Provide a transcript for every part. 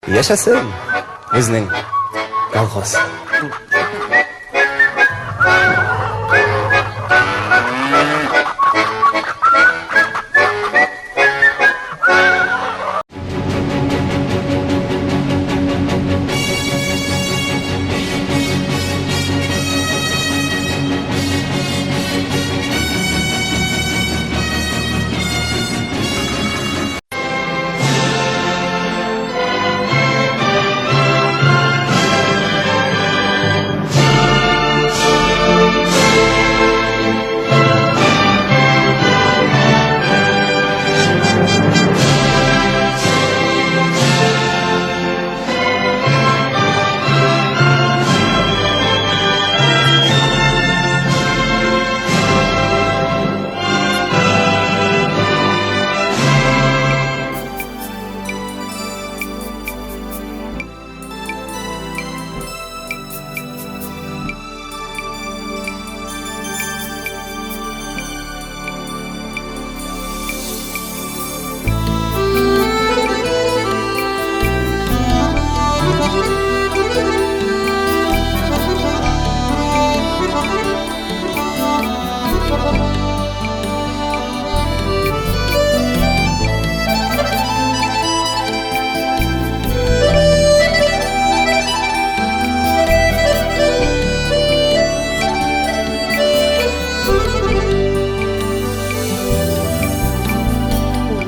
Йәшәсен беҙҙең колхоз!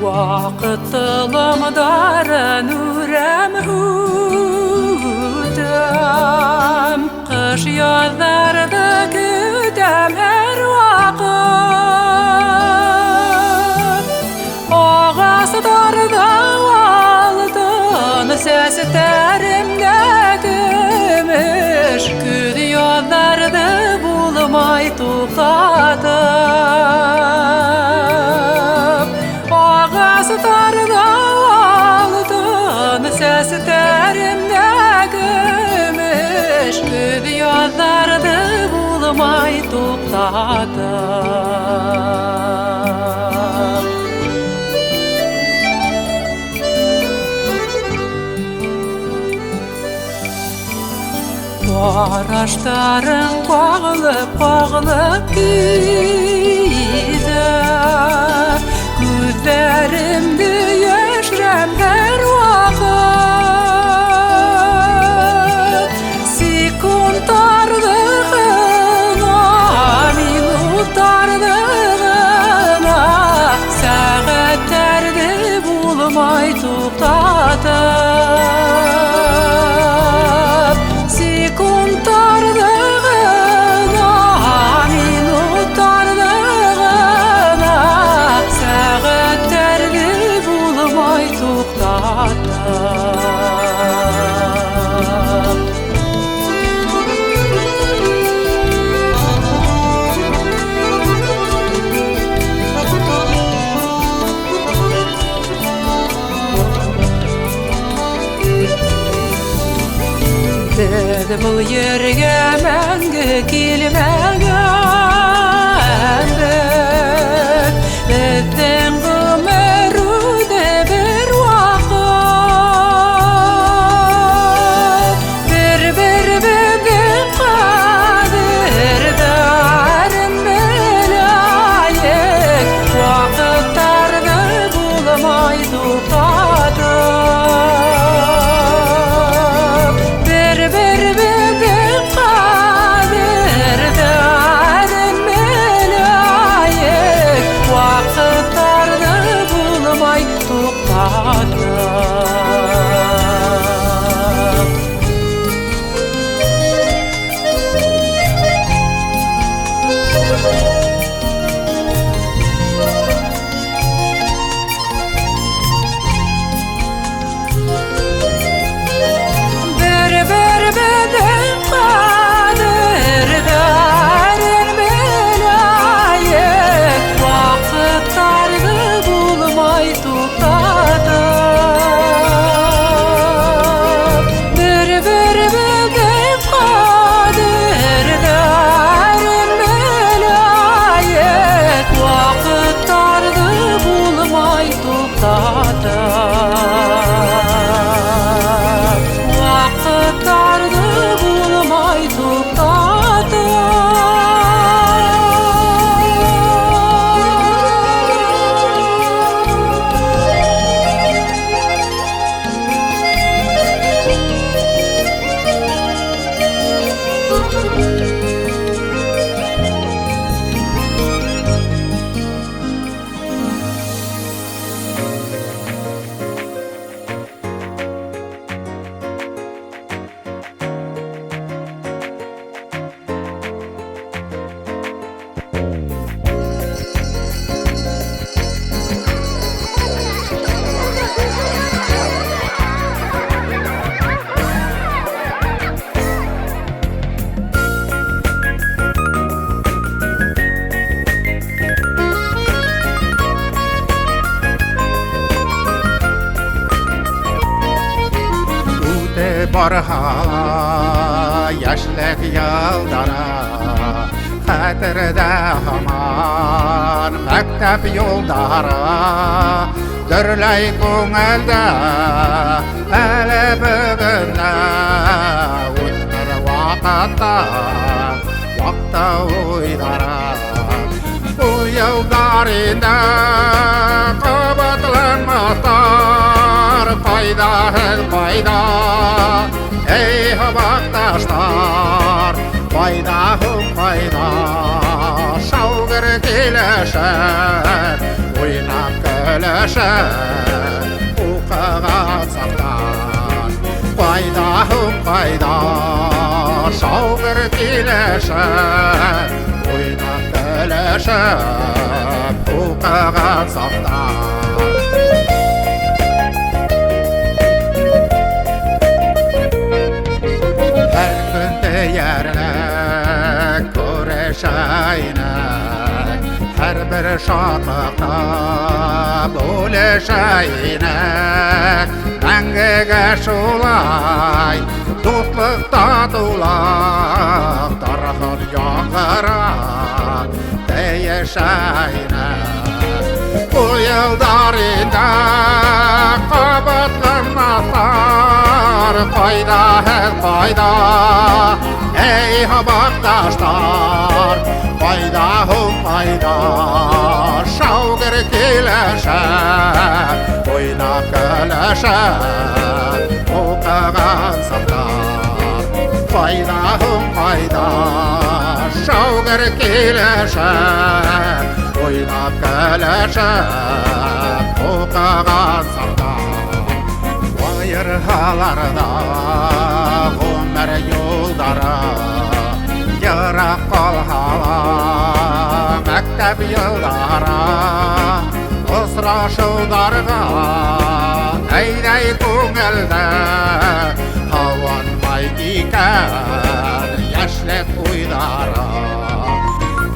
Ваҡыт толомдарын үрәм һүтәм, Ҡыш яҙҙарҙы көтәм һәр ваҡыт. Ағастарҙа алтын, сәстәремдә көмөш, Көҙ яҙҙарҙы булмай туҡтатып. Ағастарҙа алтын, сәстәремдә көмөш, Көҙ яҙҙарҙы булмай туҡтатып. Ҡараштарың ҡағылып-ҡағылып китә, Күҙҙәремде йәшерәм һәр ваҡыт. Секундтарҙы ғына, минуттарҙы ғына, Сәғәттәрҙе булмай туҡтатып. Секундтарҙы ғына, минуттарҙы ғына, Сәғәттәрҙе булмай туҡтатып. Беҙ был ергә мәңге килмәгәнбеҙ, Беҙҙең ғүмер үҙе бер ваҡыт. Бер-беребеҙҙең ҡәҙерҙәрен беләйек, Ваҡыттарҙы булмай туҡтатып. Бер-беребеҙҙең ҡәҙерҙәрен Барһа йәшлек йылдары, хәтерҙә һаман мәктәп юлдары. Дөрләй күңелдә әле бөгөн дә үткән ваҡытта ваҡты уйҙары. Ул йылдар инде ҡабатланмаҫтар, ҡайҙа һеҙ, ҡайҙа, эй һабаҡташтар, ҡайҙа һуң, ҡайҙа, шауғыр килешеп, уйнап көлөшөп уҡыған саҡтар. Ҡайҙа һуң, ҡайҙа, шауғыр килешеп, уйнап көлөшөп уҡыған саҡтар. Һәр көн тейәрлек күрешә инек, һәр бер шатлыҡта бүлешә инек. Мәңгегә шулай дуҫлыҡ, татыулыҡ тарһын яңғырап тейешә инек. Ул йылдар инде ҡабатланмаҫтар, ҡайҙа һеҙ, ҡайҙа, эй һабаҡташтар, ҡайҙа һуң, ҡайҙа, шауғыр килешеп, уйнап көлөшөп уҡыған саҡтар. Ҡайҙа һуң, ҡайҙа, шауғыр килешеп, уйнап көлөшөп уҡыған саҡтар. Айырһалар ҙа ғүмер юлдары, йыраҡ ҡалһа ла мәктәп йылдары, осрашыуҙарға әйҙәй күңелдә һауанмай икән йәшлек уйҙары.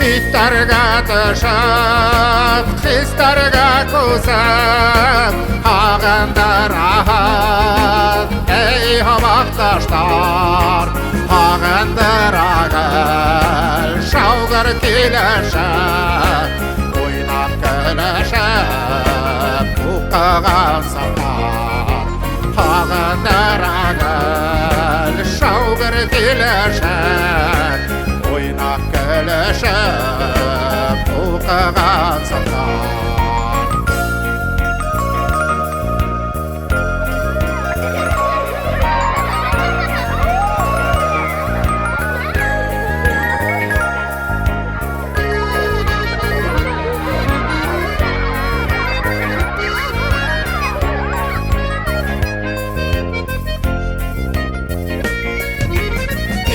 Иттәргә төшөп, хистәргә күсеп, һағындыраһыҙ, эй һабаҡташтар, һағындыра гел шауғыр килешеп, уйнап көлөшөп уҡыған саҡтар. Һағындыра гел шауғыр килешеп, уйнап көлөшөп уҡыған саҡтар.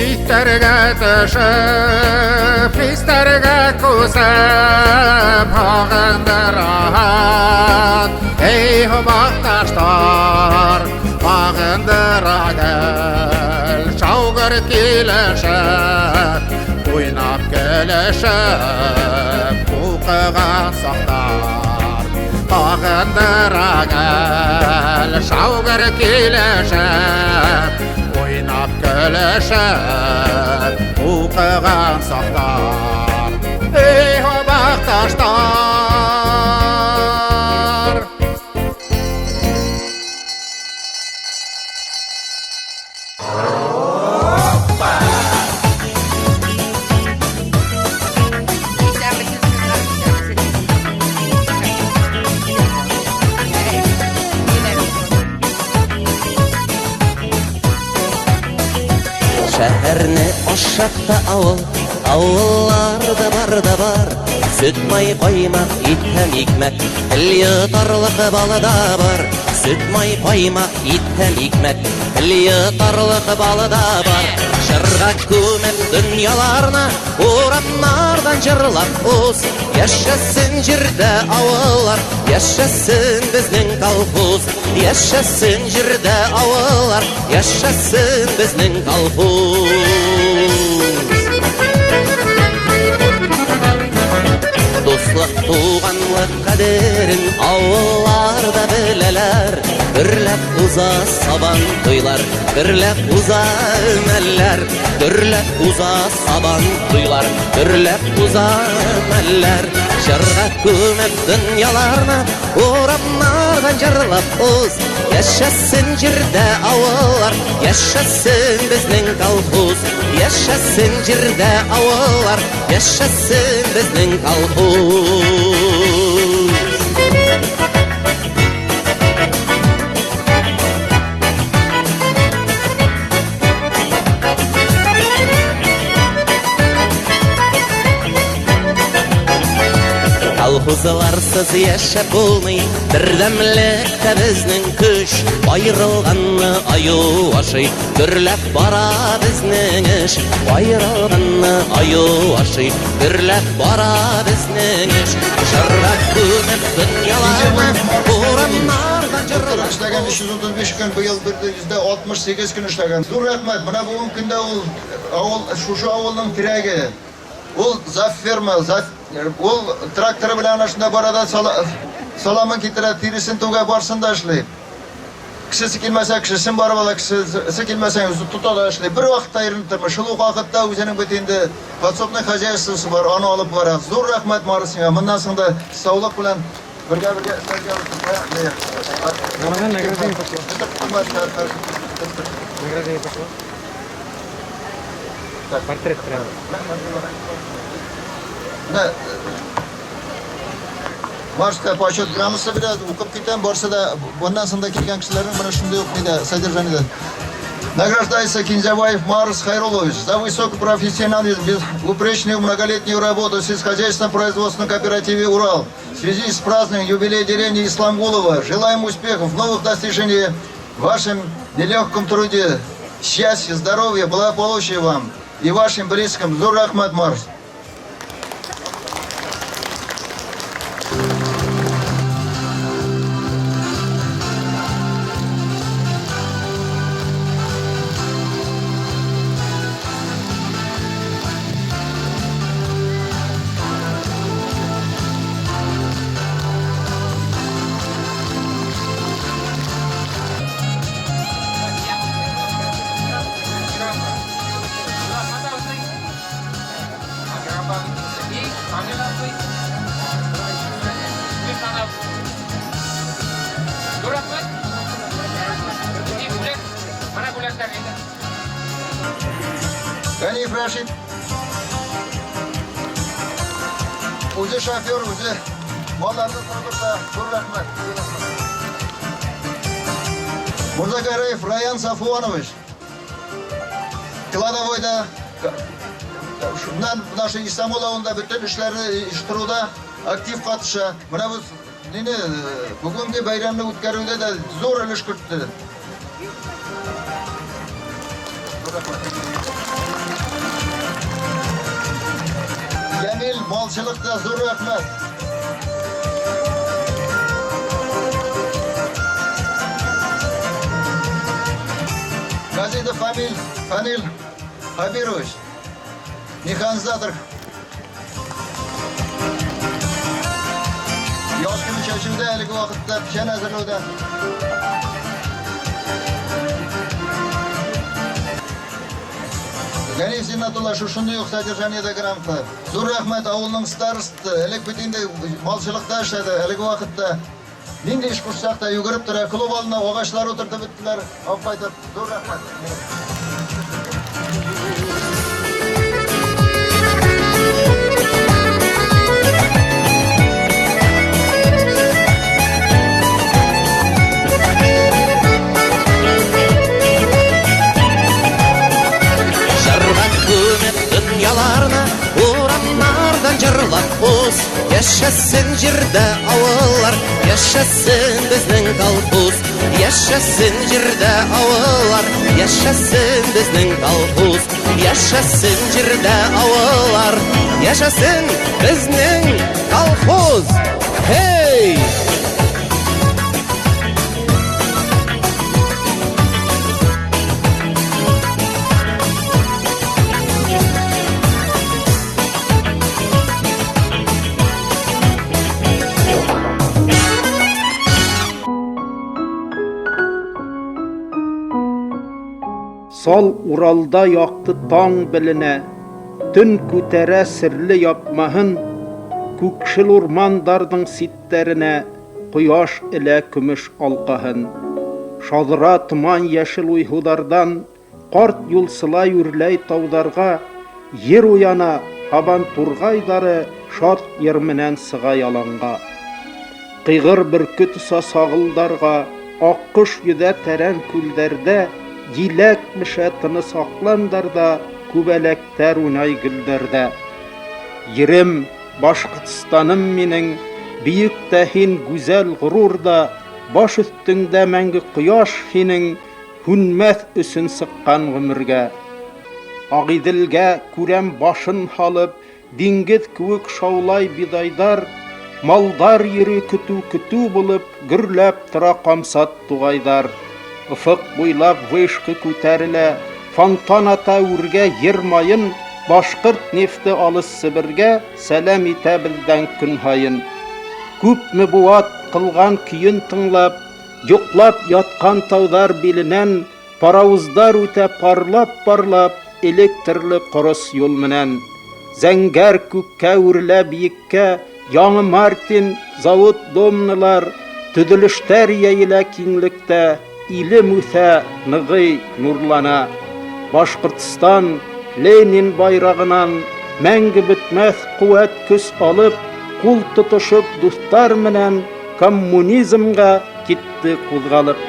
Иттәргә төшөп, хистәргә күсеп, һағындыраһыҙ, эй һабаҡташтар, һағындыра гел шауғыр килешеп, уйнап көлөшөп уҡыған саҡтар. Һағындыра гел шауғыр килешеп, уйнап көлөшөп уҡыған саҡтар. Эй һабаҡташтар! Шәһәрне ашатты ауыл, ауылларда бар да бар. Сөт, май, ҡаймаҡ, ит һәм икмәк, тел йотарлыҡ балы да бар. Сөт, май, ҡаймаҡ, ит һәм икмәк, тел йотарлыҡ балы да бар. Жырға күмеп донъяларны, урамнарҙан жырлап уз. Йәшәсен ерҙә ауыллар, йәшәсен беҙҙең колхоз. Йәшәсен ерҙә ауыллар, йәшәсен беҙҙең колхоз. Дуҫлыҡ, туғанлыҡ ҡәҙерен ауылларҙа да беләләр. Гөрләп уза сабан туйлар, гөрләп уза өмәләр, гөрләп уза сабан туйлар, гөрләп уза өмәләр. Җырга күмеп дөньяларны, урамнардан җырлап уз. Яшәсен җирдә авыллар, яшәсен безнең колхоз. Яшәсен җирдә авыллар, яшәсен безнең колхоз. Колхозларсыз яшәп булмый, бердәмлектә безнең көч. Аерылганны аю ашый, гөрләп бара безнең эш. Аерылганны аю ашый, гөрләп бара безнең эш. Җырга күмеп дөньяларны, урамнарда җырлап Эшләгән 335 көн, быел 168 көн эшләгән. Зур рәхмәт. Менә бүгенге көндә ул авыл, шушы авылның терәге. Ул зав ферма, зав, ул тракторы белән ана шунда бара да саламын китерә, тиресен түгә, барсын да эшли. Кешесе килмәсә, кешесен барып ала, кешесе килмәсә, үзе тота да эшли. Бер вакытта иренеп тормый. Шул ук вакытта үзенең бит инде подсобный хозяйствосы бар, аны алып бара. Зур рәхмәт Марс сиңа. Моннан соң да саулык белән бергә-бергә эшләргә язсын. Награждение пошло. Награждение пошло. Портрет прямо. Менә Марска почет грамотасы бирә, укып китәм, барсы да bundan соң да килгән кешеләрнең менә шундый ук нидә содержаниедә. Награждается Кинзябаев Марс Хайрулович за высокий профессионализм, безупречную многолетнюю работу в сельскохозяйственном производственном кооперативе «Урал». В связи с празднованием юбилея деревни Исламгулова желаем успехов, новых достижений в вашем нелегком труде. Счастья, здоровья, благополучия вам и вашим близким. Зур рәхмәт, Марс. Ганиев Рашид. Үзе шофер, үзе малларны сатып зур рәхмәт. Мурзагараев Раян Сафуанович. Кладовойда шуннан наша Исламул авылында бөтен эшләрне оештыруда актив катыша. Менә бу нине бүгенге бәйрәмне үткәрүдә дә зур өлеш кертте. Ямил малчылыкта зур рәхмәт. Газидов Фанил Хабирович, механизатор. Яз көне чәчүдә, әлеге вакытта печән әзерләүдә. Ганиев Зиннатулла шушындый ук содержаниедә грамота. Зур рәхмәт авылның старосты, элек бит инде малчылыкта эшләде, әлеге вакытта нинди эш кушсак та йөгереп тора, клуб алдына агачлар утыртып беттеләр, алып кайтып. Зур рәхмәт. Җырга күмеп дөньяларны, урамнардан җырлап уз. Яшәсен җирдә авыллар, яшәсен безнең колхоз. Яшәсен җирдә авыллар, яшәсен безнең колхоз. Яшәсен җирдә авыллар, яшәсен безнең колхоз. Hey! Сал Уралда яҡты таң беленә, төн күтәрә серле япмаһын, күкшел урмандарҙың ситтәренә ҡояш элә көмөш алҡаһын. Шаҙра томан йәшел уйһыуҙарҙан, ҡарт юлсылай үрләй тауҙарға, ер уяна, һабан турғайҙары шат йыр менән сыға яланға. Ҡыйғыр бөркөт оса сағылдарға, аҡҡош йөҙә тәрән күлдәрҙә, еләк бешә тыныс аҡландарҙа, күбәләктәр уйнай гөлдәрҙә. Ерем, Башҡортостаным минең, бейек тә һин, гүзәл ғорур да, баш өҫтөңдә мәңге ҡояш һинең, һүнмәҫ өсөн сыҡҡан ғүмергә. Ағиҙелгә күрәм башын һалып, диңгеҙ кеүек шаулай биҙайҙар, малдар йөрөй көтөү-көтөү булып, гөрләп тора ҡамсат туғайҙар. Офоҡ буйлап вышка күтәрелә, фонтан ата үргә ер майын, башҡорт нефте алыҫ Себергә сәләм итә беҙҙән көн һайын. Күпме быуат ҡылған көйөн тыңлап, йоҡлап ятҡан тауҙар биленән паровоздар үтә парлап-парлап электрлы ҡорос юл менән. Зәңгәр күккә үрелә бейеккә яңы Мартин завод домналар, төҙөлөштәр йәйелә киңлектә, илем үҫә, нығый, нурлана. Башҡортостан Ленин байрағынан мәңге бөтмәҫ ҡеүәт көс алып, ҡул тотошоп дуҫтар менән коммунизмға китте ҡуҙғалып.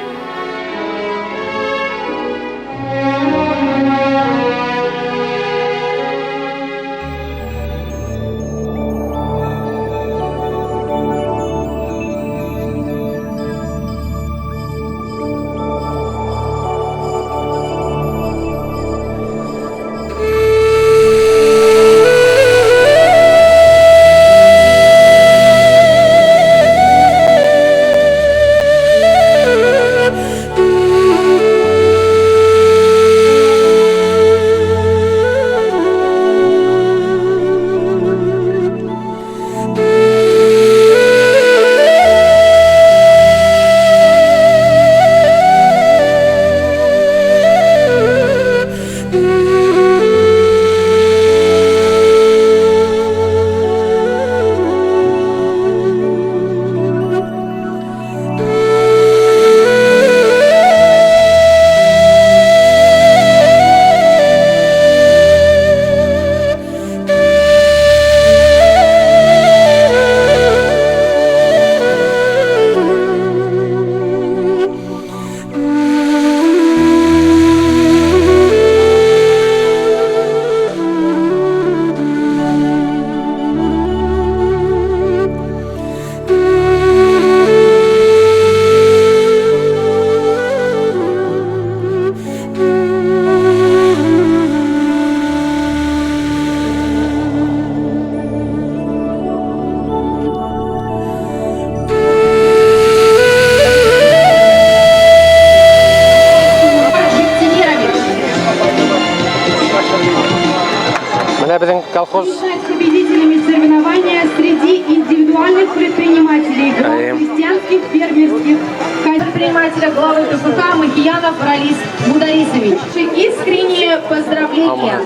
Менә беҙҙең колхоз Победителями соревнования среди индивидуальных предпринимателей, Әйе. крестьянских, фермерских, предпринимателя главы КПК Махиянов Ралис Мударисович. Искренние поздравления.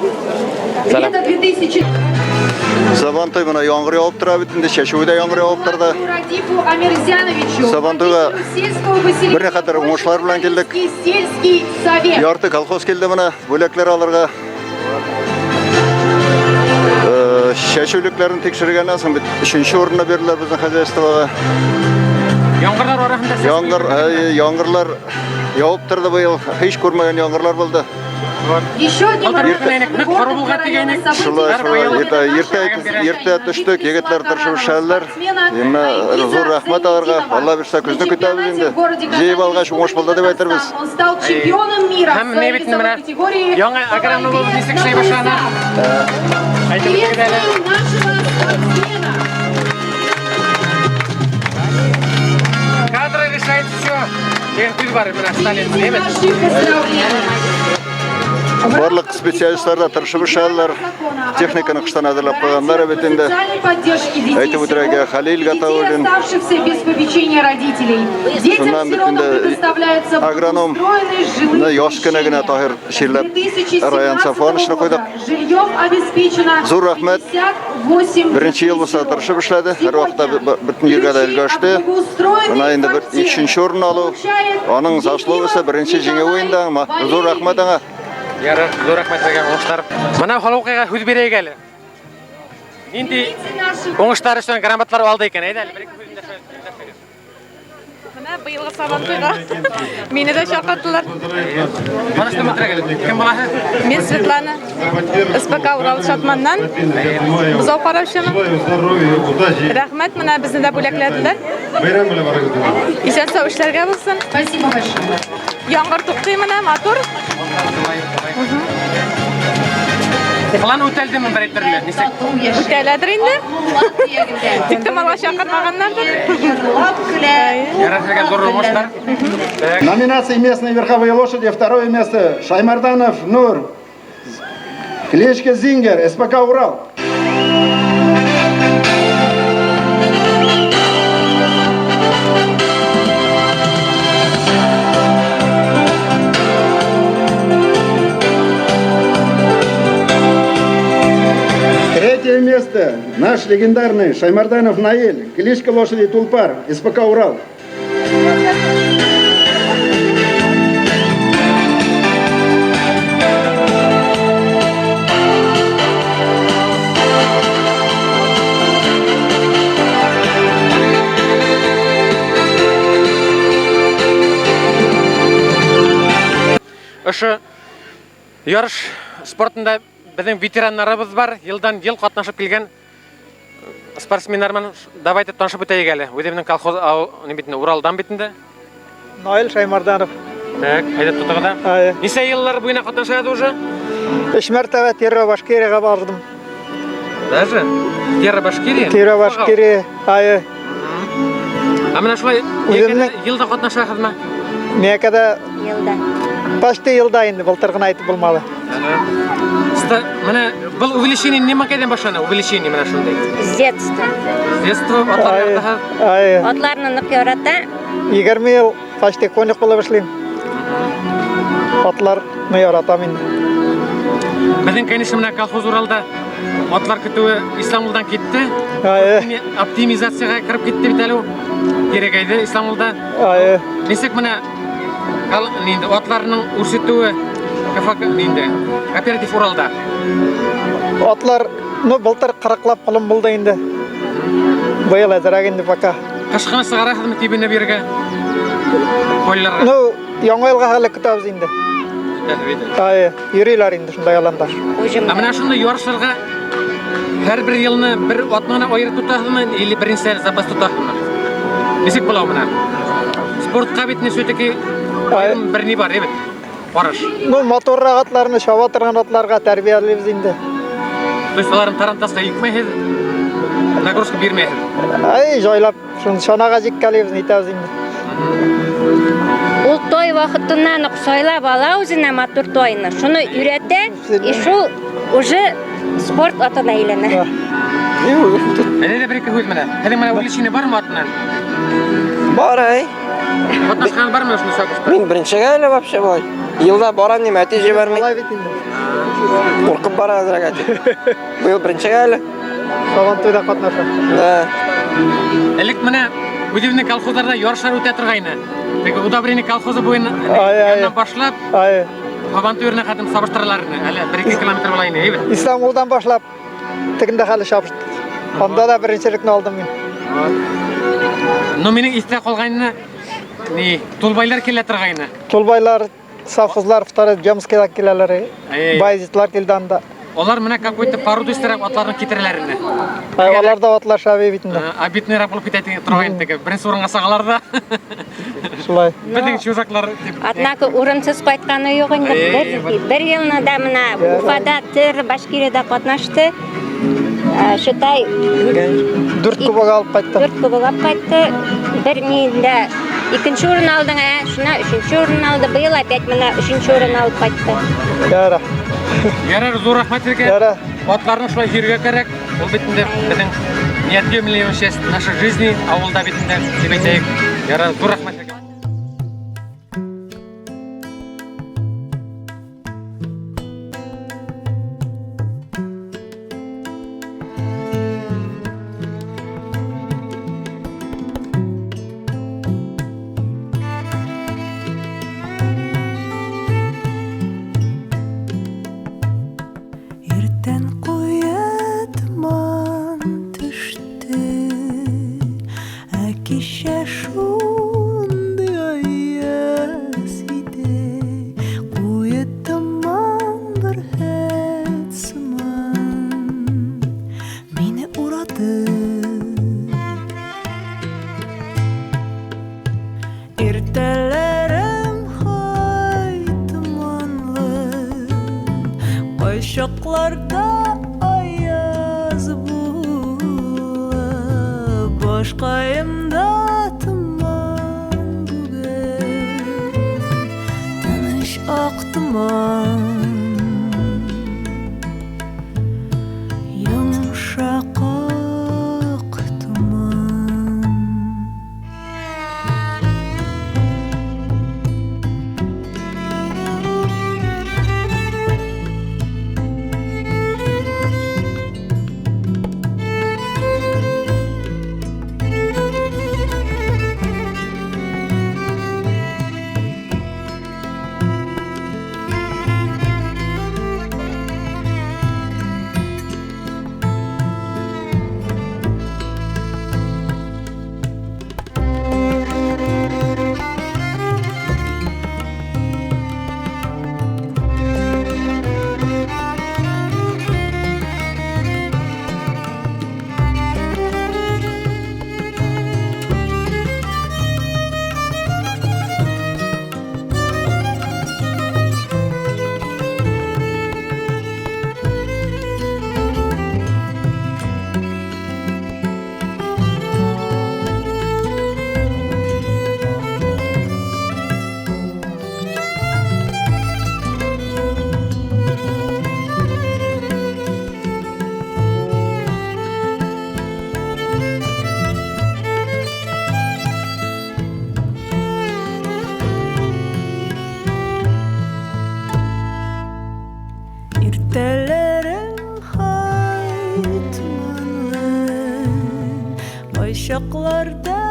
Сәләм. Лето 2000 Сабантуй менә яңгыр явып тора бит инде, чәчүе дә яңгыр явып торды. Радифу Амирзяновичу, Сабантуйга водителю сельского поселения бер никадәр уңышлар белән килдек. Сельский совет. Ярты колхоз килде менә бүләкләр алырга. Чәчүлекләрен тикшергәннән соң бит өченче урынны бирделәр безнең хозяйствога. Яңгырлар араһында Яңгыр, әй, яңгырлар явып торды быел. Һич күрмәгән яңгырлар булды. Еще одним Алтын көненә нык коры булган дигәнек. Шулай, шулай. Быел Иртә, иртә, иртә төштек, егетләр тырышып эшләделәр. Әмма зур рәхмәт аларга. Алла бирсә, көзне көтәбез инде. Җыеп алгач уңыш булды дип әйтербез. Он стал чемпионом мира в Һәм своей ни бит менә весовой категории яңа по агрономыбыз борьбе нисек на эшләй башланы. поясах. Әйтеп үтегез әле. Приветствуем нашего спортсмена. Кадры решает все. Дигән һүҙ бар менә Сталин, әйме? Наши поздравления. Барлык специалистлар да тырышып эшләделәр. Техниканы кыштан әзерләп куйганнар бит инде. Әйтеп үтәргә Халил Гатауллин. Оставшихся без попечения родителей. Детям Шуннан бит сиротам инде предоставляются агроном благоустроенные жилые яш кенә генә Таһир чирләп Раян Сафуановичны куйдык. Жильем обеспечено Зур рәхмәт. 58 Беренче ел булса тырышып эшләде. Һәр вакытта бөтен җиргә дә өлгәште. Менә инде бер өченче урын алу. Аның заслугасы беренче җиңүе инде. Зур рәхмәт аңа. Ярар, зур рәхмәт сезгә, уңышлар. Менә халыкка һүз бирәйек әле. Нинди уңышлар өчен грамоталар алды икән? Әйдә әле, бер-ике һүз эндәшегез. Менә быелгы Сабантуйга мине дә чакырдылар. Таныштырып үтерәк әле. Кем буласыз? Мин Светлана, СПК Урал Шатманнан. Бозау караучымын. Рәхмәт, менә безне дә бүләкләделәр. Исән сау эшләргә булсын. Спасибо большое. Яңгыр туктый менә, матур. План үтәлдеме бер төрле? Ничек? Үтәләдер инде. Тик тә малга чакырмаганнардыр. Ярар, сезгә зур уңышлар. В номинации «Местные верховые лошади» второе место Шаймарданов Нур. Кличка Зингер, СПК «Урал». Третье место наш легендарный Шаймарданов Наиль, кличка лошади Тулпар, СПК «Урал». Ошо ярыш спортында безнең ветераннарыбыз бар, елдан ел катнашып килгән спортсменнар менән давайте танышып үтәйек әле. Үзебезнең колхоз ни бит инде, Уралдан бит инде. Наил Шаймарданов. Так, әйдә тотыгыз да. Ничә еллар буена катнашады уже? Өч мәртәбә Терра Башкирияга бардым. Даже? Терра Башкирия? Терра Башкирия, ай. Ә менә шулай Үземнең елда катнашасызмы? Миякәдә Елда. Почти елда инде, былтыр гына әйтеп булмады. Менә был увеличение нимә кайдан башлана? Увеличение менә шундай. С детства. С детства атлар яратасыз? Ай. Атларны нык ярата. 20 ел почти конюх булып эшлим. Атларны яратам инде. Безнең, конечно, менә колхоз Уралда атлар көтүе Исламулдан китте. Ай. Оптимизациягә кереп китте бит әле ул. Кирәк иде Исламулда. Ай. Ничек менә инде атларның үрчетүе КФК инде кооператив Уралда. Атлар, ну, былтыр кырыклап колын булды инде. Быел әзрәк инде пока. Кышкыны чыгарасызмы тибенә биргә? Полларга. Ну, яңа елга хәле көтәбез инде. Ай, йөриләр инде шунда яланда. Ә менә шунда ярышларга һәр бер елны бер атнаны аерып тотасызмы или беренче запас тотасызмы? Ничек була менә? Спортка бит не все-таки аерым бер ни бар, бит. Караш. Ну, моторрак атларны, чаба торган атларга тәрбиялибез инде. То есть аларны тарантаска йөкмәйһез, нагрузка бирмәйһез. Ай, җайлап, шуны чанага җиккәлибез, нитәбез инде. Ул той вакытыннан ук сайлап ала үзенә матур тойны. Шуны өйрәтә, и шул уже спорт атына әйләнә. Әле дә бер-ике һүз менә. Һеҙҙең менә увлечение бармы атынан? Бар, әй. Катнашкан бармы шуны сагышта? Мин беренчегә әле вообще болай. Елда барам дим, әти җибәрми. Куркып бара әзрәк әти. Быел беренчегә әле. Сабантуйда катнаша. Да. Элек менә үзебезнең колхозларда ярышлар үтә торгайны. Теге удобрение колхозы буена Ай, ай. башлап, Ай. Сабантуй еренә хәтлем сабыштыралар ине. Әле 1-2 километр була ине, әйбәт. Исламулдан башлап тегендә хәле чабыштык. Анда да беренчелекне алдым мин. Но минең истә калганы ни, Тулбайлар килә торгайны. Тулбайлар, совхозлар, второй Джемскийда киләләр. Ай. Баязитлар килде анда. Алар менә какой-то породистырак атларны китерәләр ине. Ай, алар да атлар шәби бит инде. Обидныйрак булып китә торган теге. Беренче урынга сагалар да. Шулай. Безнең чужаклар дип. Однако урынсыз кайтканы юк инде. Эй, Бер елны да менә Уфада, Тер, Башкириядә катнашты. Шутай 4 кубок алып кайтты. 4 кубок алып кайтты. Бер нидә Икенче урын алдың, ә, шуна өченче урын алды. Быел опять менә өченче урын алып кайтты. Яра. Ярар, зур рәхмәт һеҙгә. Яра. Атларны шулай йөрергә кәрәк. Ул бит инде беҙҙең неотъемлемая часть нашей жизни ауылда бит инде тип әйтәйек. Ярар, ҙур рәхмәт һеҙгә. Иртән куе томан төште, ә кичә шундый аяз иде. Куе томан бөрһет сыман мине урады. Иртәләрем һай томанлы, кайчакларда аяз була, башкаемда томан бүген, тыныч ак томан, йомшак ак томан. Иртәләрем һай томанлы, кайчакларда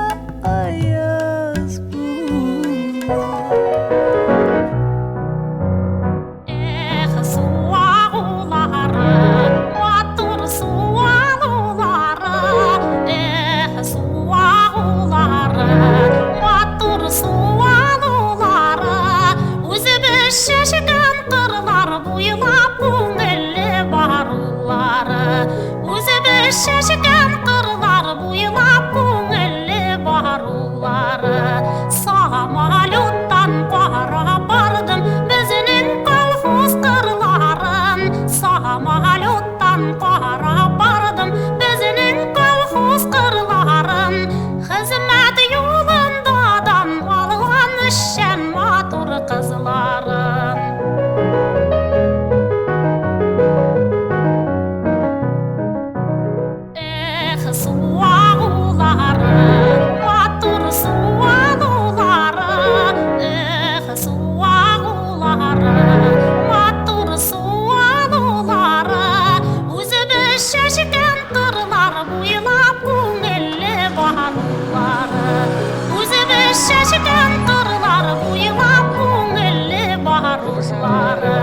аяз була. Эх, суағулары, матур суалулары, эх, суағулары, матур суалулары, үҙебеҙ шәшкән ҡырлар буйлап күңелле барыулары, үҙебеҙ шәшкән ҡырлар буйлап күңелле барыулары. Самолеттан ҡарап барҙым беҙҙең колхоз ҡырларын, самолеттан ҡарап барҙым беҙҙең колхоз ҡырларын. Хеҙмәт юлында дан алған эшсән матур ҡыҙларын. Эх, суағулары, матур суалулары, эх, суағулары, матур суалулары, үҙебеҙ шәшкән ҡырлар буйлап күңелле барыулары, үҙебеҙ шәшкән ҡырлар буйлап күңелле барыулары.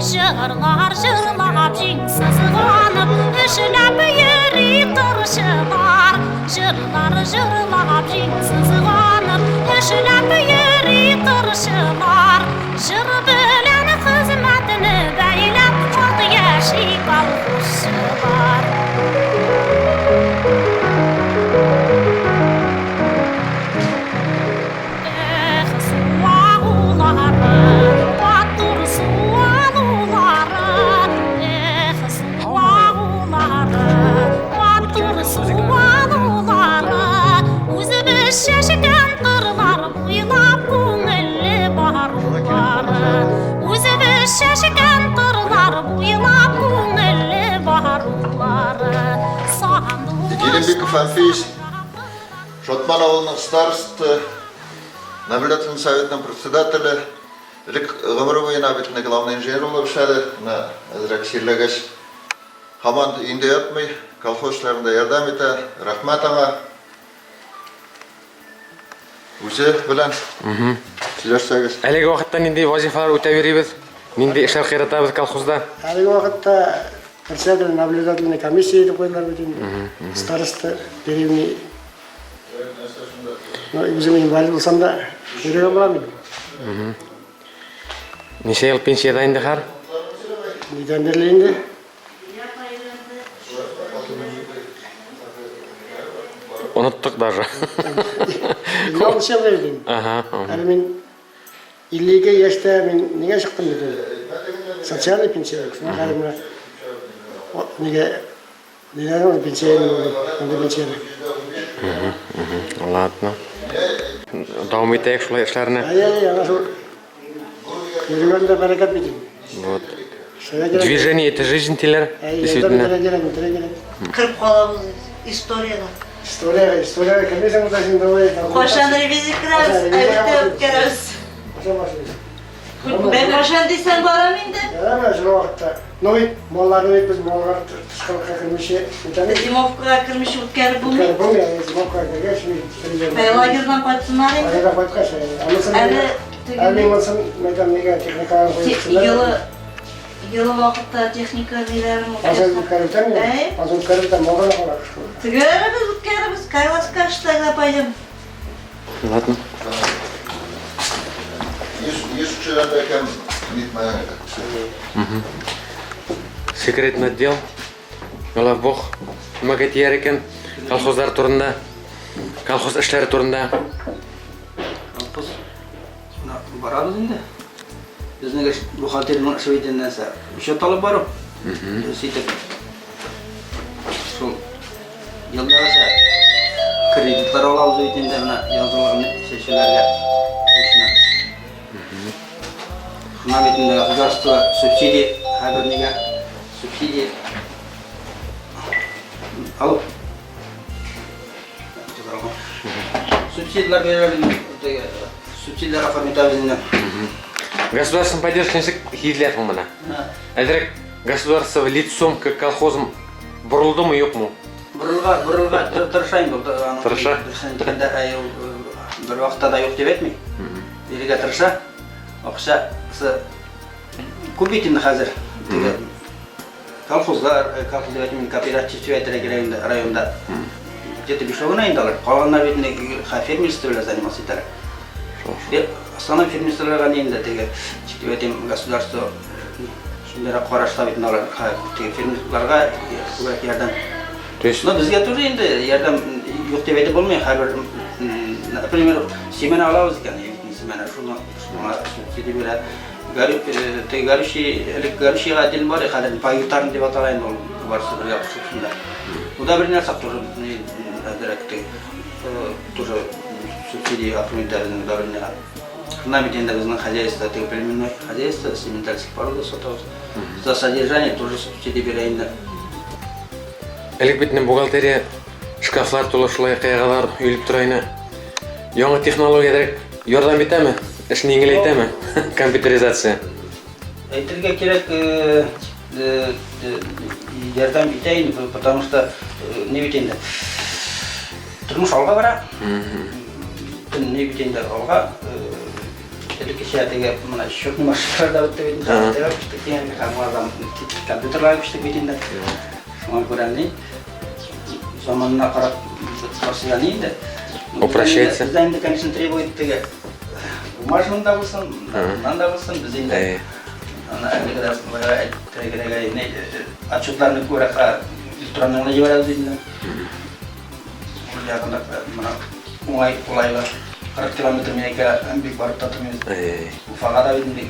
Жырлар жырлап җиң сызганып, эшләп йөри ҡыршылар. Жырлар жырлап җиң сызганып, эшләп йөри ҡыршылар. Жыр белән хеҙмәтне бәйләп, ҡат йәши колхозсылар. Эх, суағулары, матур суалулары, эх, суағулары, матур суалулары, үҙебеҙ шәшкән ҡырлар Фамфич, Шотман авылының старосты, наблюдательный советның председателе, элек гомере буена бит инде главный инженер булып эшләде, менә әзрәк чирләгәч, һаман өендә ятмый, колхоз эшләрендә ярдәм итә, рәхмәт аңа. Үзе белән сөйләшсәгез. Әлеге вакытта нинди вазифалар үтәп йөрибез? Нинди эшләр кыйратабыз колхозда? Әлеге вакытта председатель наблюдательной комиссии итеп куйдылар бит инде. Староста деревни. Ну, үзем инвалид булсам да, йөргән булам инде. Ничә ел пенсиядә инде хәзер? Нидән бирле инде? Оныттык даже. 56 ел бит инде. Ага. Әле мин 52 яшьтә мин нигә чыктым бит инде? Социальный пенсия. Шуңа хәзер менә нигә нигә ул пенсия инде мондый пенсияне. Ладно. Дәвам итәйек шулай эшләрне. Әйе, әйе, ана шул йөргәндә бәрәкәт бит инде. Вот. Движение это жизнь диләр. Действительно. Кереп калабыз историягә. Историягә, историяга кермисең монда син давай. Кайчан ревизия керәбез, әлбәттә үткәрәбез. Бер кайчан дисәң барам инде. Ярар, шул вакытта. Ну бит малларны бит без маллар тышкылыкка кермичә үтәмез. Зимовкага кермичә үткәреп булмый. Үткәреп булмый, әле зимовкага кергәч, мин Ә лагерьдан кайтсыннар инде. Лагерьдан кайткач, анысын Әле Ә мин монысын мәйтәм нигә техникага куеп Йылы йылы вакытта техника ниләрен Азын үткәреп үтәм мин. Әй. Азын үткәреп үтәм, малга да кала кышкылык. Тегәребез, үткәребез, кайласка тогда пойдем. Ладно. 100 кешедән дә ким нитмәгән иде. Секретный отдел. Главбух. Нимәгә тияр икән? Колхозлар турында, колхоз эшләре турында. Колхоз менә барабыз инде. Безнең эш бухгалтерның эше бит инде нәрсә. Учет алып бару. Дөрес итеп. Шул елдагыча кредитлар алабыз бит инде менә язылган чәчүләргә. Шуннан бит инде государство субсидия һәрбер нигә субсидия алып субсидияләр бирәләр инде. Субсидияләр оформить итәбез инде. Государственная поддержка ничек һизелә һуң менә? Әзрәк государство лицом к колхозам борылдымы, юкмы? Борылга, борылга тырыша инде ул. Тырыша. Тырыша әйткәндә, әй, ул бер вакытта да юк дип әйтми. Бирергә тырыша. Акчасы күп бит инде хәзер. Теге колхозлар, колхоз дип әйтмим, кооператив дип әйтергә кирәк инде районда. Где-то бишәү генә инде алар. Калганнар бит инде фермерство белән заниматься итәләр. Основной фермерстволарга ни инде теге, ничек дип әйтим, государство шундыйрак карашта бит инде алар теге фермерларга күбрәк ярдәм. То есть, Но безгә тоже инде ярдәм юк дип әйтеп булмый. Һәрбер, например, семена алабыз икән, семена шуны шуңа субсидия бирә. Теге горючий, элек горючийга отдельно бар, хәзер по гектарам дип атала инде ул барысы бергә кушып шунда. Бу да бер нәрсә тоже әзрәк теге тоже субсидия оформить итәбез удобрениега. Шуннан бит инде безнең хозяйство теге племенное хозяйство, симментальский порода сатабыз. За содержание тоже субсидия бирә инде. Элек бит инде бухгалтерия шкафлар тулы шулай кыягалар өелеп тора ине. Яңа технологияләр ярдәм итәме? Эшне җиңеләйтәме? Компьютеризация. Әйтергә кирәк, ярдәм итә инде, потому что ни бит инде тормыш алга бара. Ни бит инде алга элеккечә теге менә счетный машиналар да бетте бит инде, компьютерлар күчтек дигән һәм алардан компьютерларга күчтек бит инде. Шуңа күрә ни заманына карап барсы да ни инде. Упрощается. Бездә инде, конечно, требует теге бумажный да булсын, моннан да булсын, без инде аны әлеге дә әйтергә кирәк, отчетларны күбрәк электронный гына җибәрәбез инде. Ул ягында менә уңай, кулайлы. 40 километр минекә бик барып та тормыйбыз. Уфага да бит инде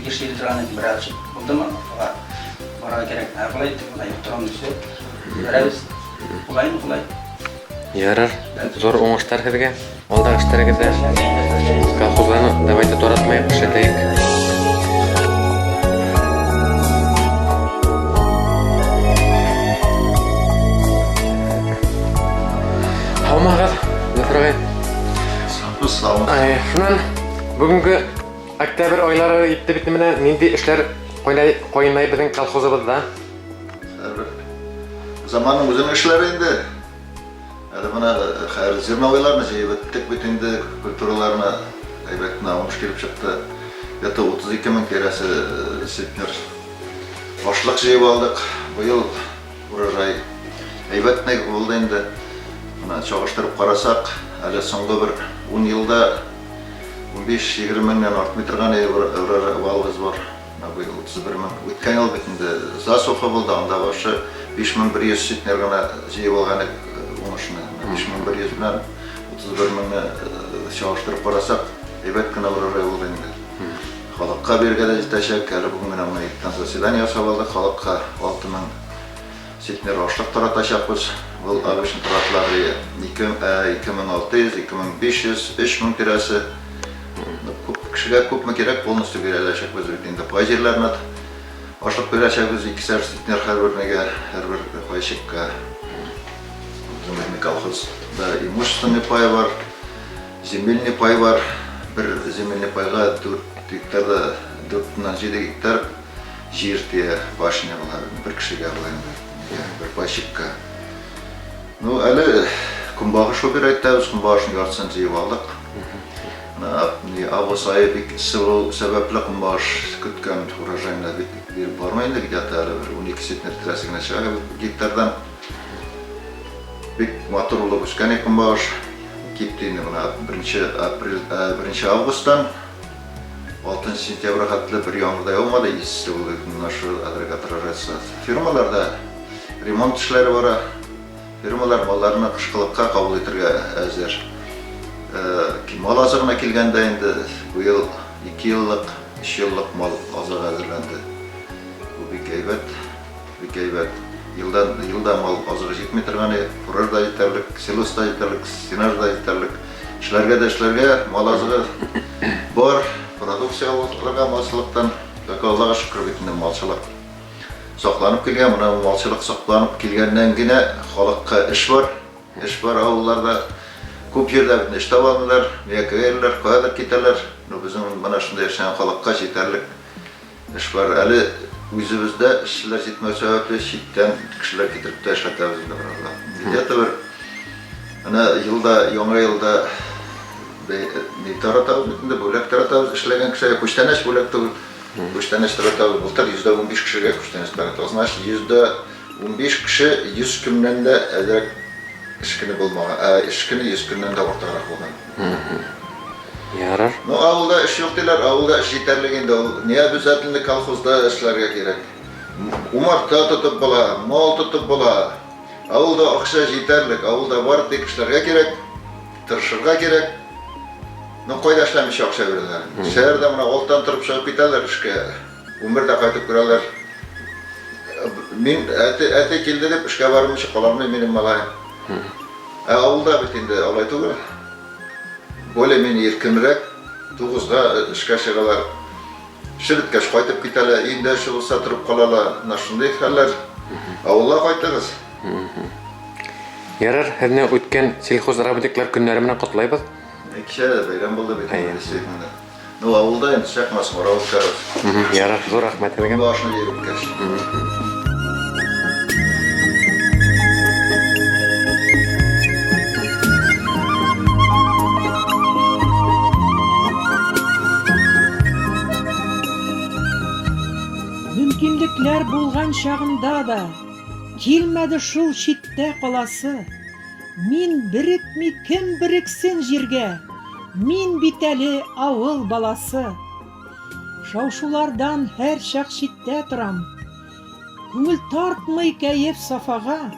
еш йөри торган идем, бер отчет булдымы, Уфага барырга кирәк. Ә болай итеп менә электронный все җибәрәбез. Кулаймы, кулай. Ярар, зур уңышлар һеҙгә, алдағы эштәрегеҙҙә. Колхозларны давайте таратмайыҡ, эшләтәйек. Һаумыһығыҙ, Зөфәр ағай. Сау. Шунан бөгөнгө октябрь айлары етте бит менә нинди эшләр кайнай кайнай беҙҙең колхозыбыҙҙа? Хәҙер заманның үзенең эшләре инде. Әле менә хәзер зерновойларны җыеп беттек бит инде, культураларны әйбәт кенә уңыш килеп чыкты. Где-то 32 мең тирәсе центнер ашлык җыеп алдык. Быел урожай әйбәт кенә булды инде. Менә чагыштырып карасак, әле соңгы бер 10 елда 15-20 меңнән артмый торган урожай валыбыз бар. Менә быел 31 мең. Үткән ел бит инде засуха булды, анда башы 5100 центнер гына җыеп алган идек уңышны. 5100 белән 31 меңне чагыштырып карасак, әйбәт кенә урожай булды инде. Халыкка бирергә дә җитәчәк. Әле бүген генә менә иртән заседание ясап алдык. Халыкка 6000 центнер ашлык таратачакбыз. Был обычно таратыла 2600, 2500, 3000 тирәсе. Күп кешегә күпме кирәк, полностью бирә алачакбыз бит инде. Пай җирләренә ашлык бирәчәкбез, икешәр центнер һәрбер нигә, һәрбер пайщикка. Безнең колхозда имущественный пай бар, земельный пай бар. Бер земельный пайга 4 гектарда 4,7 гектар җир тия башня була бер кешегә була инде, бер пайщикка. Ну, әле көнбагыш убирать итәбез, көнбагышның яртысын җыеп алдык. Август ае бик эссе булу сәбәпле көнбагыш көткән урожайны бик биреп бармый инде, где-то әле бер 12 центнер тирәсе генә чыга гектардан. Бик матур булып үскән көнбагыш. Кипте инде менә 1 апрель, 1 августтан 6 сентябрь хәтле бер яңгыр да яумады, эссе булды. Менә шу әзрәк отражается. Фермаларда ремонт эшләре бара. Фермалар малларны кышкылыкка кабул итәргә әзер. Мал азыгына килгәндә инде быел 2 еллык, 3 еллык мал азыгы әзерләнде. Бу бик әйбәт, бик әйбәт. Елдан елда мал азыгы җитми торган иде. Фураж да җитәрлек, силос та җитәрлек, сенаж да җитәрлек. Эшләргә дә эшләргә, мал азыгы бар, продукция алырга малчылыктан. Тәки Аллага шөкер бит инде малчылык сакланып килгән. Менә малчылык сакланып килгәннән генә халыкка эш бар. Эш бар авылларда. Күп җирдә бит эш таба алмыйлар, миякәгә йөриләр, каядыр китәләр. Но безнең менә шунда яшәгән халыкка җитәрлек эш бар. Әле үзебездә эшчеләр җитмәү сәбәпле читтән кешеләр китереп тә эшләтәбез инде бераздан. Где-то бер менә елда, яңа елда ни таратабыз бит инде, бүләк таратабыз эшләгән кешегә. Күчтәнәч бүләк түгел. Күчтәнәч таратабыз. Былтыр 115 кешегә күчтәнәч таратабыз. Значит, 115 кеше 100 көннән дә әзрәк эш көне булмаган. Ә эш көне 100 көннән дә артыграк булган. Ярар. Ну, авылда эш юк диләр, авылда эш җитәрлек инде ул. Не обязательно колхозда эшләргә кирәк. Умарта тотып була, мал тотып була. Авылда акча җитәрлек, авылда бар тик эшләргә кирәк, тырышырга кирәк. Ну, кайда эшләмичә акча бирәләр. Шәһәрдә менә алтыдан торып чыгып китәләр эшкә. 11дә кайтып керәләр. Мин әти, әти килде дип эшкә бармыйча кала алмый минем малаем. Ә авылда бит инде алай түгел. Более-менее иркенрәк, 9га эшкә чыгалар. Эше беткәч кайтып китәләр, өендә эше булса торып калалар. Менә шундый хәлләр. Авылга кайтыгыз. Ярар, һеҙне үткән сельхозработниклар көннәре менән ҡотлайбыҙ. Кичә бәйрәм булды бит инде, действительно. Ну, авылда инде чакмас, ура үткәрәбез. Ярар, ҙур рәхмәт һеҙгә. Башны җыеп үткәч. Мөмкинлекләр булган чагында да килмәде шул читтә каласы. Мин берекми кем берексен җиргә? Мин бит әле авыл баласы. Шау-шулардан һәрчак читтә торам. Күңел тартмый кәеф сафага.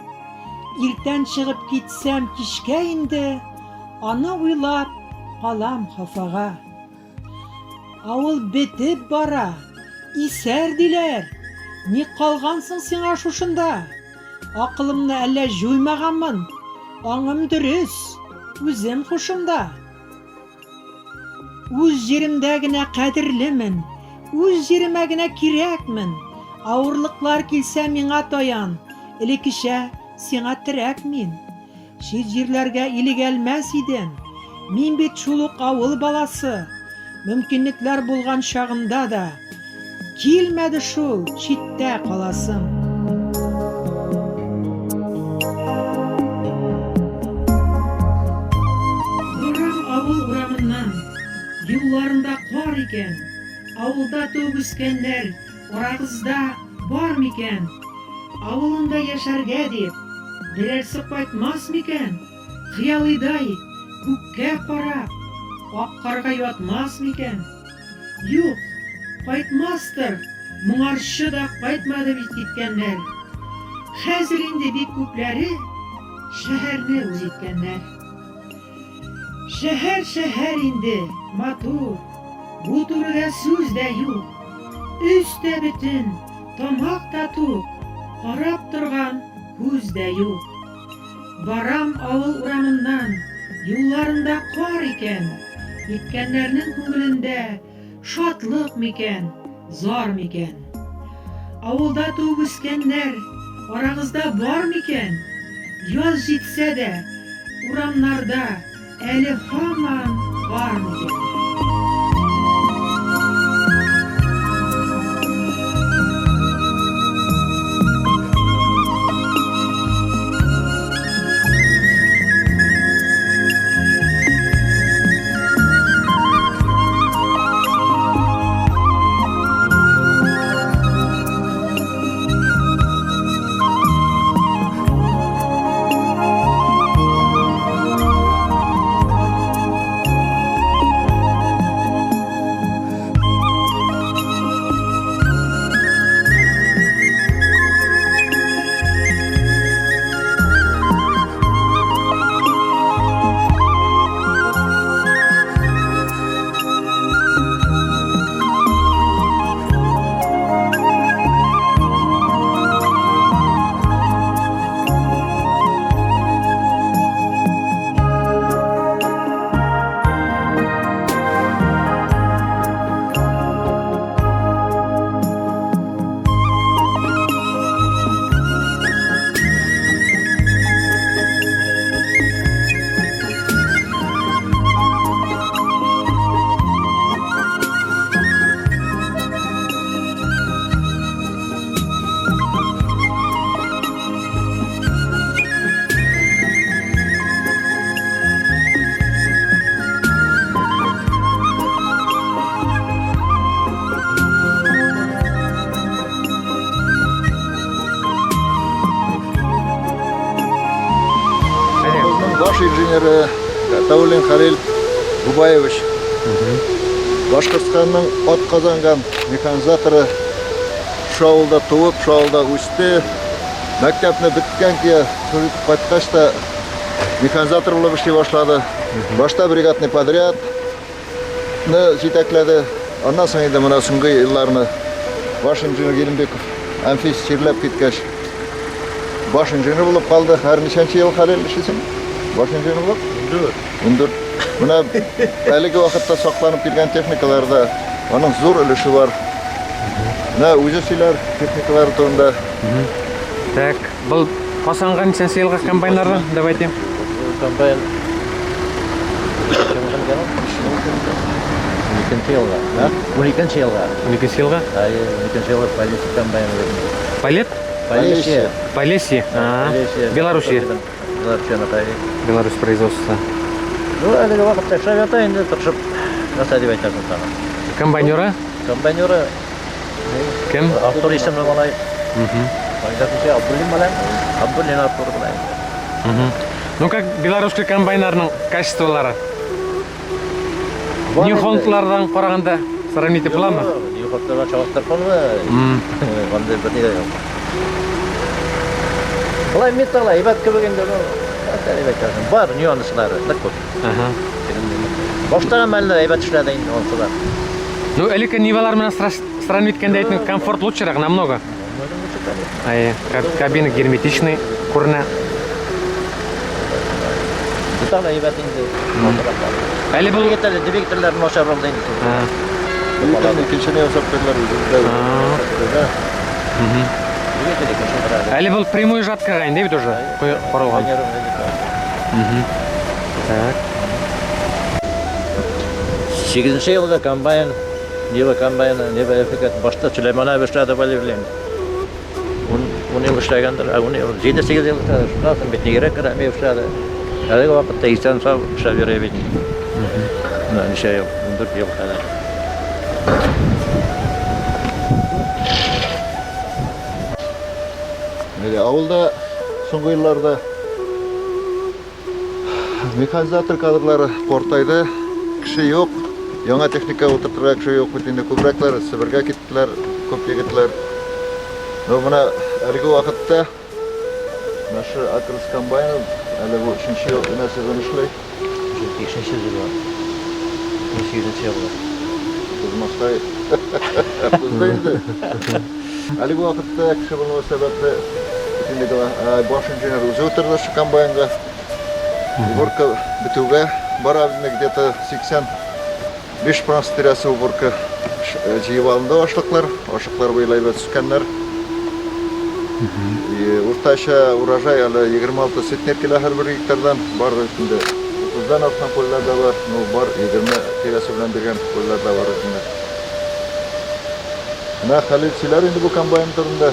Иртән чыгып китсәм кичкә инде, аны уйлап калам хафага. Авыл бетеп бара, исәр диләр. Ни калган соң сиңа шушында? Акылымны әллә җуймаганмын? Аңым дөрес, үзем хушымда. Үз җиремдә генә кадерлемен, үз җиремә генә кирәкмен. Авырлыклар килсә миңа таян, элеккечә сиңа терәк мин. Чит җирләргә илегәлмәс идем. Мин бит шул ук авыл баласы. Мөмкинлекләр булган чагында да, Килмәде шул читтә каласым. Барам авыл урамыннан, Юлларында кар икән. Авылда туып үскәннәр Арагызда бар микән? Авылында яшәргә дип, Берәрсе кайтмас микән? Хыялыйдай күккә карап, Ак карга ятмас микән? Юк, кайтмастыр, моңарчы да кайтмады бит киткәннәр. Хәзер инде бик күпләре шәһәрне үз иткәннәр. Шәһәр шәһәр инде, матур, бу турыда сүз дә юк. Өс тә бөтен, тамак та тук, карап торган күз дә юк. Барам авыл урамыннан, юлларында кар икән. Киткәннәрнең күңелендә шатлык микән, зар микән? Авылда туып үскәннәр арагызда бар микән? Яз җитсә дә, урамнарда әле һаман кар микән? Колхозның баш инженеры Гатауллин Халил Губаевич. Башкортстанның атказанган механизаторы Шул авылда туып, шул авылда үсте. Мәктәпне беткән көе кайткач та механизатор булып эшли башлады. Башта бригадный подряд ны җитәкләде. Аннан соң инде менә соңгы елларны баш инженер Гилембеков Анфис чирләп киткәч, баш инженер булып калды. Һәр ничәнче ел Хәлил эшлисең? Баш инженер булып? 14. 14. Менә әлеге вакытта сакланып килгән техникаларда аның зур өлеше бар. Менә үзе сөйләр техникалар турында. Так, был касанга ничәнче елгы комбайннардан, давайте. Комбайн Уникенче елга. А? Уникенче елга. Уникенче елга? Әйе, уникенче елга Полесье комбайны. Полет? Полесье. Полесье. Полесье. Белоруссия. Белоруссия, Беларусь производства. Ну, әлеге вакытта эшләп ята инде, тырышып, нәрсә дип әйтәсең тагын. Комбайнеры? Комбайнеры Кем? Артур исемле малай. Абдуллин малай. Абдуллин Артур малай. Ну как белорусский комбайнарның качестволары? Нью-Холландлардан караганда сравнить итеп буламы? Нью-Холландлардан чагыштырып булмый. Андый бер ни дә юк. Болай металл әйбәт кебек инде, ну, нәрсә дип әйтәсең. Бар нюанслары, нык күп. Башта мәллә әйбәт эшләде инде ансы да. Ну, элекке Нивалар менән сравнить иткәндә әйтмим, комфорт лучшерак намного. Әйе, кабина герметичный, күренә. Деталь әйбәт инде. Әле бу двигательләр начар булды инде. Двигательне икенчене ясап бирделәр үзебездә. Әле был прямой жаткага инде бит уже корылган. Так. 8-нче елда комбайн, Нива комбайны, Нива F2 башта Сөләйман абый эшләде Валерий. Ун ел эшләгәндер, ә ун ел, 7-8 ел эшләде. Шуннан соң бит нигерәк Рәмиев эшләде. Әлеге вакытта исән сау эшләп йөри бит. Менә ничә ел, 14 ел хәзер. Менә авылда соңгы елларда механизатор кадрлары картайды, кеше юк, яңа техника утыртырга кеше юк бит инде, күбрәкләр Себергә киттеләр, күп егетләр. Ну, менә әлеге вакытта менә шу Акрос комбайны әле бу өченче ел гына сезон эшли. Бишенче сезон. 18 елгы. Тузмастай тузды инде. Әлеге вакытта кеше булмау сәбәпле, бит инде баш инженер үзе утырды шу комбайнга. Уборка бетүгә бара инде где-то 85 процент тирәсе уборка җыеп алынды ашлыклар. Ашлыклар быел әйбәт үскәннәр. Уртача урожай әле 26 центнер килә һәрбер гектардан. Бар инде 30-дан арткан куйлар да бар, ну бар 20 тирәсе белән биргән куйлар да бар инде. Менә Хәлил сөйләр инде бу комбайн турында.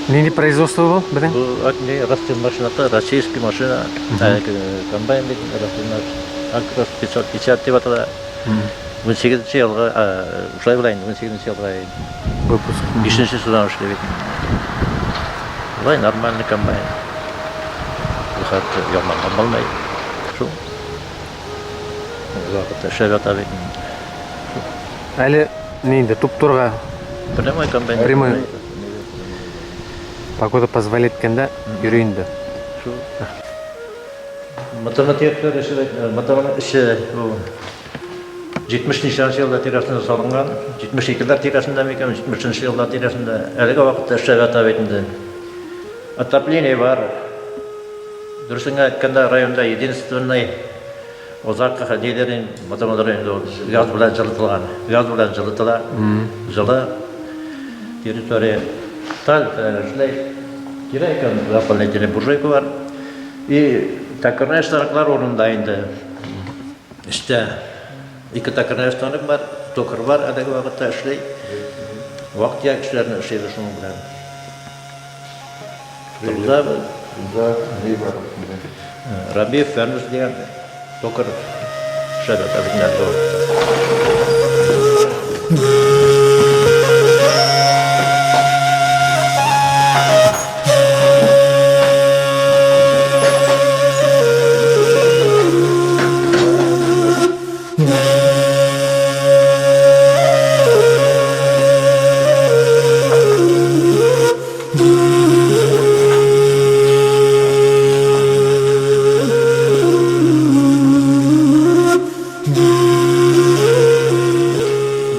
Нинди производство бу безнең? Бу не Ростин машинасы, российский машина, комбайн бит Ростин Акрос 550 дип атала. 18 елгы, шулай була инде, 18 елгы. Выпуск. 5 сезон эшли бит. Болай нормальный комбайн. Хәтта яманга булмый. Шул. Вакытта эшләп ята бит. Әле ни инде туп-турга Прямой комбайн. Прямой. Погода позволяет иткәндә йөри инде. Шул. Математиклар эше, математик эше бу 70 ничәнче елда тирәсендә салынган, 72ләр тирәсендә микән, 73 еллар тирәсендә. Әлеге вакытта эшләп ята бит инде. Отопление бар. Дөресен генә әйткәндә, районда единственный озак ниләр инде, математик инде ул газ белән җылытылган. Газ белән җылытыла. Җылы территория. Таль эшләй. Кирәк икән, дополнительный буржуйка бар. И токарная станоклар урынында инде. Эштә ике токарная станок бар, токарь бар, әлеге вакытта эшли. Вак-төяк эшләрне эшлибез шуның белән. Торгызабыз. Рабиев Фәнүс дигән токарь эшләп ята бит инде әлеге вакытта.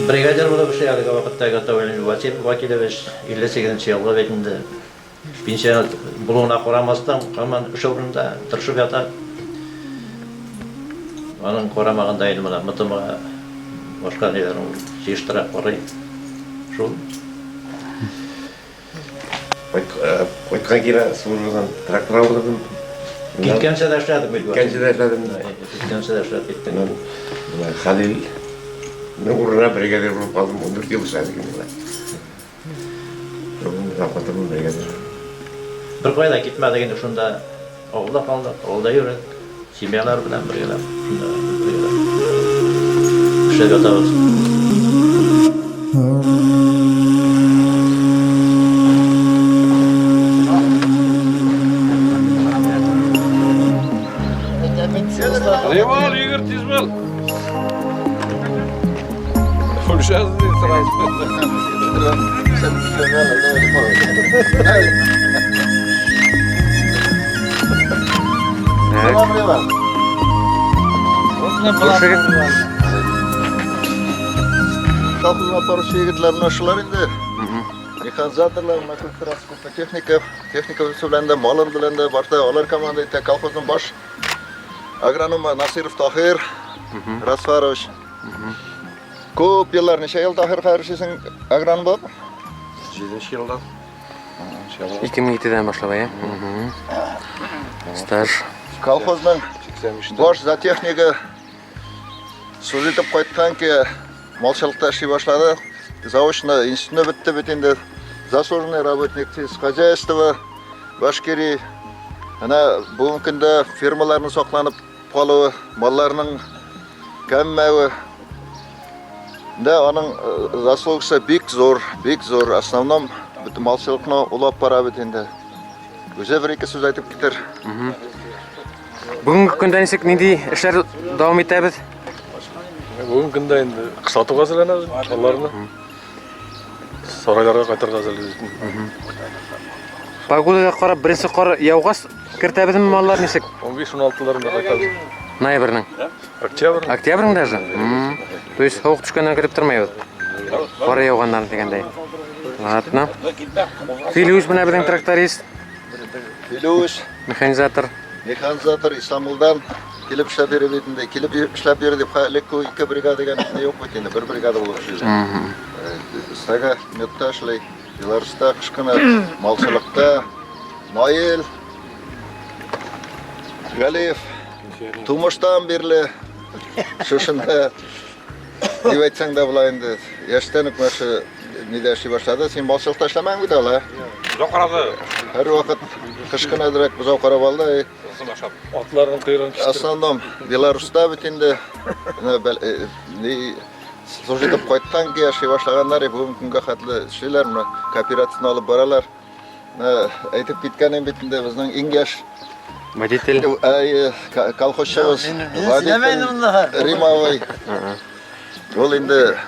Бригадир булып эшли әлеге вакытта Гатауллин Васил Вакилович, 58 нче елгы бит инде. Пенсия булуына карамастан, һаман эш урынында тырышып ята. Аның карамагында инде менә МТМга башка ниләр ул җыештыра, карый. Шул. Кайткан килә службадан трактор алдырдым. Киткәнчә дә эшләдек бит. Киткәнчә дә эшләдем. Киткәнчә дә эшләп киттек. Менә Хәлилнең урынына бригадир булып калдым, 14 ел эшләдек инде. Беркая да китмәдек инде, шунда авылда калдык, авылда йөрдек. Семьялар белән бергәләп, шунда бергәләп эшләп ятабыз. Ривал, Игорь, тиз бул. Үлешәсез сразу. Колхозга баручы егетләр менә шулар инде. Механизаторлар, күпме техника, техника белән дә, малын белән дә барда алар команда итә. Колхозның баш агрономы Насиров Таһир Расфарович. Күп еллар, ничә ел Таһир хәзер эшлисең агроном булып? 7 елдан. 2007-дән башлап, ә? Стаж. Колхозның баш зоотехнигы служить итеп кайткан ки малчылыкта эшли башлады. Заочно институтны бетте бит инде. Заслуженный работник сельскохозяйства Башкирии. Әнә бүгенге көндә фермаларның сакланып калуы, малларның кәммәве. Да, аның заслугасы бик зур, бик зур. Основном бөтен малчылыкны улап бара бит инде. Үзе бер-ике сүз әйтеп китер. Бүгенге көндә ничек нинди эшләр дәвам итәбез? Бүгенге көндә инде кышлатуга әзерләнәбез малларны. Сарайларга кайтырга әзерлибез. Погодага карап беренче кар яугач кертәбезме маллар ничек? 15-16-ларында кайтабыз. Ноябрьнең. Октябрь. Октябрьнең даже? То есть һавык төшкәннән кертеп тормыйбыз. Кар яуганнан дигәндәй. Ладно. Филүс менә безнең тракторист. Филүс. Механизатор. Механизатор Истанбулдан килеп эшләп йөри бит инде. Килеп эшләп йөри дип, элек ике бригада дигән юк бит инде, бер бригада булып эшли. Стага метта эшли, Беларуста кыш көне малчылыкта. Наил Галиев тумыштан бирле шушында дип әйтсәң дә була инде. Яшьтән үк менә шу нидә эшли башлады. Син малчылыкта эшләмәдең бит әле, ә? Бозау карады. Һәрвакыт кыш көне әзрәк бозау карап алды. Атларның койрыгын кистереп. Основном Беларуста бит инде. Менә ни служить итеп кайткан ки яши башлаганнар, бүгенге көнгә хәтле эшлиләр, менә кооперацияне алып баралар. Менә әйтеп киткәнем бит инде безнең иң яшь водитель. Әй, колхозчыбыз. Водитель Римовый. Ул инде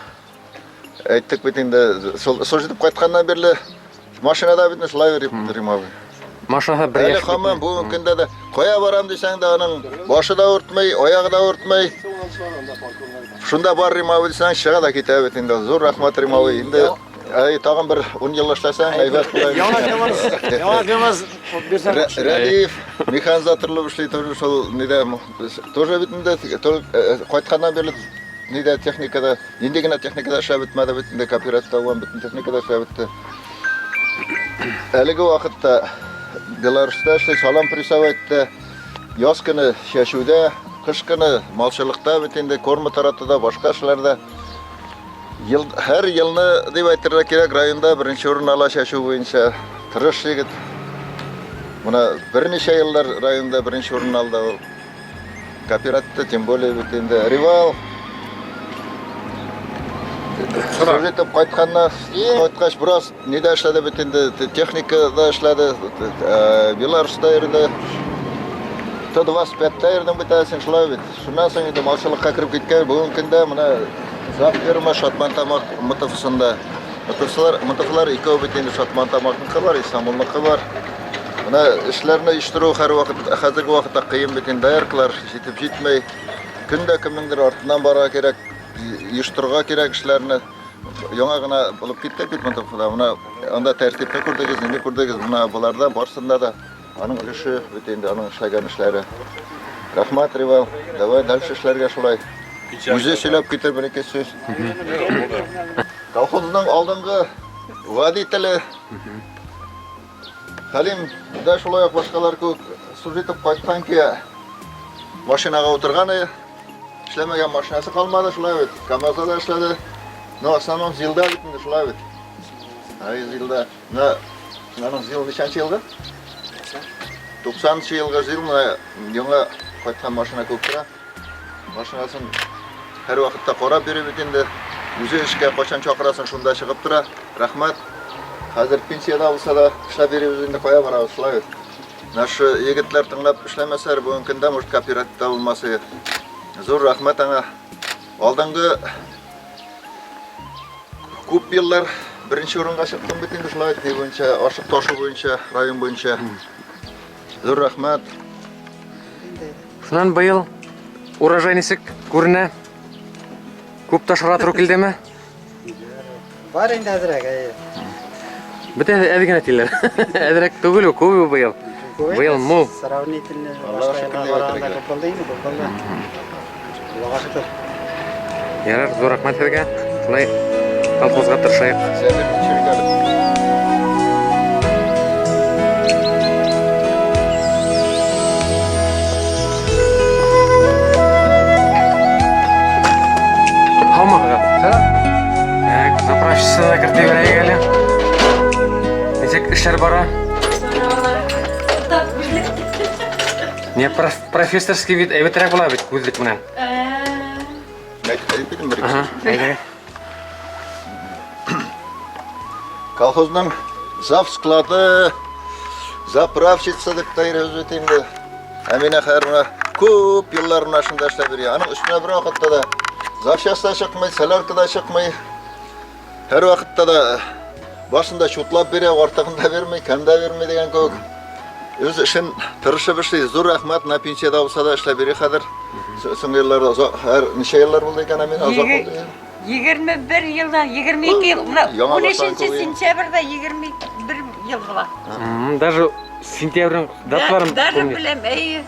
әйттек бит инде, служить итеп кайтканнан бирле машинада бит шулай йөри Римовый. Машинада бер Әле яшь. һаман бүгенге көндә дә кая барам дисәң дә аның башы да авыртмый, аягы да авыртмый. Шунда бар Римовый дисәң, чыга да китә бит инде. Зур рәхмәт Римовый. Инде әй, тагын бер 10 ел эшләсәң, әйбәт була. Яңа КАМАЗ бирсәң. Рәдиев механизатор булып эшли тоже шул нидә тоже бит инде кайтканнан бирле нидә техникада, нинди генә техникада эшләп бетмәде бит инде, кооперативта булган бөтен техникада эшләп бетте. Әлеге вакытта Беларуста эшли, салам прессовать итте. Яз көне чәчүдә, кыш көне малчылыкта бит инде, корма таратуда, башка эшләрдә. Ел, һәр елны дип әйтергә кирәк, районда беренче урын ала чәчү буенча. Тырыш егет. Менә берничә еллар районда беренче урын алды ул. Кооперативта тем более бит инде. Ривал. Служить итеп кайтканнан кайткач бераз нидә эшләде бит инде, техникада эшләде, Беларуста йөрде. Т-25-тә йөрдең бит әле син, шулай бит. Шуннан соң инде малчылыкка кереп киткән. Бүгенге көндә менә зав ферма Шатман Тамак МТФсында. МТФлар, МТФлар икәү бит инде, Шатман Тамакныкы бар, Истанбулныкы бар. Менә эшләрне оештыру һәрвакыт хәзерге вакытта кыен бит инде, дояркалар җитеп җитмәй. Көн дә кемнеңдер артыннан барырга кирәк, оештырырга кирәк эшләрне. Яңа гына булып киттек бит МТФда. Менә анда тәртипне күрдегез, нинди күрдегез. Менә боларда барсында да аның өлеше бит инде, аның эшләгән эшләре. Рәхмәт, Ривал. Давай дальше эшләргә шулай. Үзе сөйләп китер бер-ике сүз. Колхозның алдынгы водителе Хәлим дә шулай ук башкалар кебек служить итеп кайткан ки машинага утырган иде. Эшләмәгән машинасы калмады, шулай бит. КАМАЗда да эшләде. Но в основном ЗИЛда бит инде, шулай бит. Ай, ЗИЛда. Менә аның ЗИЛ ничәнче елгы? 90 елгы ЗИЛ, менә яңа кайткан машина күп тора. Машинасын һәрвакытта карап йөри бит инде. Үзе эшкә кайчан чакырасың, шунда чыгып тора. Рәхмәт. Хәзер пенсиядә булса да эшләп йөрибез инде, кая барабыз, шулай бит. Наши егетләр тыңлап эшләмәсәләр, бүгенге көндә, может, кооперативта булмас иде. Зур рәхмәт аңа. Алдынгы күп еллар беренче урынга чыктым бит инде, шулай бит, ни буенча, ашык ташу буенча, район буенча. Зур рәхмәт. Шуннан быел урожай ничек күренә? Күп ташырга туры килдеме? Бар инде әзрәк, әйе. Бөтә әз генә тиләр. Әзрәк түгел, күп быел. Быел мул. Сравнительно Аллага башка шөкер елга дип караганда әйтергә. күп булды инде, күп булды. Аллага шөкер. Ярар, зур рәхмәт сезгә. Шулай колхозга тырышайык. Сәлем чиргәле. Эшләр бара? Не, профессорский вид әйбәтрәк була бит күҙлек менән. Әйтеп бер. Ага, әйдә. Колхозның зав склады, заправщица дип тә йөрибез бит инде. Әминә хәзер менә күп еллар менә шунда эшләп йөри. Аның өстенә бер вакытта да запчасть та чыкмый, солярка да чыкмый. Һәр вакытта да башында чутлап бирә, артыгын да бирми, кәм дә бирми дигән кебек. Үз эшен тырышып эшли. Зур рәхмәт, менә пенсиядә булса да эшләп йөри хәзер. Соңгы елларда озак, һәр ничә еллар булды икән, Әминә, озак булды. 21 елда, 22 ел, менә Яңа башланган 13 кебек. сентябрьдә 21 ел була. Даже сентябрьнең даталарын Даже помню. беләм, әйе.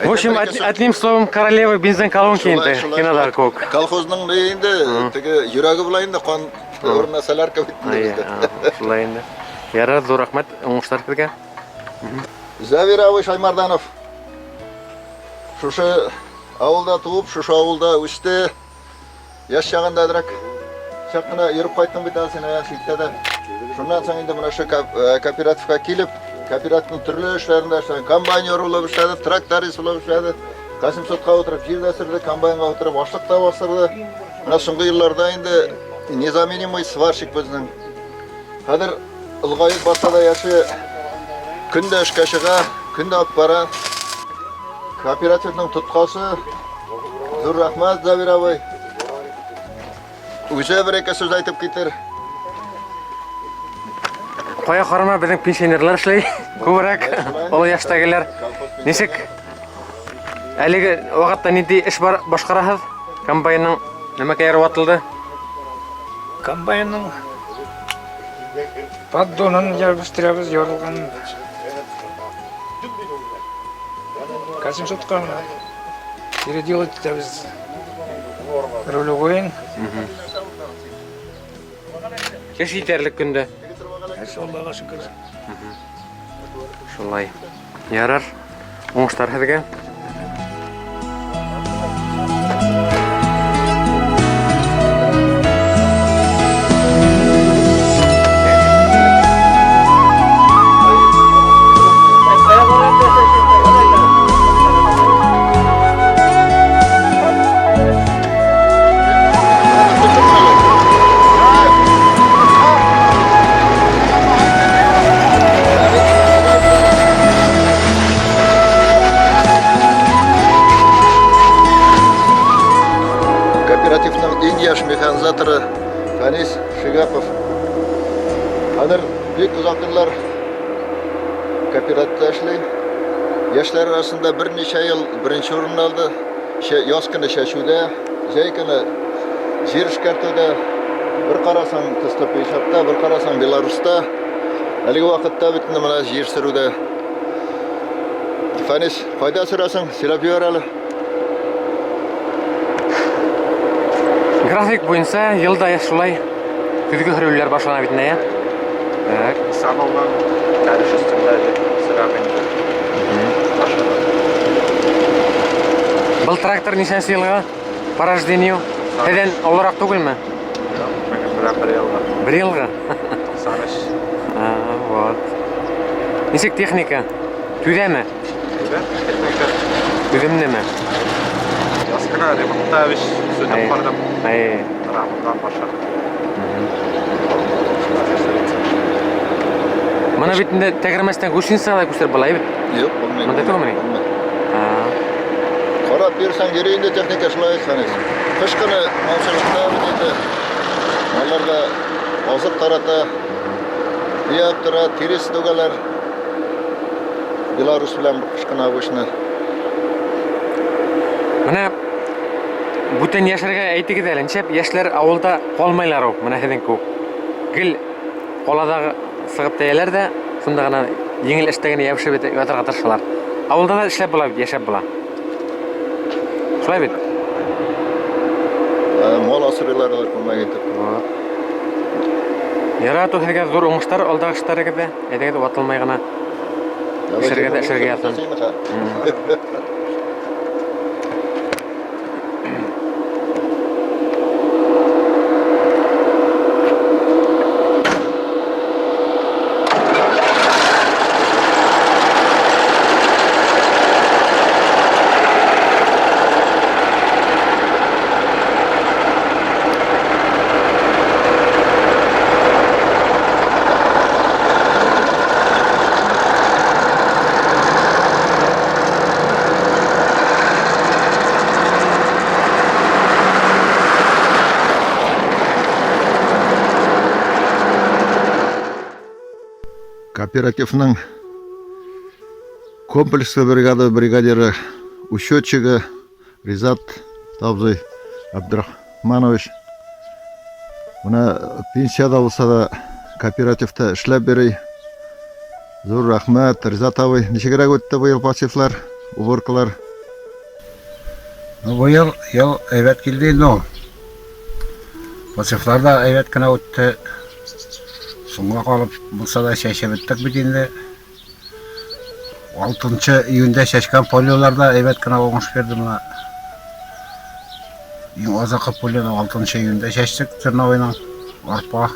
В общем, одним словом, королева бензоколонки инде, кинода кебек. Колхозның ни инде, теге йөрәге була инде, кан урынына солярка бит инде бездә. Шулай инде. Ярар, зур рәхмәт, уңышлар сезгә. Зәвир абый Шаймарданов. Шушы авылда туып, шушы авылда үсте. Яшь чагында әзрәк чак кына йөреп кайттың бит әле син, ә, читтә дә. Шуннан соң инде менә шу кооперативка килеп, кооперативның төрле эшләрендә эшләде. Комбайнер булып эшләде, тракторист булып эшләде. Касимсотка утырып җир дә сөрде, комбайнга утырып ашлык та бастырды. Менә соңгы елларда инде незаменимый сварщик безнең. Хәзер олыгаеп барса да яше көн дә эшкә чыга, көн дә алып бара. Кооперативның тоткасы. Зур рәхмәт, Зәвир абый. Үзе бер-ике сүз әйтеп китер. Кая карама безнең пенсионерлар эшли, күбрәк олы яшьтәгеләр. Ничек? Әлеге вакытта нинди эш бар башкарасыз? Комбайнның нәмәкәйләре ватылды? Комбайнның поддонын ябыштырабыз, ярылган. Касимсотка переделать итәбез рулевойын. Эш җитәрлек көндә. Эш Аллага шөкер. Шулай. Ярар. Уңышлар һеҙгә. Кооперативның иң яшь механизаторы Фәнис Шигапов. Хәзер бик озак еллар кооперативта эшли. Яшьләр арасында берничә ел беренче урынны алды. Яз көне чәчүдә, җәй көне җир эшкәртүдә. Бер карасаң, Тестопейшатта, бер карасаң, Беларуста. Әлеге вакытта бит инде менә җир сөрүдә. Фәнис, кайда сөрәсең? Сөйләп җибәр әле. График буенча елда шулай көзге һөрүләр башлана бит инде, ә? Так. Саналган тәреш өстендә сөрәм инде. Был трактор ничәнче елгы? По рождению. Һеҙҙән олораҡ түгелме? Юк, минем белән бер елгы. Бер елгы? 93. А, вот. Нисек техника? Түҙәме? Әйбәт техника. Түҙемлеме? Яз кына ремонтта эш сүтеп бардым. Әй. Рамындан баша. Мына бит инде тәгәрмәстән гусеницаға да күстереп була, бит? Юк, булмый. Монда түгелмени? Карап йөрсәң йөри инде техника шулай, Фәнис. Кыш көне малчылыкта бит инде малларга азык тарата, төяп тора, тирес түгәләр. Беларусь белән бер кыш көне обычно. Менә бүтән яшәргә әйтегез әле, ничәп яшьләр авылда калмайлар ул, менә һеҙҙең кеүек. Гел ҡаладағы сығып тәйәләр ҙә, шунда ғына еңел эштә генә йәбешеп ятырға тырышалар. Ауылда ҙа эшләп була бит, йәшәп була. Шулай бит? Мал асырыйлар алар күмәк итеп. Ярату һеҙгә ҙур уңыштар алдағы эштәрегеҙҙә. Әйҙәгеҙ, ватылмай ғына эшләргә ҙә эшләргә яҙһын. Кооперативның комплекслы бригада бригадиры, учетчигы Ризат абзый Абдрахманович. Менә пенсияда булса да кооперативта эшләп йөри. Зур рәхмәт, Ризат абый. Ничегрәк үтте быел посевлар, уборкалар? Ну, быел ел әйбәт килде инде ул. Посевлар да әйбәт кенә үтте. Соңга калып булса да чәчеп беттек бит инде. 6 июньдә чәчкән полелар да әйбәт кенә уңыш бирде менә. Иң азакы полены 6 июньдә чәчтек зерновойның арпа.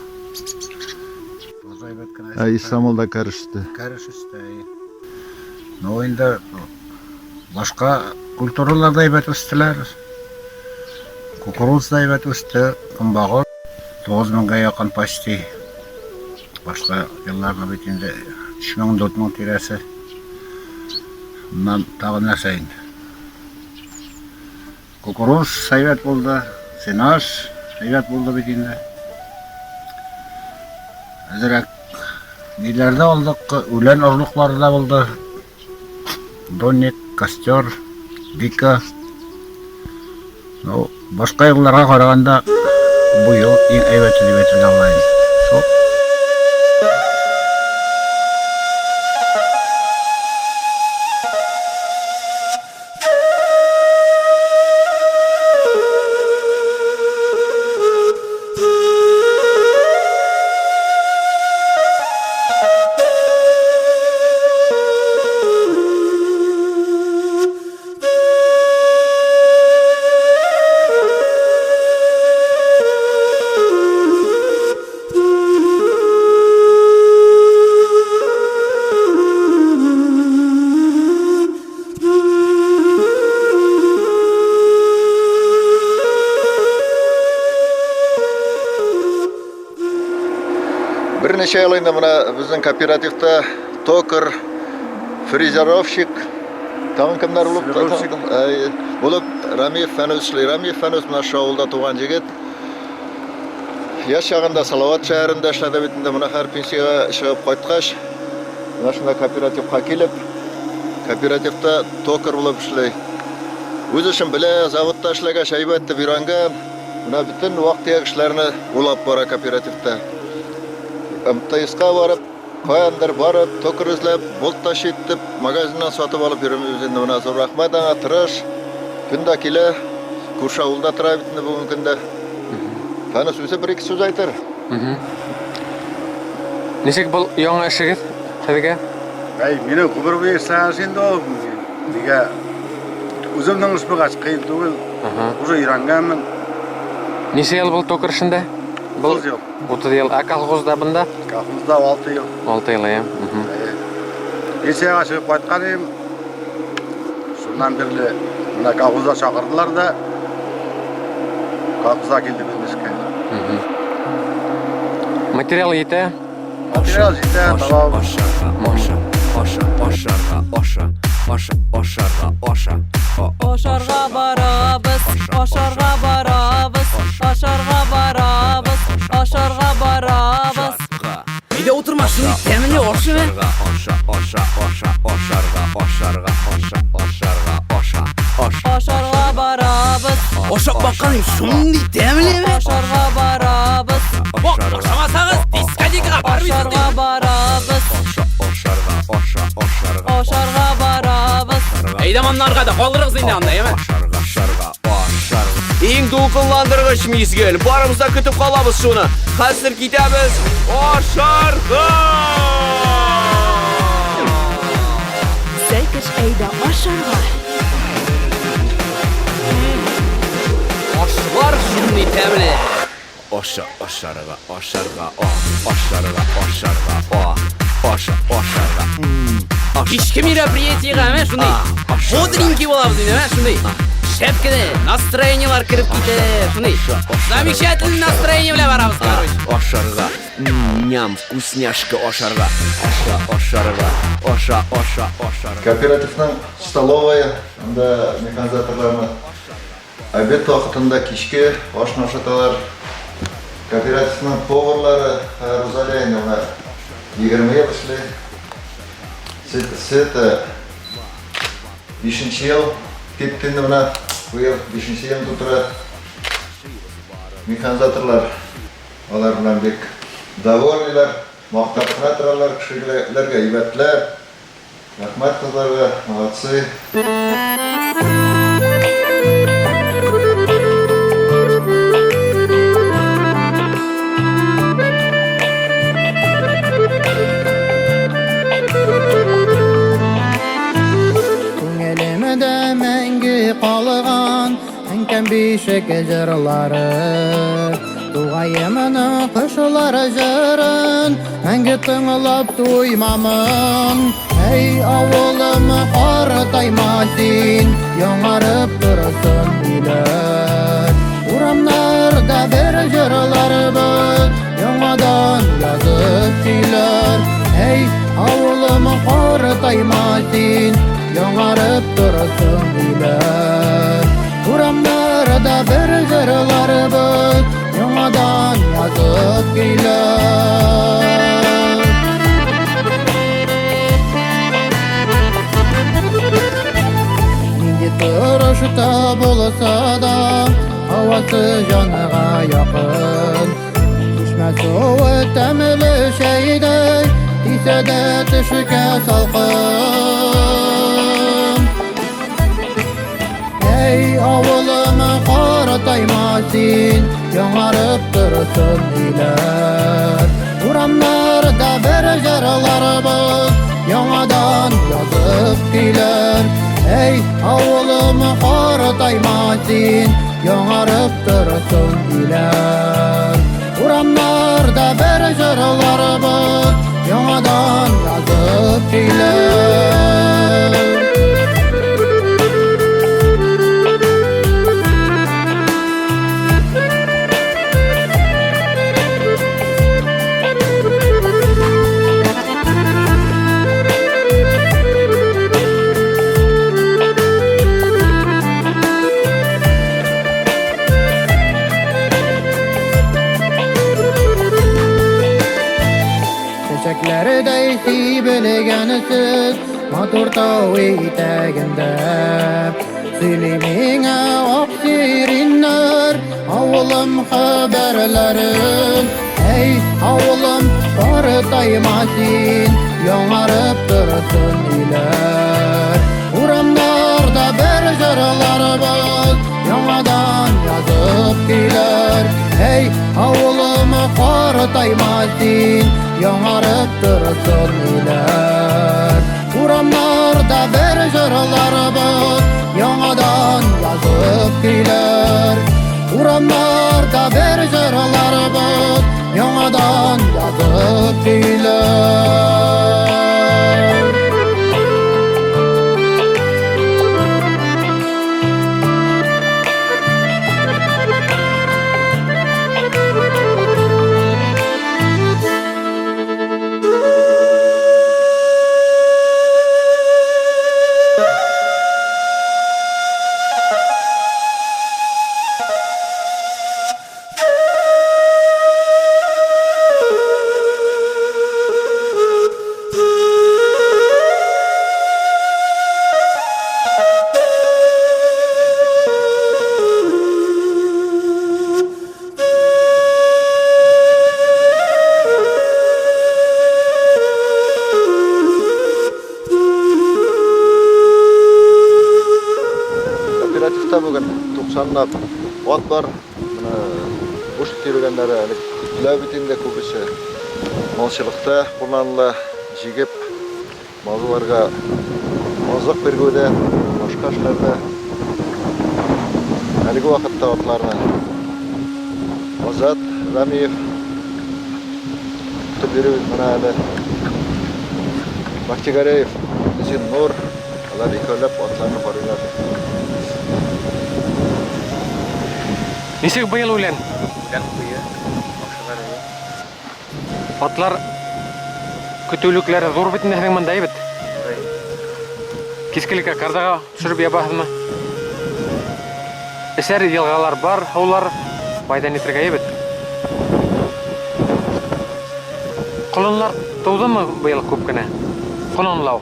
Ә Исламул да кәреш үсте. Кәреш үсте. Ну инде башка культуралар да әйбәт үстеләр. Кукуруз да әйбәт үсте, көнбагыш 9 меңгә якын почти. Башка елларда бит инде 3 мең, 4 мең тирәсе. Моннан тагы нәрсә инде. Кукуруз әйбәт булды, сенаж әйбәт булды бит инде. Әзрәк ниләр дә алдык, үлән орлыклары да булды. Донник, костер, вика. Ну, башка елларга караганда бу ел иң әйбәте дип әйтергә була инде. Шул. Берничә ел инде менә безнең кооперативта токарь, фрезеровщик, тагын кемнәр булып, булып Рамиев Фәнүс эшли. Рамиев Фәнүс менә шул авылда туган егет. Яшь чагында Салават шәһәрендә эшләде бит инде, менә хәзер пенсиягә чыгып кайткач, менә шунда кооперативка килеп, кооперативта токарь булып эшли. Үз эшен белә, заводта эшләгәч әйбәт дип өйрәнгән. Менә бөтен вак-төяк эшләрне улап бара кооперативта. МТСка барып, каяндыр барып, токарь эзләп, болт ташыйт дип, магазиннан сатып алып йөрмибез инде. Менә зур рәхмәт аңа, тырыш. Көн дә килә. Күрше авылда тора бит инде бүгенге көндә. Фәнүс үзе бер-ике сүз әйтер. Ничек был яңа эшегез һеҙгә? Әй, мине гомер буе эшләгән эш инде ул. Нигә үземнең эш булгач, кыен түгел. Уже өйрәнгәнмен. Нисә ел был токарь эшендә? Был 30 ел. 30 ел. Ә колхозда бында? Колхозда 6 ел. 6 ел, әйе. Пенсиягә чыгып кайткан идем. Шуннан бирле менә колхозда чакырдылар да, колхозга килдем инде эшкә. Материал етә? Материал җитә, табабыз. Аша, аша, ашарга, аша, аша, ашарга, аша. Ашарга барабыз, ашарга барабыз, ашарга барабыз, ашарга барабыз. Өйдә утырма, шундый тәмле ашымы? Аша, аша, аша, ашарга, ашарга, аша, ашарга, аша, аша. Ашарга барабыз. Ашап бакканым шундый тәмлеме? Ашарга барабыз. Ашамасагыз, дискотекага бармыйсыз. Ашарга барабыз. Аша, ашарга, аша, ашарга. Ашарга барабыз. Әйдәманнарга да калдырыгыз инде анда, әйме? Ашарга, ашарга, ашарга. Иң дулкынландыргыч мизгел. Барыбыз да көтеп калабыз шуны. Хәзер китәбез ашарга! Сәкеш әйдә ашарга. Ашлар шундый тәмле. Аша, ашарга, ашарга, а, ашарга, ашарга, а, аша, ашарга. Кичке мероприятиегә, әмә шундый бодренький булабыз инде, әмә шундый. Шәп кенә настроениелар кереп китә, шундый. Замечательный настроение белән барабыз, короче. Ашарга, ням, вкусняшка ашарга. Аша, ашарга, аша, аша, ашарга. Кооперативның столовая, анда механизаторларны обед вакытында кичке ашны ашаталар. Кооперативның поварлары Рузалия инде менә 20 ел эшли. Света бишенче ел китте инде менә, быел бишенче елын тутыра. Механизаторлар алар белән бик довольныйлар, мактап кына торалар, кешеләргә әйбәтләр. Рәхмәт кызларга, молодцы. Күңелемдә мәңге калган Әнкәм бишек җырлары. Тугаемның кошлар җырын Мәңге тыңлап туймамын. Әй, авылым, картайма син, Яңарып торсын өйләр. Урамнарда бер җырларбыз Яңадан язып көйләр. Әй, авылым, картайма син, Яңарып торсын өйләр. Урамнарда бер җырларбыз Яңадан язып көйләр. Нинди торышта булса да, һавасы җанга якын. Чишмә суы тәмле чәйдәй, тисә дә төшкә салкын. Әй, авылым, картайма син, Яңарып торсын өйләр. Урамнарда бер җырларбыз Яңадан язып көйләр. Әй, авылым, картайма син, Яңарып торсын өйләр. Урамнарда бер җырларбыз Яңадан язып көйләр. Чәчәкләрдәй сибелгәнсез Матур тау итәгендә. Сөйли миңа ак сириннәр Авылым хәбәрләрен. Әй, авылым, картайма син, Яңарып торсын өйләр. Урамнарда бер җырларбыз Яңадан язып көйләр. Әй, авылым, картайма син, Яңарып торсын өйләр. Урамнарда бер җырларбыз Яңадан язып көйләр. Урамнарда бер җырларбыз Яңадан язып көйләр. Кооперативта бүген 90лап ат бар. Менә буш йөргәннәре әле көтелә бит инде күбесе. Малчылыкта кулланыла, җигеп малларга азык бирүдә, башка эшләрдә. Әлеге вакытта атларны Азат Рамиев көтеп йөри менә әле. Бахтигареев, Зиннур, алар икәүләп атларны карыйлар. Ничек быел үлән? Үлән куе, бакчалар әйе. Атлар көтүлекләре зур бит инде һеҙҙең монда бит. Кискелеккә кардаға төшөрөп ябаһыҙмы? Эсәр йылғалар бар, һыулар файҙа итергә бит. Ҡолонлар тыуҙымы быйыл күп кенә? Ҡолонлау.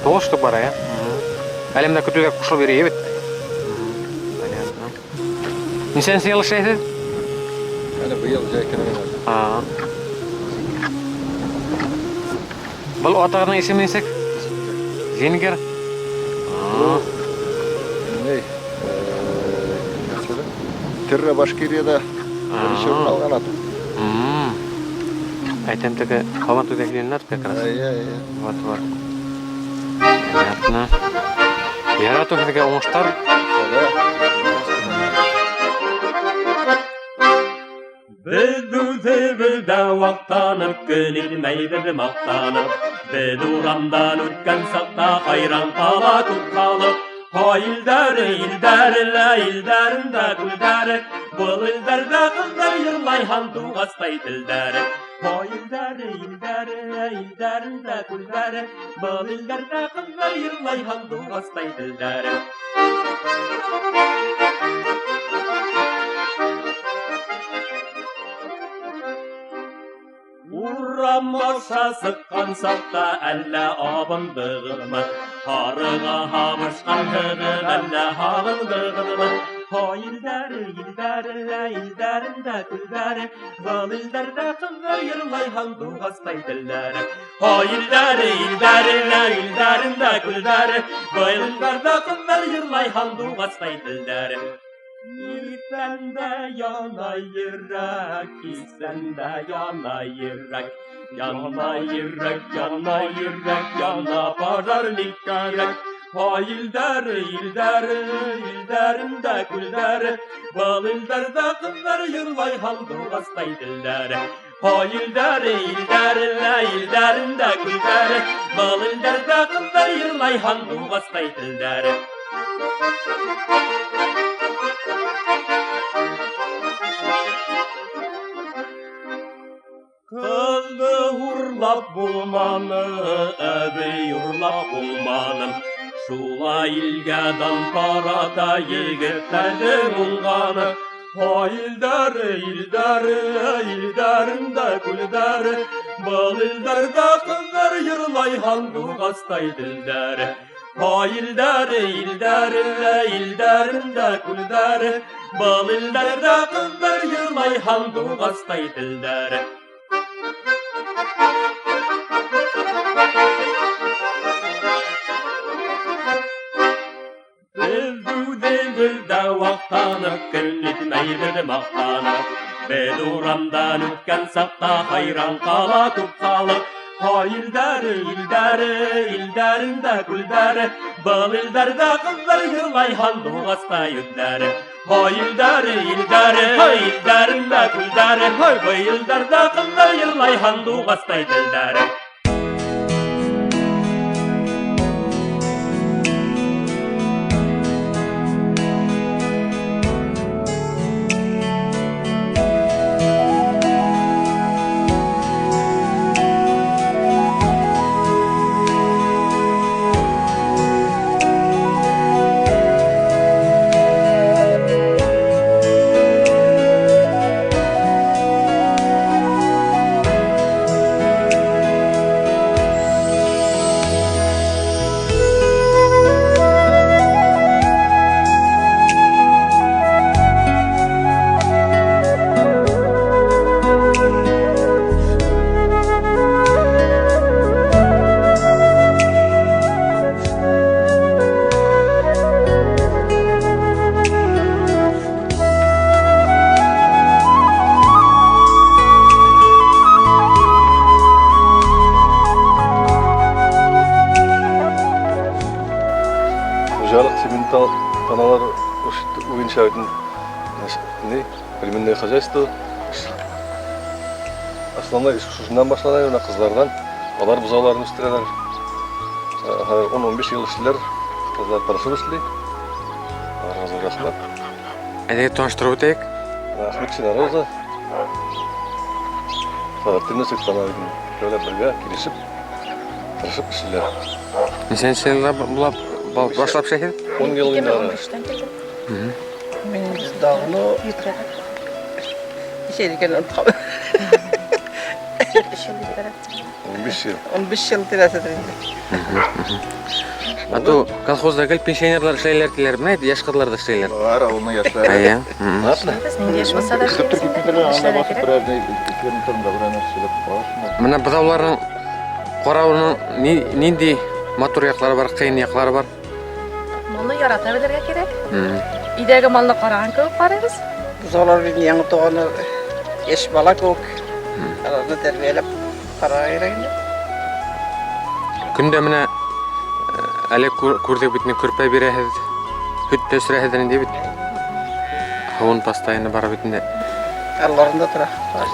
Туғыҙ штук бара, ә? Әле менә көтөүгә ҡушылып йөрөй бит. Понятно. Нисәнсе йыл эшләйһегеҙ? Әле быйыл җәй көне генә. Был атығыҙҙың исеме нисек? Зингер. Ни, Терра Башкириядә беренче урын алган ат. Әйтәм теге һабан туйҙа килгәннәр как раз. Әйе, әйе. Вот, вот. Понятно. Яратыу һеҙгә уңыштар. Беҙ үҙебеҙ ҙә ваҡтанып, көн итмәйбеҙ маҡтанып. Беҙ урамдан үткән саҡта хайран ҡала күп халыҡ. Һай илдәре, илдәре лә, илдәрендә күлдәре. Был илдәрҙә ҡыҙҙар йырлай һандуғастай телдәре. Һай илдәре, илдәре лә, илдәрендә күлдәре. Был илдәрҙә ҡыҙҙар йырлай һандуғастай телдәре. Урам аша сыҡҡан саҡта әллә абындығыҙмы? Һарыға һабышҡанһығыҙ, әллә һағындығыҙмы? Һай илдәре, илдәре лә, илдәрендә күлдәре. Был илдәрҙә ҡыҙҙар йырлай һандуғастай телдәре. Һай илдәре, илдәре лә, илдәрендә күлдәре. Был илдәрҙә ҡыҙҙар йырлай һандуғастай телдәре. Иртән дә яна йөрәк, кистән дә яна йөрәк. Яна йөрәк, яна йөрәк, яна пожарник кәрәк. Һай илдәре, илдәре, илдәрендә күлдәре. Был илдәрҙә ҡыҙҙар йырлай һандуғастай телдәре. Һай илдәре, илдәре лә, илдәрендә күлдәре. Был илдәрҙә ҡыҙҙар йырлай һандуғастай телдәре. Ҡыҙҙы урлап булманы, әбей урлап булманы. Шулай илгә дан тарата егеттәрҙең уңғаны. Һай илдәре, илдәре, илдәрендә күлдәре. Был илдәрҙә ҡыҙҙар йырлай һандуғастай телдәре. Һай илдәре, илдәре, илдәрендә күлдәре. Был илдәрҙә ҡыҙҙар йырлай һандуғастай телдәре. Беҙ үҙебеҙ ҙә ваҡтанып, көн итмәйбеҙ маҡтанып. Беҙ урамдан үткән саҡта хайран ҡала күп халыҡ. Һай илдәре, илдәре, илдәрендә күлдәре. Был илдәрҙә ҡыҙҙар йырлай һандуғастай үҙҙәре. Һай илдәре, илдәре, илдәрендә күлдәре. Был илдәрҙә ҡыҙҙар йырлай һандуғастай телдәре. Хуҗалык симментал таналар буенча ни племенное хозяйство основной шушыннан башлана, менә кызлардан. Алар бозауларын үстерәләр. Хәзер 10-15 ел эшлиләр. Кызлар тырышып эшли. Аларга зур рәхмәт. Әйдәгез таныштырып үтәйек. Әхмәтшина Роза. Хәзер Светлана икәүләп бергә килешеп, тырышып эшлиләр. Нисәнче елда булап башлап эшләйһегеҙ? 10 ел инде. Мин давно. Нисә икәнен онотҡанмын. 15 ел. 15 ел тирәседер инде. А то колхозда гел пенсионерлар эшләйләр диләр, менә яшь кызлар да эшләйләр. Бар, авылның яшьләре. Әйе. Без нинди яшь булса да эшлибез инде. Эшләргә кирәк. Менә бозауларның каравының нинди матур яклары бар, кыен яклары бар. Малны ярата белергә кирәк. Өйдәге малны караган кебек карыйбыз. Бозаулар бит яңа туган яшь бала кебек. Аларны тәрбияләп карарга кирәк инде. Көндә менә әле күрдек бит, көрпә бирәһез, һөт тә эчерәһез инде бит. Һавын постоянно бара бит инде. Алларында тора, тора.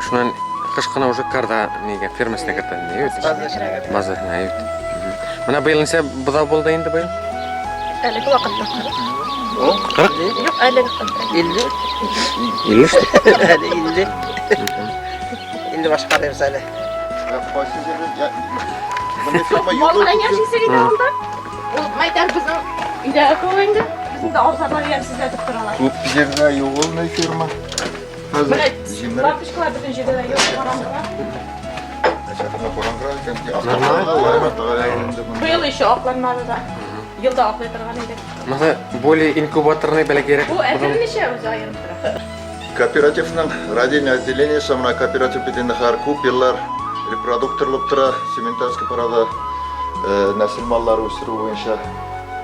Шуннан кыш кына уже карда нигә фермасына кертә инде бит. Базасына. Базасына бит. Менә быел ничә бозау булды инде быел? Әлеге вакытта 40. 40? Юк, әлеге 50. 50 что? Әле 50. 50 баш карыйбыз әле. Мал белән яшисең инде авылда. Ул мәйтәм безнең өйдәге кебек инде. Безнең дә абзарлар ямьсезләтеп торалар. Күп җирдә юк ул ферма. Хәзер Менә җимерек. лампочкалар бөтен җирдә дә юк, караңгыра. Быел еще акланмады да. Елда аклый торган иде. Монысы более инкубаторный бәләкәйрәк. Бу әзерленеше үзе аерым тора. Кооперативның родильный отделениесе менә кооператив бит инде хәзер күп еллар репродуктор булып тора сементальский порода нәсел маллары үстерү буенча.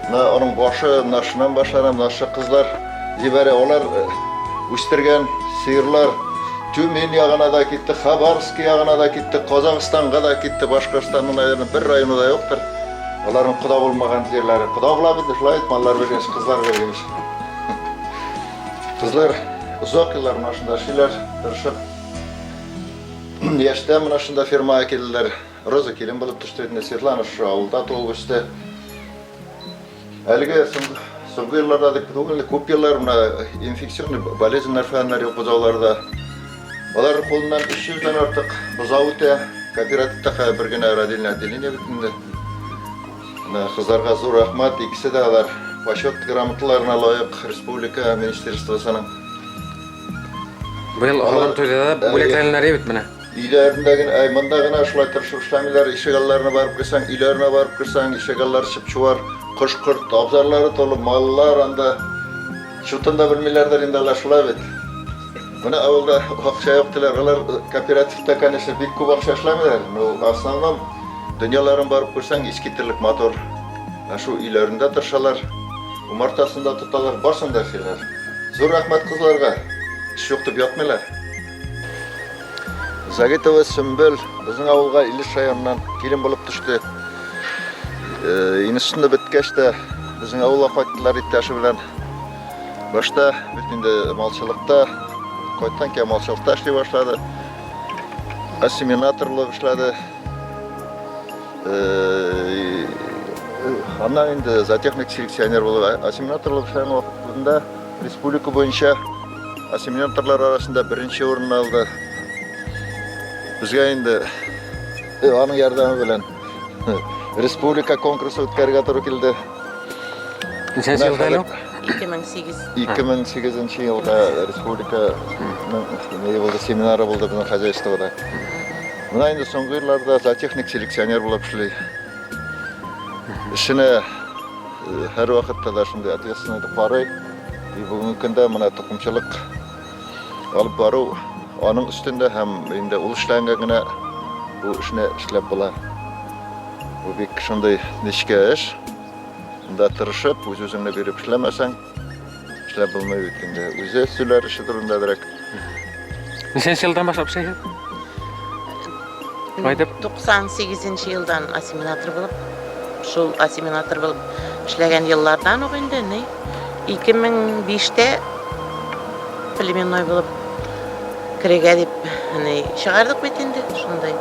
Менә аның башы менә шуннан башлана, менә шушы кызлар җибәрә. Алар үстергән сыерлар Тюмень ягына да китте, Хабаровск ягына да китте, Казахстанга да китте, Башкортстанның, наверное, бер районы да юктыр. Аларның кода булмаган җирләре. Кода була бит, шулай бит, маллар биргәч, кызлар биргәч. Кызлар озак еллар менә шунда эшлиләр, тырышып. Яшьтә менә шунда фермага килделәр. Роза килен булып төште инде, Светлана шушы авылда туып үсте. Әлеге соңгы елларда дип түгел, күп еллар менә инфекционный болезньнәр фәннәр юк бозауларда. Алар кулыннан 300 дән артык бозау үтә. Кооперативта хәзер бер генә родильный отделение бит инде. Менә кызларга зур рәхмәт, икесе дә алар почет грамоталарына лаек республика министерствосының. Быел Һабан туйда да бүләкләнәләр бит менә. Өйләрендә генә, әй, монда гына шулай тырышып эшләмиләр, ишегалларына барып керсәң, өйләренә барып керсәң, ишегаллары чып-чуар, кош-корт, абзарлары тулы, маллар анда. Чутын да белмиләрдер инде алар, шулай бит. Менә авылда акча юк диләр, алар кооперативта, конечно, бик күп акча эшләмиләр, но в основном дөньяларын барып күрсәң, искитерлек матур. Ә шул өйләрендә тырышалар, умартасын да тоталар, барсын да эшлиләр. Зур рәхмәт кызларга, эш юк дип ятмыйлар. Загитова Сөмбел безнең авылга Илеш районыннан килен булып төште. Институтны беткәч тә безнең авылга кайттылар иптәше белән. Башта бит инде малчылыкта, кайткан кә малчылыкта эшли башлады. Ассиминатор булып эшләде. Аннан инде зоотехник селекционер булып, ассиминатор булып эшләгән вакытында республика буенча ассиминаторлар арасында беренче урынны алды. Безгә инде аның ярдәме белән республика конкурсы үткәрергә туры килде. Ничәнче елда әле ул? 2008. 2008 елда республиканың не булды, семинары булды безнең хозяйствода. Менә инде соңгы елларда зоотехник селекционер булып эшли. Эшенә һәр вакытта да шундый ответственный итеп карый. И бүгенге көндә менә токымчылык алып бару аның өстендә һәм инде ул эшләгәнгә генә бу эшне эшләп була. Бу бик шундый нечкә эш. Монда тырышып, үз-үзеңне биреп эшләмәсәң, эшләп булмый бит инде. Үзе сөйләр эше турында әзрәк. Ничәнче елдан башлап эшләйсез? Шулай итеп? 98 елдан ассиминатор булып, шул ассиминатор булып эшләгән еллардан ук инде, ни, 2005-тә племенной булып керергә дип ни чыгардык бит инде, шундай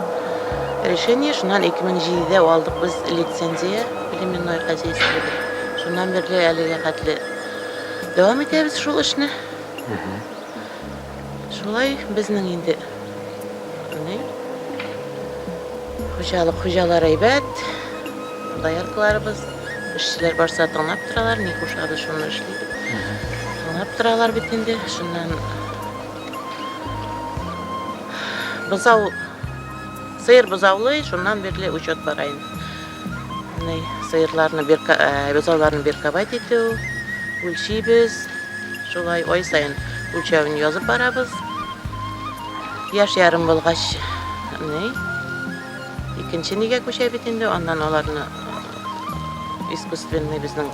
решение. Шуннан 2007-дә алдык без лицензия племенной хозяйство дип. Шуннан бирле әлегә хәтле дәвам итәбез шул эшне. Шулай безнең инде ни хуҗалык, хуҗалар әйбәт, дояркаларыбыз, эшчеләр барса тыңлап торалар, ни кушабыз шуны эшлибез. Тыңлап торалар бит инде, шуннан. Бозау, сыер бозаулый, шуннан бирле учет бара инде. Ни, сыерларны бирка, бозауларны бирковать итү, үлчибез. Шулай ай саен үлчәвен язып барабыз. Яшь ярым булгач, ни, икенче нигә күчә бит инде, аннан аларны искусственный безнең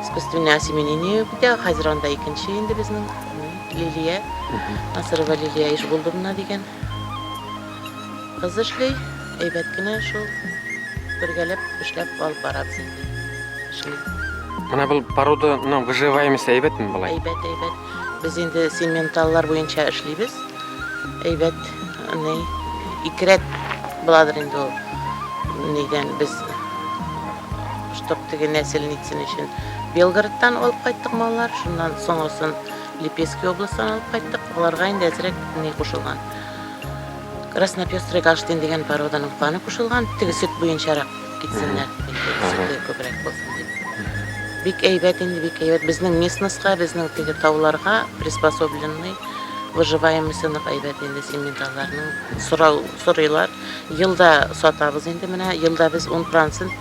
искусственный осеменение үтә. Хәзер анда икенче инде безнең Лилия, Насырова Лилия Ишбулдовна дигән кыз эшли. Әйбәт кенә шул бергәләп эшләп алып барабыз инде. Эшне. Менә был породаның выживаемости әйбәтме болай? Әйбәт, әйбәт. Без инде симменталлар буенча эшлибез. Әйбәт, ни, ике рәт буладыр инде ул. Нидән без чтоб теге нәсел нитсен өчен Белгородтан алып кайттык маллар, шуннан соңгысын Липецкий областьтан алып кайттык. Аларга инде әзрәк ни кушылган. Краснопестрый Галштин дигән породаның каны кушылган. Теге сөт буенчарак китсеннәр дип инде, сөте күбрәк булсын дип. Бик әйбәт инде, бик әйбәт. Безнең местностька, безнең теге тауларга приспособленный выживаемости нык әйбәт инде симменталларның. Сорау сорыйлар. Елда сатабыз инде менә, елда без 10%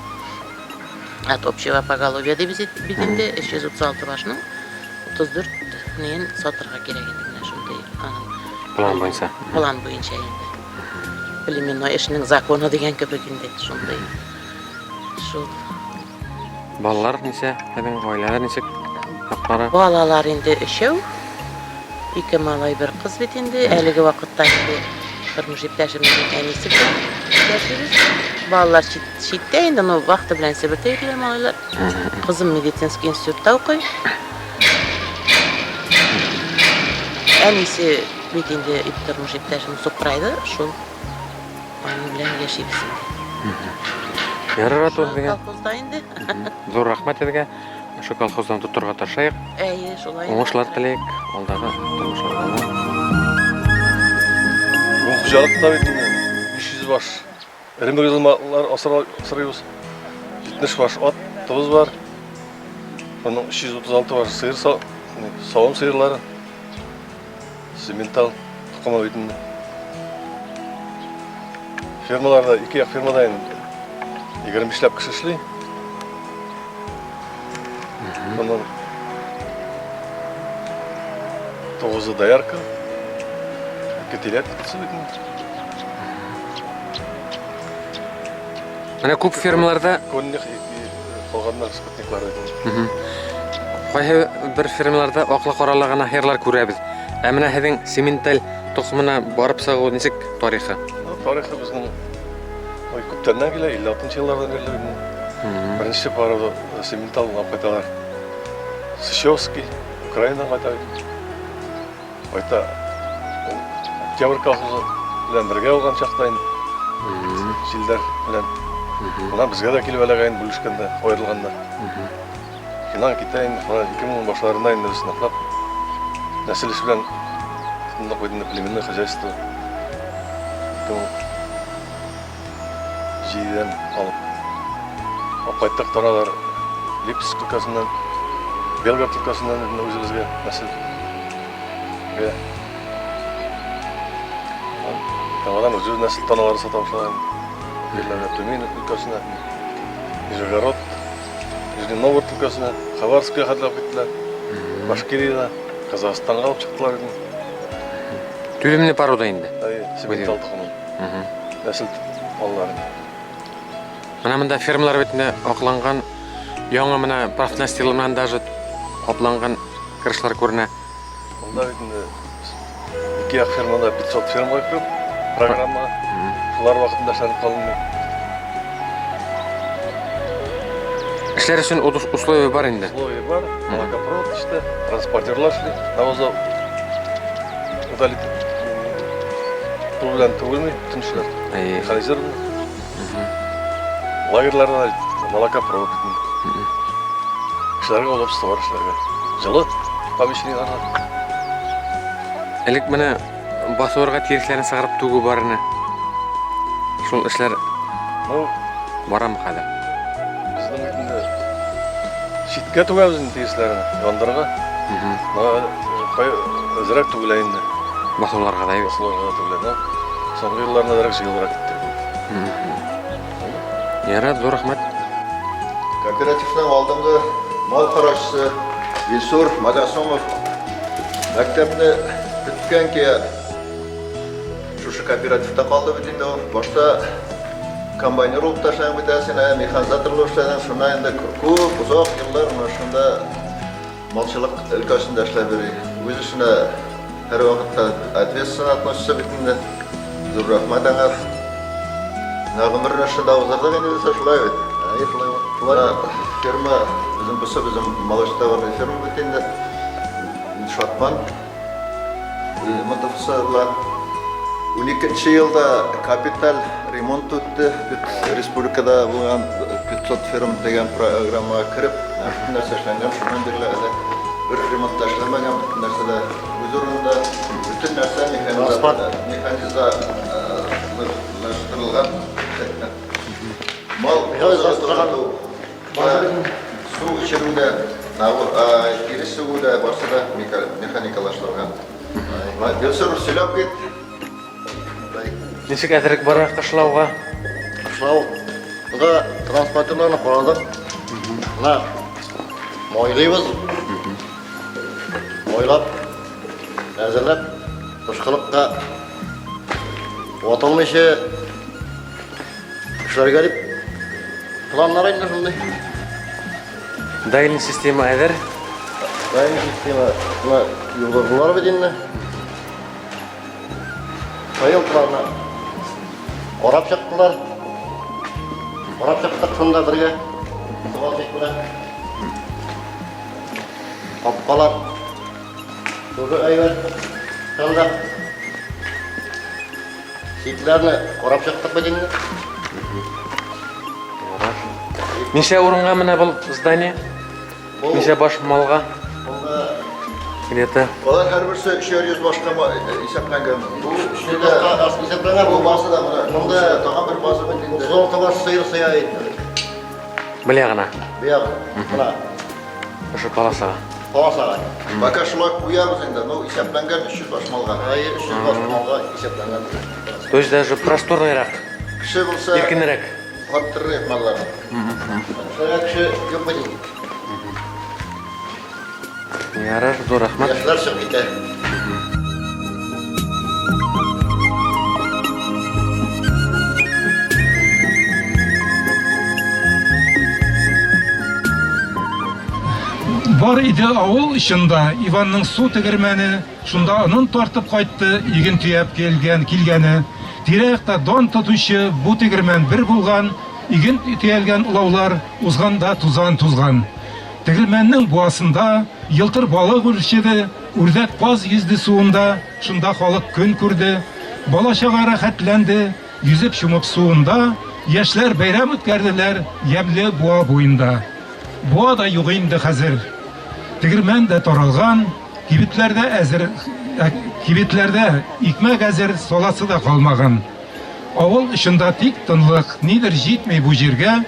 от общего поголовья дибез бит инде, 336 башның 34 неен сатырга кирәк инде менә шундый аның план буенча. План буенча инде. Племенной эшнең законы дигән кебек инде шундый. Шул. Балалар ничә? Һәм гаиләләр ничек? Яклары? Балалар инде өчәү. Ике малай, бер кыз бит инде. Әлеге вакытта инде тормыш иптәшемнең әнисе белән яшибез. Балалар чит, читтә инде, но вахта белән Себердә йөриләр малайлар. Кызым медицинский институтта укый. Әнисе бит инде тормыш иптәшем сукырайды, шул аның белән яшибез инде. Ярар, Ату, сезгә. Колхозда инде. Зур рәхмәт сезгә. Ошо колхоздан тотырга тырышайык. Әйе, шулай. Уңышлар теләйек алдагы тормышларда. Бу хуҗалыкта бит инде 500 баш эре мөгезле маллар асрыйбыз. 70 баш ат, тугыз бар. Шуның 336 баш сыер, савым сыерлары. Симментал токымы бит инде. Фермаларда, ике як фермада инде 25 ләп кеше эшли. Шуның тугызы доярка, ике телят бит инде. Менә күп фермаларда конных калганнар скотниклар бит. Кайсы бер фермаларда аклы-каралы гына һыерлар күрәбез. Ә менә һеҙҙең симменталь токымына барып сығыу нисек тарихы? Ну, тарихы безнең ой, күптәннән килә, 56 еллардан бирле безнең. Беренче порода симментал алып кайталар. Сычевский, Украинадан кайта бит. Кайта Октябрь колхозы белән бергә булган чакта инде. Җилдәр белән. Мына безгә дә килеп эләгә инде бүлешкәндә, аерылганда. Шуннан китә инде, шулай 2000 башларында инде без ныклап нәсел эше белән тотындык бит инде племенное хозяйство. 2007-дән алып алып кайттык таналар Липецк өлкәсеннән, Белгород өлкәсеннән инде үзебезгә нәселгә. Яңадан үзебез нәсел таналары сата башладык. Җирләргә Тюмень өлкәсенә, Нижегород, Нижний Новгород өлкәсенә, Хабаровскига хәтле алып киттеләр. Башкириядә, Казахстанга алып чыктылар инде. Түземле порода инде. Әйе, симментал токымы. Нәсел маллары. Менә монда фермалар бит инде акланган, яңа менә профнастил белән даже капланган крышлар күренә. Монда бит инде ике як фермада 500 ферма кереп, программа. Шулар вакытында эшләнеп калынмый. Эшләр өчен условия бар инде. Условия бар, молокопровод эштә, транспортерлар эшли, навоза удалить кул белән түгелми, бөтен эшләр. Механизированный. Лагерьларда молокопровод бит. Кешеләргә удобство бар эшләргә. Җылы помещениеларда. Элек менә басуларга тиресләрен сыгырып түгү бар ине. Шул эшләр Ну, барамы хәзер? Безнең бит инде читкә түгәбез инде тиресләрне, яндырырга. Әзрәк түгелә инде. Басуларга да. Басуларга да түгелә, да. Соңғы елларында әҙерәк җыелыбрак китте. Ярар, ҙур рәхмәт. Кооперативның алдынгы мал караучысы Илсур Магасомов мәктәпне беткән кия шушы кооперативта калды бит инде ул. Башта комбайнер булып та эшләгән бит әле син, ә, механизатор булып эшләдең. Шуннан инде күп озак еллар менә шунда малчылык өлкәсендә эшләп йөри. Үз эшенә һәрвакытта ответственно относится бит инде. Зур рәхмәт аңа. Менә гомерне шунда уздырдык инде без шулай бит. Әйе, шулай. Шулай. Ферма, безнең бусы безнең молочтоварный ферма бит инде. Шатман. Мотофысырлар. 12 елда капиталь ремонт үтте. Республикада булган 500 ферм дигән программага кереп, бөтен нәрсә эшләнгән. Шуннан бирле әле бер ремонт та эшләмәгән, бөтен нәрсә дә үз урынында, бөтен нәрсә механизалаштырылган. Мал су эчерү дә, тирес сугу да барсы да механикалаштырылган. Илсур, сөйләп кит. Ничек әзерлек бара кышлауга? Кышлауга транспортерларны карадык. Менә майлыйбыз. Майлап, әзерләп, кышкылыкка ватылмыйча эшләргә дип планнар инде шундый. Доильный система әзер. Доильный система менә юлдырдылар бит инде. Поилкаларны карап чыктылар. Карап чыктык шунда бергә. Свалщик белән. Капкалар тоже әйбәт. Шунда ситләрне карап чыктык бит инде. Ничә урынга менә был здание? Ничә баш малга? Где-то. Алар һәрберсе өчәр йөз башка исәпләнгән. Бу исәпләнгән, бу база да менә. Монда тагын бер база бит инде. 36 баш сыер сыя инде. Белә гына. Белә гына. Менә. Ошо полосага. Полосага. Пока шулай куябыз инде. Ну, исәпләнгән 300 баш малга. Әйе, 300 баш малга исәпләнгән. То есть даже просторныйрак. Кеше булса, Иркенрәк. Арттырыйк малларны. Шуңа кеше юк бит инде. Ярар, зур рәхмәт. Яшьләр чыгып китә. Бар иде авыл очында Иванның су тегермәне, Шунда онын тартып кайтты, иген төяп килгән килгәне. Тирә-якта дан тотучы бу тегермән бер булган, иген төялгән олаулар узганда тузан тузган. Тегермәннең буасында елтыр балык үрчеде, үрдәк каз йөзде суында, шунда халык көн күрде. Бала-чага рәхәтләнде, йөзеп чумып суында, яшьләр бәйрәм үткәрделәр ямьле буа буенда. Буа да юк инде хәзер. Тегермән дә таралган, Кибетләрдә әзер, кибетләрдә икмәк әзер, саласы да калмаган. Авыл очында тик тынлык, нидер җитми бу җиргә.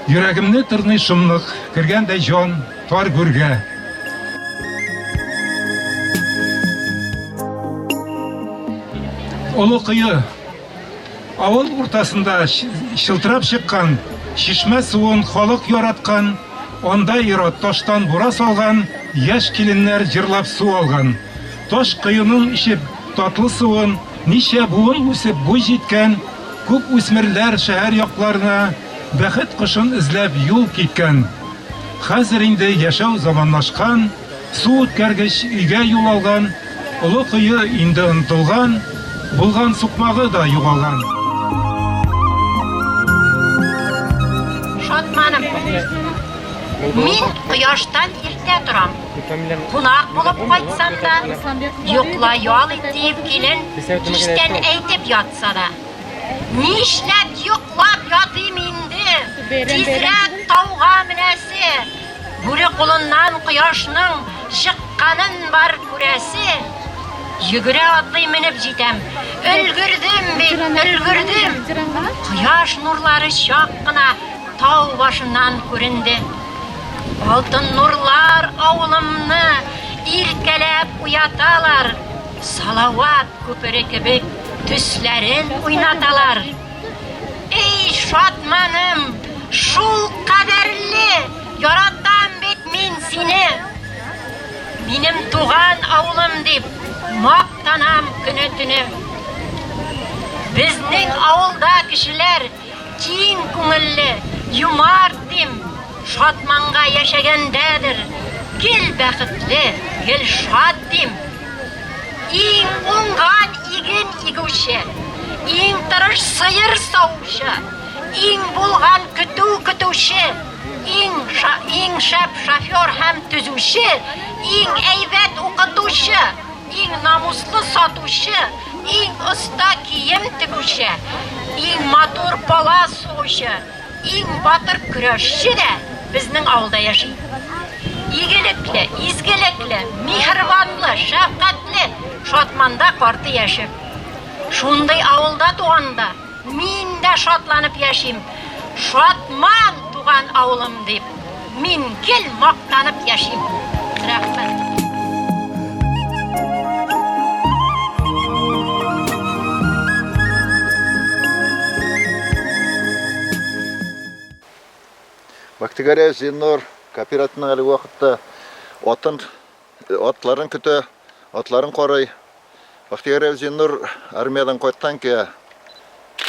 Йөрәгемне тырный шомлык, кергәндәй җан тар гүргә. Олы кое. Авыл уртасында чылтырап чыккан чишмә суын халык яраткан, анда ир-ат таштан бура салган, яшь киленнәр җырлап су алган. Таш коеның эчеп татлы суын ничә буын үсеп буй җиткән, күп үсмерләр шәһәр якларына бәхет кошын эзләп юл киткән. Хәзер инде яшәү заманлашкан, Су үткәргеч өйгә юл алган, Олы кое инде онытылган, Булган сукмагы да югалган. Шатманым. Мин кояштан иртә торам. Кунак булып кайтсам да, йокла ял ит диеп килен кичтән әйтеп ятса да. Нишләп йоклап ятыйм инде, тизрәк тауга менәсе, бүре кулыннан кояшның чыкканын бар күрәсе. Йөгерә атлый менеп җитәм. Өлгердем бит, өлгердем. Кояш нурлары чак кына тау башыннан күренде. Алтын нурлар авылымны иркәләп уяталар. Салават күпере кебек. Төсләрен уйнаталар. Эй, шатманым, шул ҡәҙәрле, яратам бит мин сине. Минем туған ауылым дип, маҡтанам көнө-төнө. Беҙҙең ауылда кешеләр киң күңелле, йомарт дим, шатманға йәшәгәндәдер. Гел бәхетле, гел шат дим. Иң уңған иген игеүсе, иң тырыш сыйыр сауыусы, иң булған көтөү көтөүсе, иң шәп шофер һәм төҙөүсе, иң әйбәт уҡытыусы, иң намуслы сатыусы, иң оҫта кейем тегеүсе, иң матур палас һуғыусы, иң батыр көрәшсе лә беҙҙең ауылда йәшәй. Игелекле, изгелекле, миһырбанлы, шәфҡәтле Шатманда ҡарты йәше. Шундай ауылда туғанда мин дә шатланып йәшим. Шатман туған ауылым дип, мин гел маҡтанып йәшим. Рәхмәт. Бахтигарәев Зиннур кооперативның әлеге ваҡытта атларын көтә, атларын ҡарай. Бахтигарәев Зиннур армиядан ҡайтҡан кеә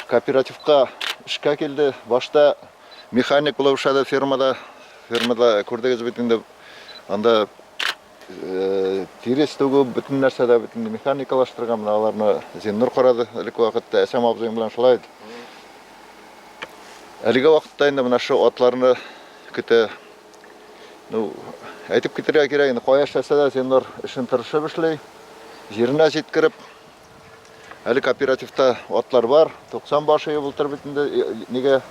кооперативҡа эшкә килде. Башта механик булып эшләде фермада. Фермада күрҙегеҙ бит инде, анда тирес түгеү, бөтөн нәрсә дә бит инде механикалаштырған. Бына аларны Зиннур ҡарады элек ваҡытта, Әсәм абзыйым белән шулай иде. Әлеге ваҡытта инде бына ошо атларны көтә. Әйтеп китергә кәрәк инде, ҡая эшләсә дә Зиннур эшен тырышып эшләй, еренә җиткереп. Әле кооперативта атлар бар, 90 башы былтыр бит инде, нигә,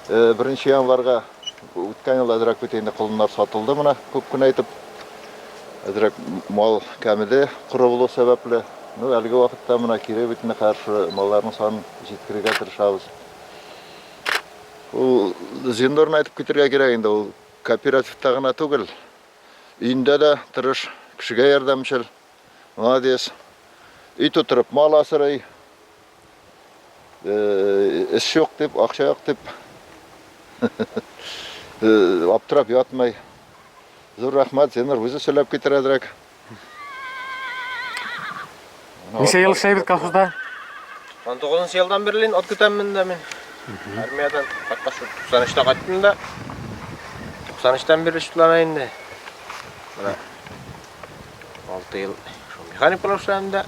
1 январга үткән ел әҙерәк бит инде ҡолоннар сатылды бына, күп кенә әйтеп. Әҙерәк мал кәмеде ҡоро булыу сәбәпле. Әлеге ваҡытта бына кире бит инде хәҙер шул малларның санын җиткерергә тырышабыҙ. Ул Зиннурны әйтеп китергә кәрәк инде, ул кооперативта ғына түгел, өйөндә дә тырыш, кешегә ярҙамсыл, молодец. Өй тотороп мал асрай, эш юҡ тип, аҡса юҡ тип, аптырап ятмай. Ҙур рәхмәт, Зиннур үҙе һөйләп китер әҙерәк. Нисә йыл эшләйбеҙ колхозда? 19 йылдан бирле ат көтәм дә мин. Армиядан ҡайтҡас туҡсан өстә ҡайттым да, туҡсан өстән бирле шутлана инде. Бына 6 йыл шул механик булып эшләнем дә,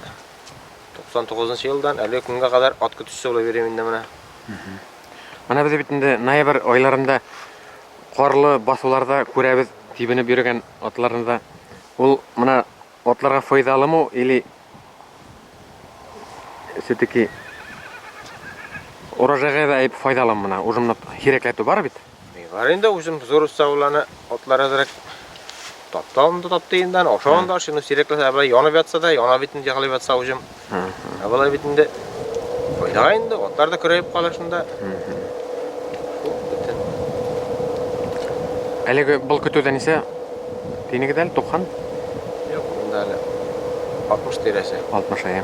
туҡсан туғыҙынсы йылдан әле көнгә ҡәҙәр ат көтөүсе булып йөрөйөм инде бына. Бына беҙ бит инде ноябрь айларында ҡарлы баҫыуларҙа күрәбеҙ тибенеп йөрөгән атларны да. Ул бына атларға файҙалымы или все-таки урожайға ҙа файҙалымы бына? Уже бына һирәкләтеү бар бит. Бар инде, үзем зур үҫсә уланы атлар әҙерәк таптауын да тапты инде, ашауын да ашай, сирәкләсә, ә былай янып ятса да, яна бит инде, егылып ятса үзем. Ә былай бит инде файҙаға инде, атлар да көрәйеп ҡала шунда. Әлеге был көтөүҙә нисә тинегеҙ әле, 90? Юҡ, унда әле 60 тирәсе. 60, әйе.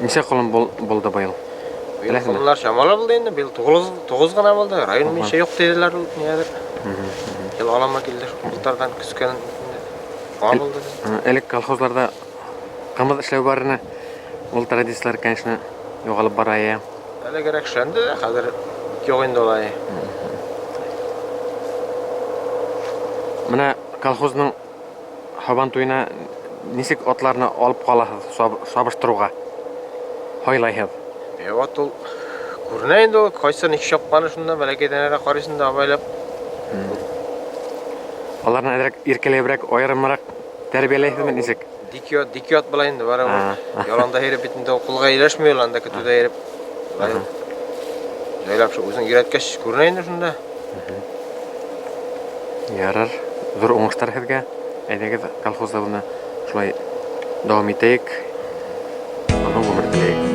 Нисә ҡолон булды быйыл? Быйыл ҡолонлар шамалы булды инде, быйыл туғыҙ ғына булды. Район буйынса юҡ тиҙеләр ул, ниәҙер. Йыл алама килде, шул былтырҙан көскән инде. Аңа булды. Элек колхозларҙа ҡымыҙ эшләү бар ине. Ул традициялар, конечно, юғалып бара, әйе. Әлегерәк эшләнде дә, хәҙер юҡ инде улай. Бына колхозның һабан туйына нисек атларны алып ҡалаһығыҙ сабыштырыуға? Һайлайһығыҙ? Ат ул күренә инде ул, ҡайсы нисек чапҡаны шунда, бәләкәйҙән әрә ҡарайһың да абайлап. Аларны әҙерәк иркәләберәк, айырымыраҡ тәрбиәләйһегеҙме нисек? Дик ят була инде, бары ул. Яланда йөрөп бит инде ул ҡулға ирешмәй ул, анда көтөүҙә йөрөп. Җайлап шул үзең өйрәткәс күренә инде шунда. Ярар, ҙур уңыштар һеҙгә. Әйҙәгеҙ, колхозда быны шулай дауам итәйек. Оҙон ғүмер теләйек.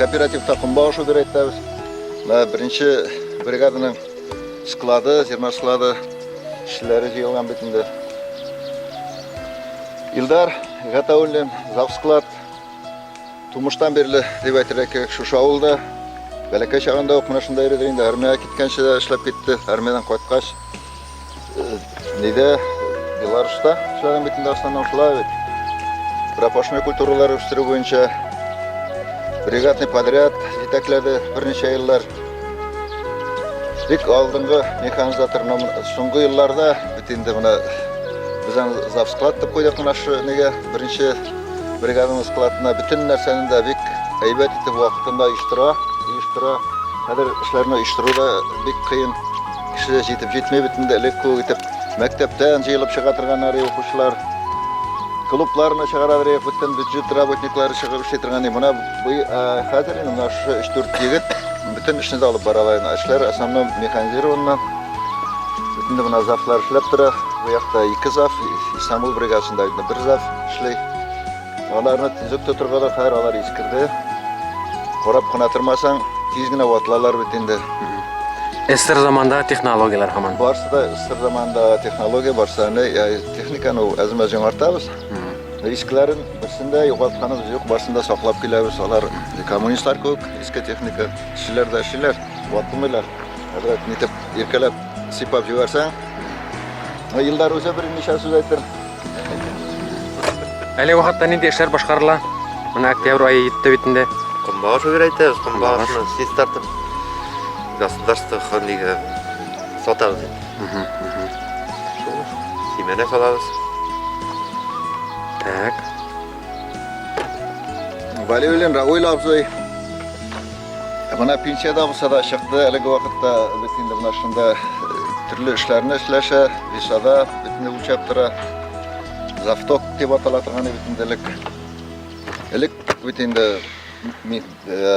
Кооперативта көнбагыш убирать итәбез. Менә беренче бригаданың склады, зерно склады эшчеләре җыелган бит инде. Илдар Гатауллин, завсклад. Тумыштан бирле дип әйтергә кирәк, шушы авылда. Бәләкәй чагында ук менә шунда йөрде инде. Армиягә киткәнче дә эшләп китте. Армиядән кайткач, нидә Беларуста эшләгән бит инде основном шулай бит. Пропашной культуралар үстерү буенча бригадный подряд җитәкләде берничә еллар. Бик алдынгы механизатор, но соңгы елларда бит инде менә без аны завсклад дип куйдык менә шу нигә беренче бригаданың складына бөтен нәрсәне дә бик әйбәт итеп вакытында оештыра, оештыра. Хәзер эшләрне оештыру да бик кыен. Кеше җитеп җитми бит инде элек кебек итеп мәктәптән җыелып чыга торганнар укучылар. Клубларны чыгарадыр, бөтен бюджет работниклары чыгып эшли торган. Менә бу хәзер инде менә шушы 3-4 егет бөтен эшне дә алып баралар. Эшләр основном механизированно. Бөтен менә завлар эшләп тора. Бу якта ике зав, Истанбул бригадасында инде бер зав эшли. Аларны төзек тотырга да хәзер алар искерде. Карап кына тормасаң, тиз генә ватылалар бит инде. СССР заманда технологияләр һаман. Барсы да СССР заманында технология, барсы аны техниканы әз-мәз яңартабыз. Искеләрен берсен дә югалтканыбыз юк, барсын да саклап киләбез. Алар коммунистлар кебек, иске техника. Эшчеләр дә эшлиләр, ватылмыйлар. Әзрәк нитеп, иркәләп, сыйпап җибәрсәң. Илдар үзе берничә сүз әйтер. Әлеге вакытта нинди эшләр башкарыла? Менә октябрь ае җитте бит инде. Көнбагыш үгрәйтәбез, көнбагышны чистартып, государство нигә сатабыз инде. Шул симәнә салабыз. Так. Валиуллин Рауил абзый. Менә пенсиядә булса да чыкты, әлеге вакытта бит инде менә шунда төрле эшләрне эшләшә, висада бит инде үлчәп тора. Завток дип атала торган бит инде элек. Элек бит инде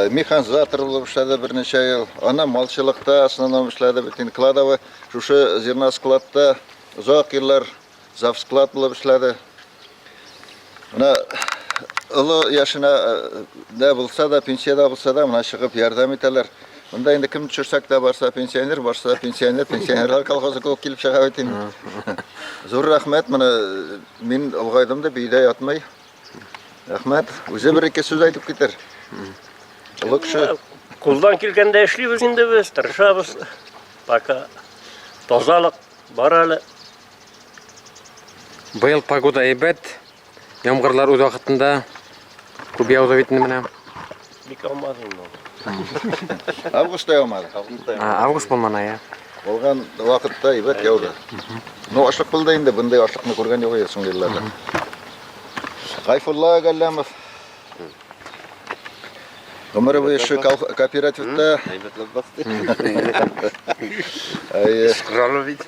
механизатор булып эшләде берничә ел. Аннан малчылыкта основном эшләде бит инде кладовый. Шушы зерноскладта озак еллар завсклад булып эшләде. Менә олы яшенә дә булса да, пенсиядә булса да, менә чыгып ярдәм итәләр. Монда инде кем төшерсәк тә барса пенсионер, барса пенсионер, пенсионерлар колхозы кебек килеп чыга бит инде. Зур рәхмәт, менә мин олгайдым да өйдә ятмый. Рәхмәт. Үзе бер-ике сүз әйтеп китер. Олы кеше. Кулдан килгәндә эшлибез инде без, тырышабыз. Пока тазалык бар әле. Быел погода әйбәт. Яңгырлар үз вакытында күп яуды бит инде менә. Бик алмады инде ул. Августта яумады. Август булманы, я. Булган вакытта әйбәт яуды. Ну, ашлык булды инде, bunday ашлыкны күргән юк иде соңгы елларда. Гайфулла Галләмов. Гомере буе шул кооперативта. Әйе. бит.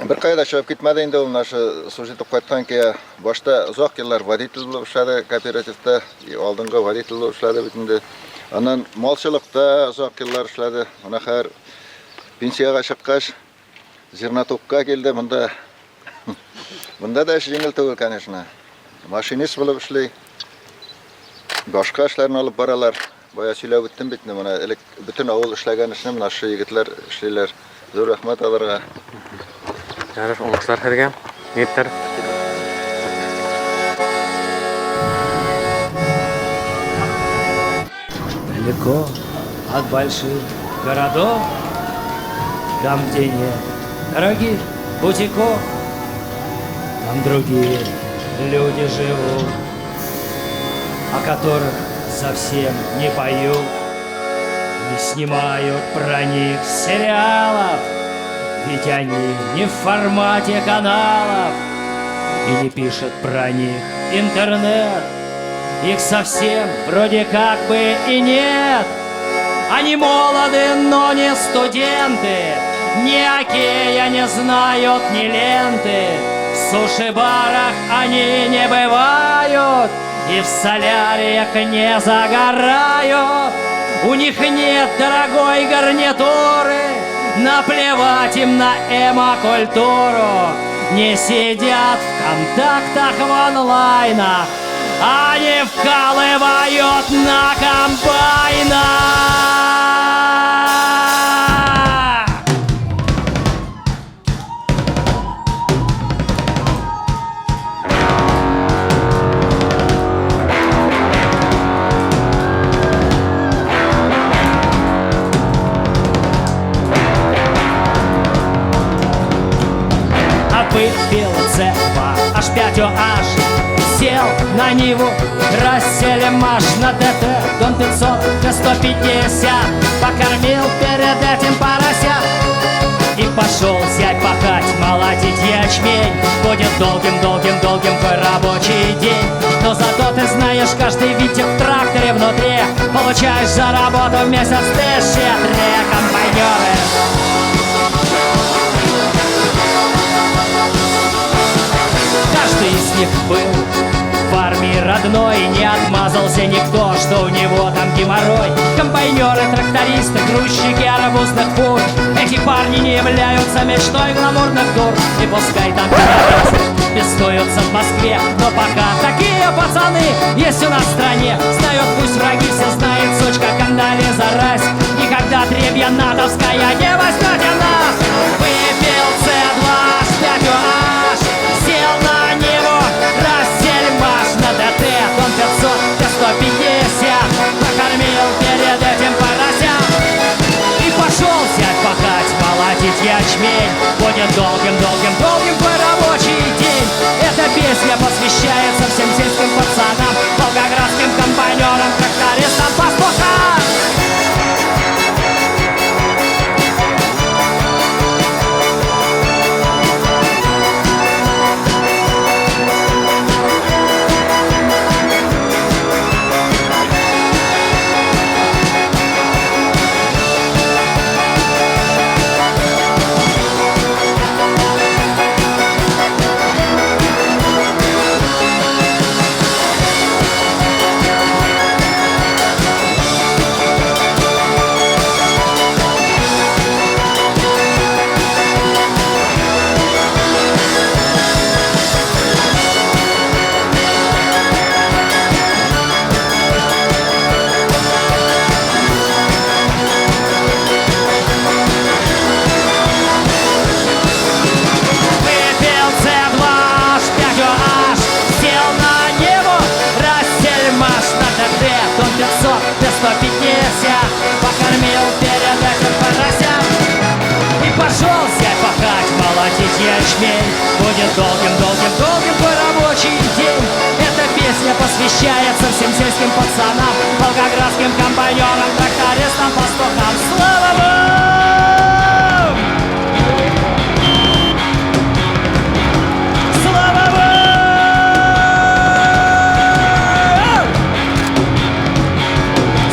Бер кая да чыгып китмәде инде ул, менә шу служить итеп кайткан кия. Башта озак еллар водитель булып эшләде кооперативта, алдынгы водитель булып эшләде бит инде. Аннан малчылыкта озак еллар эшләде. Менә хәзер пенсиягә чыккач, зернотокка килде. Монда монда да эш җиңел түгел, конечно. Машинист булып эшли. Башка эшләрне алып баралар. Бая сөйләп үттем бит, менә элек бөтен авыл эшләгән эшне менә шушы егетләр эшлиләр. Зур рәхмәт аларга. Ярар, уңышлар һеҙгә, егеттәр. Далеко от больших городов, там, где нет дорогих бутиков, там другие люди живут, о которых совсем не поют, не снимают про них сериалов, ведь они не в формате каналов и не пишет про них интернет. Их совсем вроде как бы и нет. Они молоды, но не студенты, ни окея не знают, ни ленты. В суши-барах они не бывают и в соляриях не загорают. У них нет дорогой гарнитуры, наплевать им на эмо-культуру. Не сидят в контактах в онлайнах, Они вкалывают на комбайнах. А выпил С2, аж 5 аж. Сел на Ниву, Ростсельмаш на ДТ, Дон 500, Т-150. Покормил перед этим поросят. И пошел зять пахать, молотить ячмень. Будет долгим-долгим-долгим твой рабочий день. Но зато ты знаешь каждый винтик в тракторе внутри. Получаешь за работу в месяц 1003, комбайнеры. Каждый из них был в армии родной, не отмазался никто, что у него там геморрой. Комбайнеры, трактористы, грузчики арбузных фур. Эти парни не являются мечтой гламурных дур. И пускай там пидорасы беснуются в Москве, но пока такие пацаны есть у нас в стране. Знают пусть враги, все знают, сучка Кондолиза Райс. Никогда требья натовская не возьмете нас. Выпил С2, 5 аж, сел на него, Ростсельмаш на ДТ, Дон 500, Т-150. Покормил перед этим поросят. И пошел зять пахать, молотить ячмень. Будет долгим-долгим-долгим твой рабочий день. Эта песня посвящается всем сельским пацанам, волгоградским комбайнерам, трактористам, пастухам. Выпил С2, 5 аж, сел на него, Ростсельмаш на ДТ, Дон 500, Т-150. Покормил перед этим поросят. И пошел зять пахать, молотить ячмень. Будет долгим-долгим-долгим твой рабочий день. Эта песня посвящается всем сельским пацанам, волгоградским комбайнерам, трактористам, пастухам. Слава вам! Слава вам!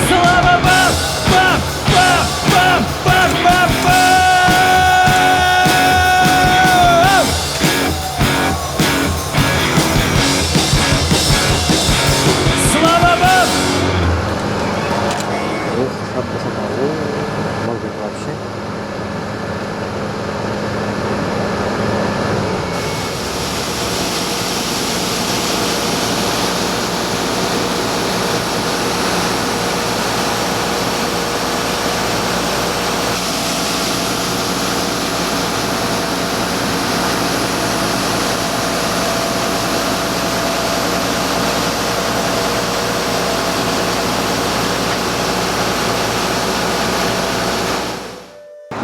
Слава вам! Вам! Вам! Вам! Вам! Вам! Вам! Слава вам! Ух, шәп красота. О, обалдеть вообще.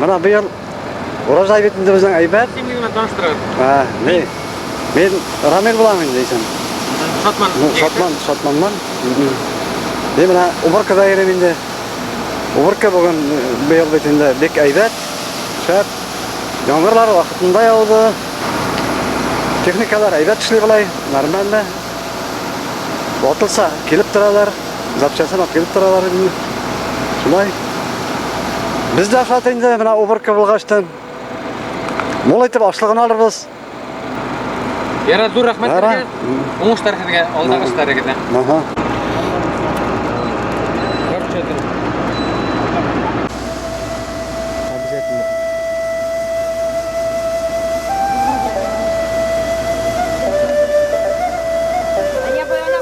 Менә быел урожай бит инде безнең әйбәт. Кемлеге менән таныштырыгыҙ. Ә, не? Мин Рамил булам инде исем. Шатман. Ну, Шатман, Шатманман. Мин менә уборкада йөрим инде. Уборка бүген быел бит инде бик әйбәт. Шәп. Яңгырлар вакытында яуды. Техникалар әйбәт эшли болай, нормально. Ватылса килеп торалар, запчасын алып килеп торалар инде. Шулай. Без дә шат инде менә уборка булгачтан. Мул итеп ашлыгын алырбыз. Ярар, ҙур рәхмәт Ярар. һеҙгә. Уңыштар һеҙгә, алдағы эштәрегеҙҙә. Аһа. Обязательно. Я бы она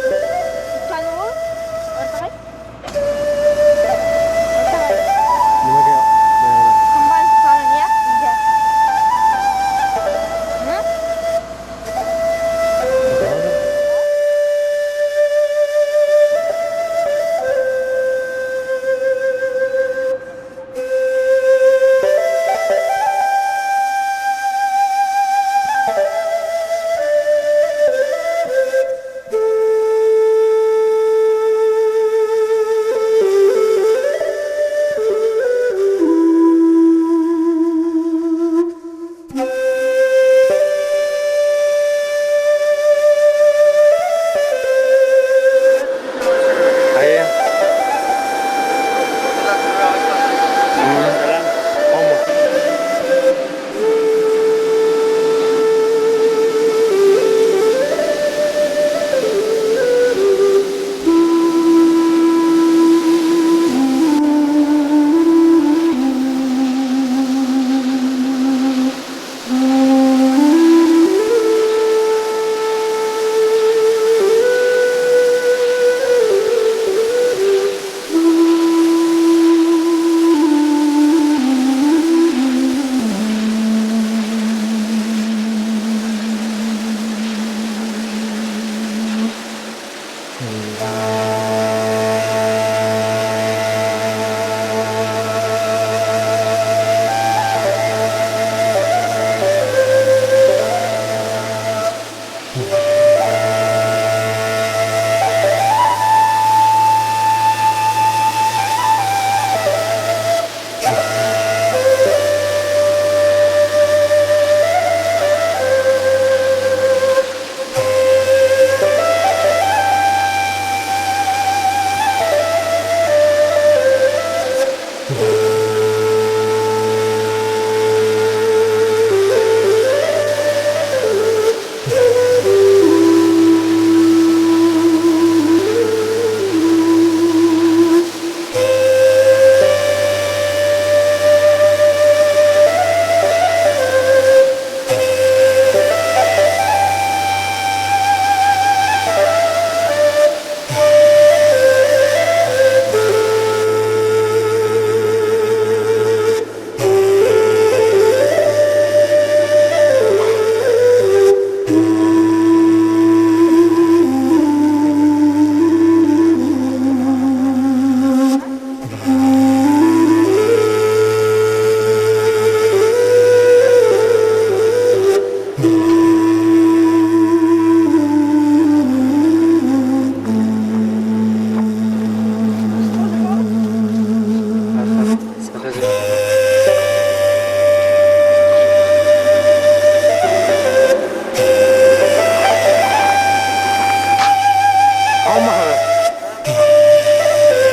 Һаумыһығыҙ?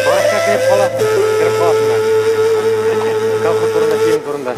Тарихҡа кереп ҡала, кереп ҡалаһыңдар. Колхоз турында, фильм турында.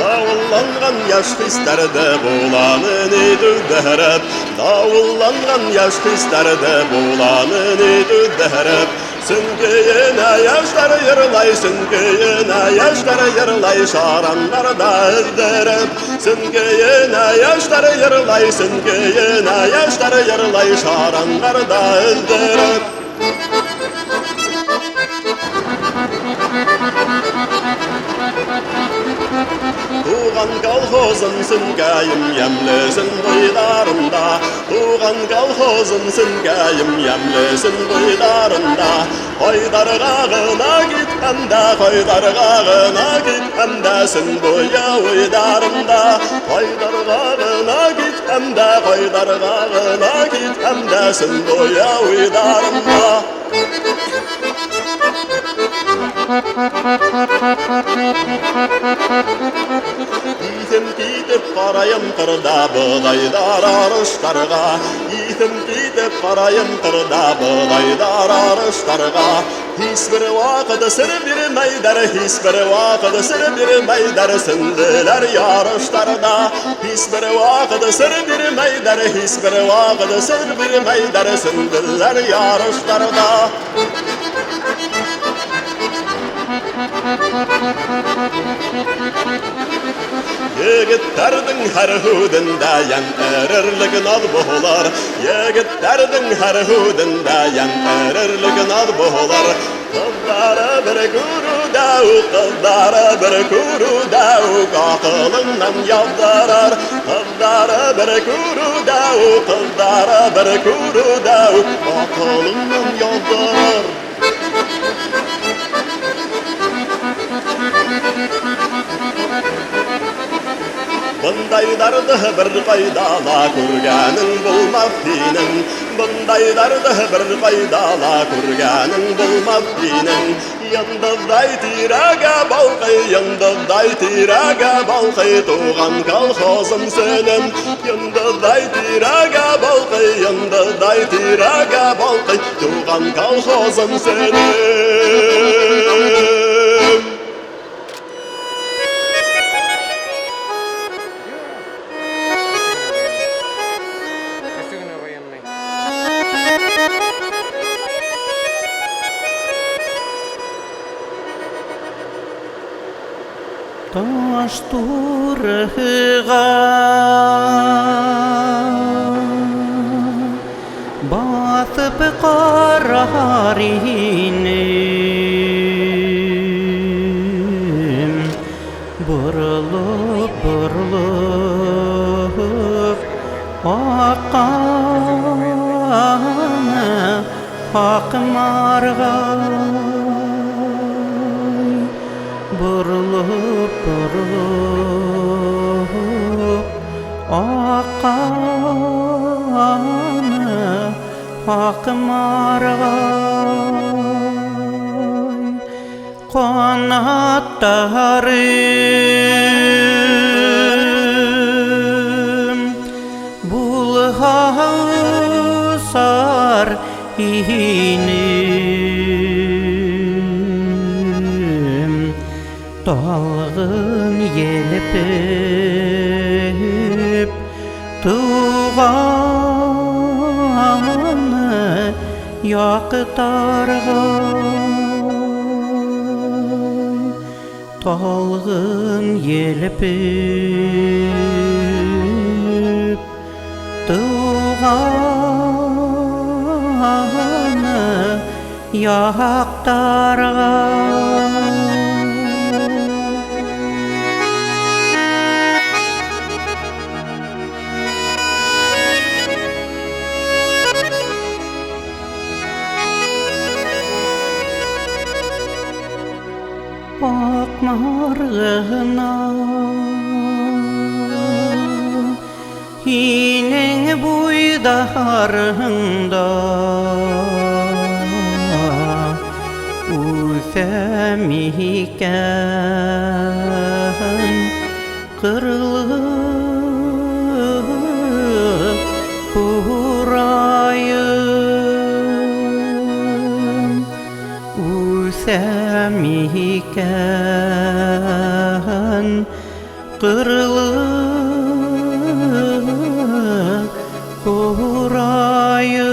Давылланган яшь хисләрдә буланы ни дүдәрәп, Давылланган яшь хисләрдә буланы ни дүдәрәп. Сөнгейенә яшьләр йырлай, сөнгейенә яшьләр йырлай, шараннарда өздереп. Сөнгейенә яшьләр йырлай, сөнгейенә яшьләр йырлай, шараннарда өздереп. Туган колхозым сөнгәем ямлесен буйларында, Туган колхозым сөнгәем ямлесен буйларында. Кайдарга гына киткәндә, кайдарга гына киткәндә, сөн буе уйларында. Кайдарга гына киткәндә, кайдарга гына киткәндә, сөн буе уйларында. Иҫем китеп ҡарайым ҡырҙа боҙайҙар арыштарға, Иҫем китеп ҡарайым ҡырҙа боҙайҙар арыштарға. Һис бер ваҡыт сер бирмәйҙәр, һис бер ваҡыт сер бирмәйҙәр, сөнделәр ярыштарҙа. Һис бер ваҡыт сер бирмәйҙәр, һис бер ваҡыт сер бирмәйҙәр, сөнделәр ярыштарҙа. Егеттәрҙең һәр һүҙендә йән эрерлек наҙ булыр, Егеттәрҙең һәр һүҙендә йән эрерлек наҙ булыр. Ҡыҙҙары бер күреүҙә үк, ҡыҙҙары бер күреүҙә үк аҡылыңнан яҙҙырыр. Ҡыҙҙары бер күреүҙә үк, ҡыҙҙары бер күреүҙә үк аҡылыңнан яҙҙырыр. Бындайҙарҙы бер ҡайҙа ла күргәнең булмаҫ һинең, Бындайҙарҙы бер ҡайҙа ла күргәнең булмаҫ һинең. Йондоҙҙай тирәгә балҡый, йондоҙҙай тирәгә балҡый, тыуған колхозым сөнөм. Йондоҙҙай тирәгә балҡый, йондоҙҙай тирәгә балҡый, тыуған колхозым сөнөм. Таш турыға баҫып ҡарар инем, Боролоп, боролоп аҡҡан аҡ марғай, Боролоп, боролоп аҡҡан аҡ марғай. Ҡанаттарым булһа осар инем, Талғын елпеп тыуған яҡтарға, Талғын елпеп тыуған яҡтарға. Юмар гына Һинең буйҙарыңда Үҫә микән Ҡырлы ҡурайым Үҫә микән Ҡырлы ҡурайым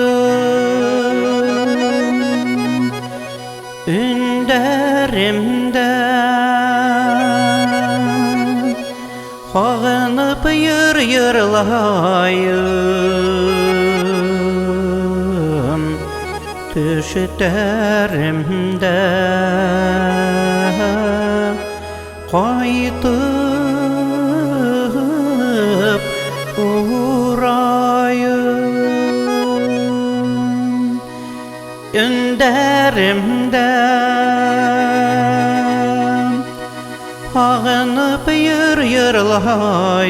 Өндәремдә Һағынып йыр йырлайым Төштәремдә Ҡайтып урайым Өндәремдә Һағынып йыр йырлайым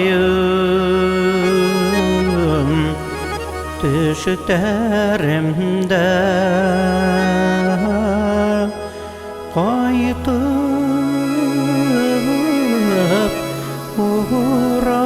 Төштәремдә Ҡайтып урайым.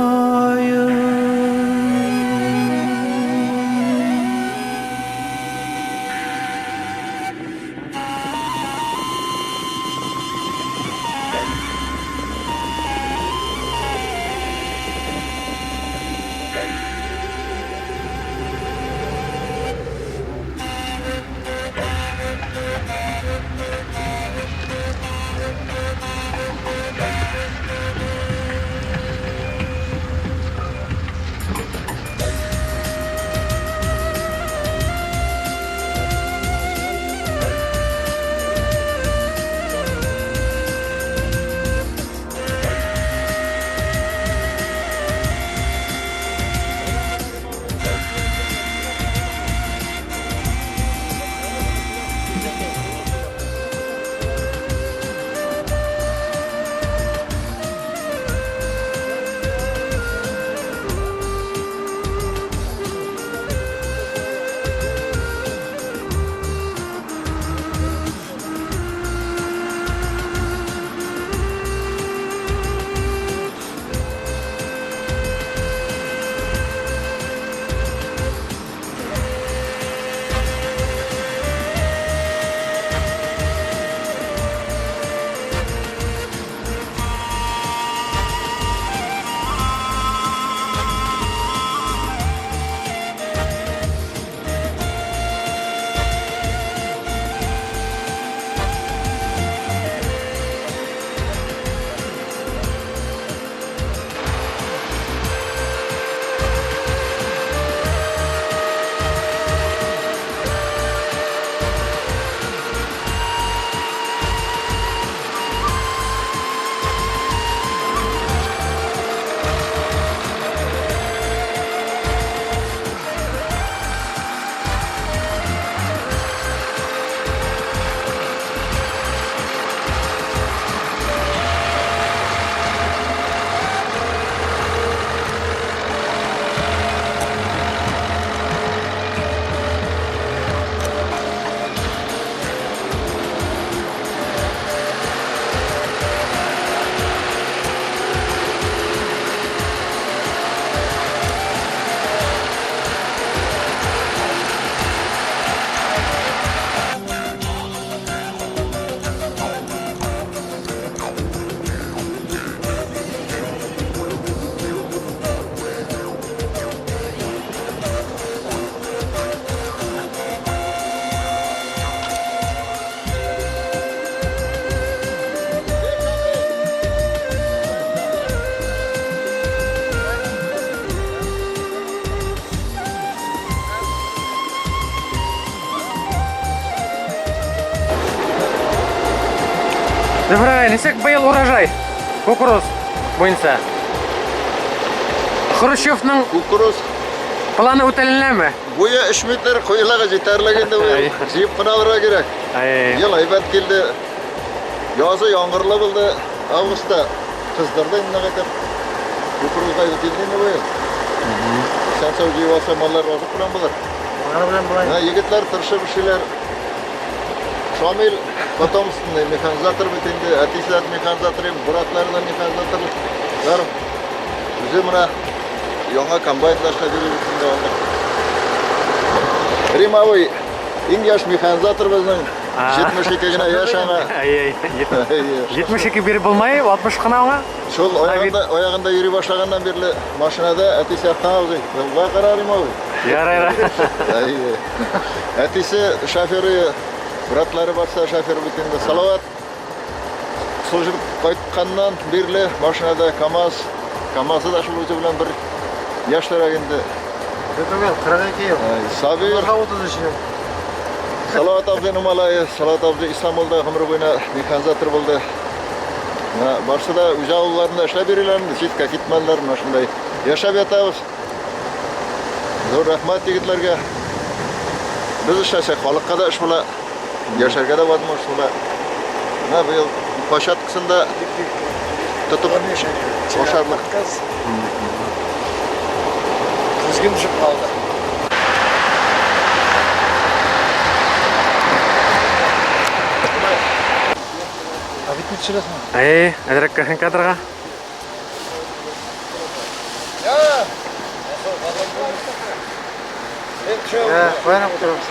Зөфәр ағай, нисек быйыл урожай кукуруз буйынса? Хрущевның кукуруз планы үтәленәме? Буйы 3 метр ҡуйылағы етерлек инде быйыл. Җыеп кына алырга кирәк. Ел әйбәт килде. Язы яңгырлы булды. Августта кыздырды инде нык итеп. Кукурузга килде инде быел. Исән-сау җыеп алса, маллар азык белән булыр. Маллар белән була. Менә егетләр тырышып эшлиләр. Шамил потомственный механизатор бит инде, әтисе дә механизатор, братлары да механизаторлар. Үзе менә яңа комбайнда эшләп йөри бит инде анда. Рим абый иң яшь механизатор безнең. 72 генә яшь аңа. Әй, әй. 72 биреп булмай, 60 кына аңа. Шул аягында, аягында йөри башлаганнан бирле машинада әтисе яктан абзый. Юлга кара, Рим абый. Ярар, ярар. Әйе. Әтисе шоферы, братлары барса шофер бит инде. Салават служып кайтканнан бирле машинада КАМАЗ, КАМАЗы да шул үзе белән бер яшьләрәк инде. Түгел, 42 ел. Сабир. Аларга 33 ел. Салават абзыйның малае, Салават абзый Истанбулда гомер буена механизатор булды. Менә барсы да үз авылларында эшләп йөриләр инде, читкә китмәделәр, менә шундай яшәп ятабыз. Зур рәхмәт егетләргә. Без эшләсәк, халыкка да эш була, яшәргә дә возможность була. Менә быел площадкасын да тотып ашарлык. Тезген төшеп калды. Ә бит төшерәсең. Әй, әзрәк керһен кадрга. Я! Я, каян утырабыз?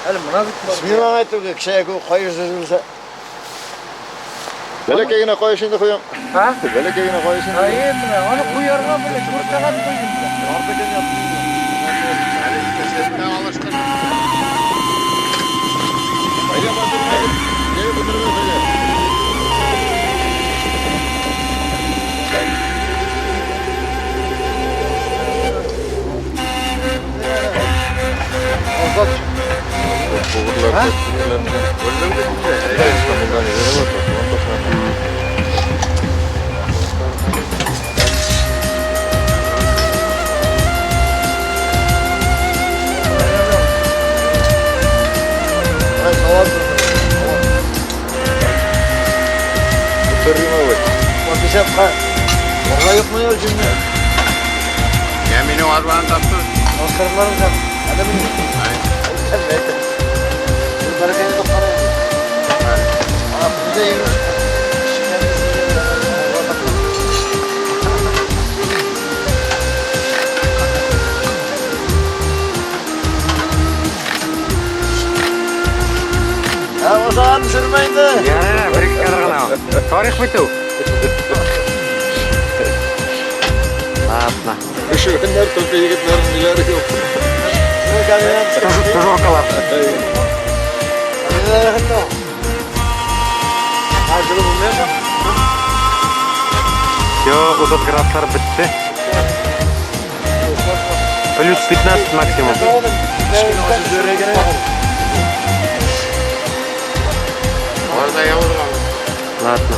Әле мына бит. Смена әйтүгә кешегә каеш өзелсә. Бәләкәй генә каеш инде куям. Һа? Бәләкәй генә каеш инде. Әйе, менә аны куярга менә күртәгән куйдым. Я минең арбаны таптым. Озан төшермә инде. Ярар, бер ике кадр гына. Тарих бит ул. Ладно. Өшегәннәр только егетләрнең ниләре юк. Тужуркалар. Все, 30 градуслар бетте. Плюс 15 максимум. Orada yavrum. Ладно.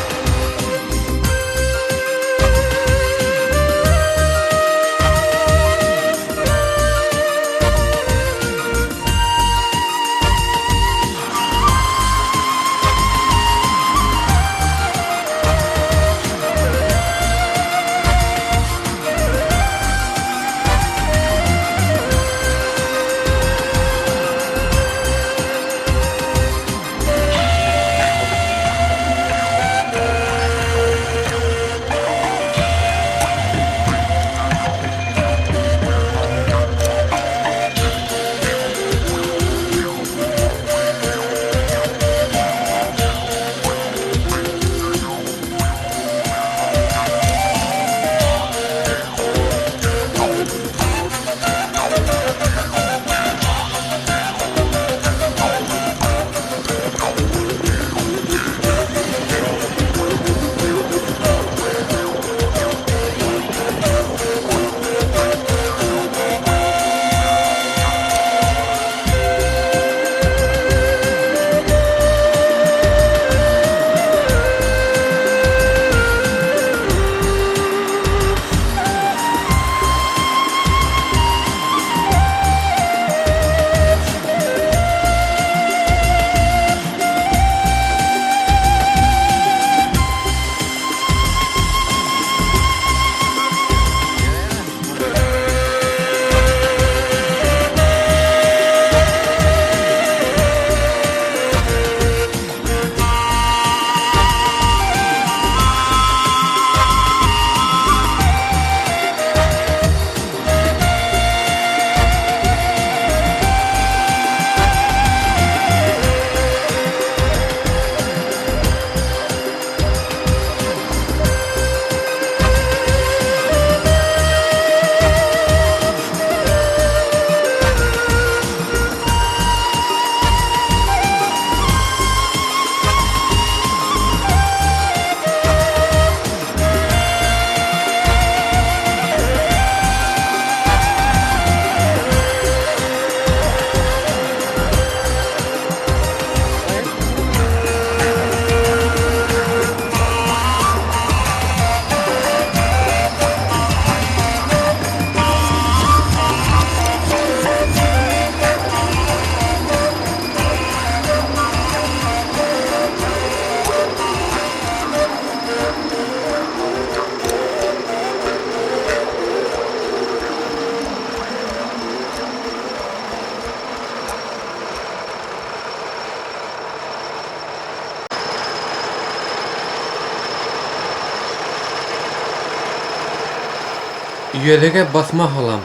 Өйәҙегә баҫма һалам.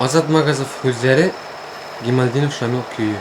Азат Магазов һүҙҙәре, Гималдинов Шамил көйө.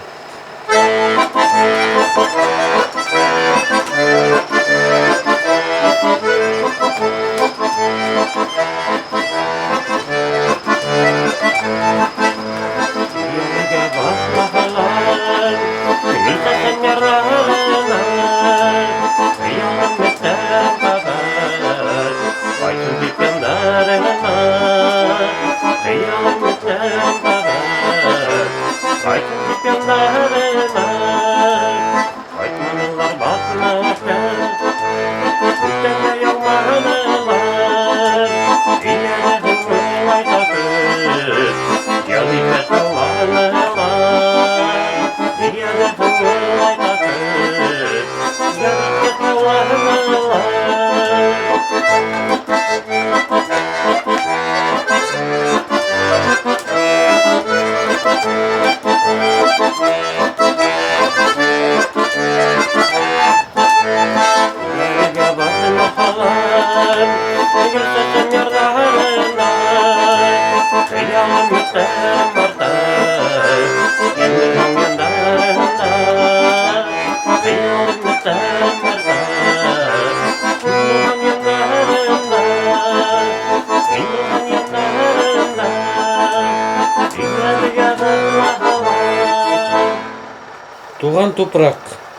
Туған тупраҡ.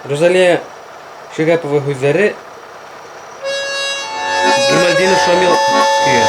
Рузалия Шигапова һүҙҙәре, Гималдинов Шамил көйө.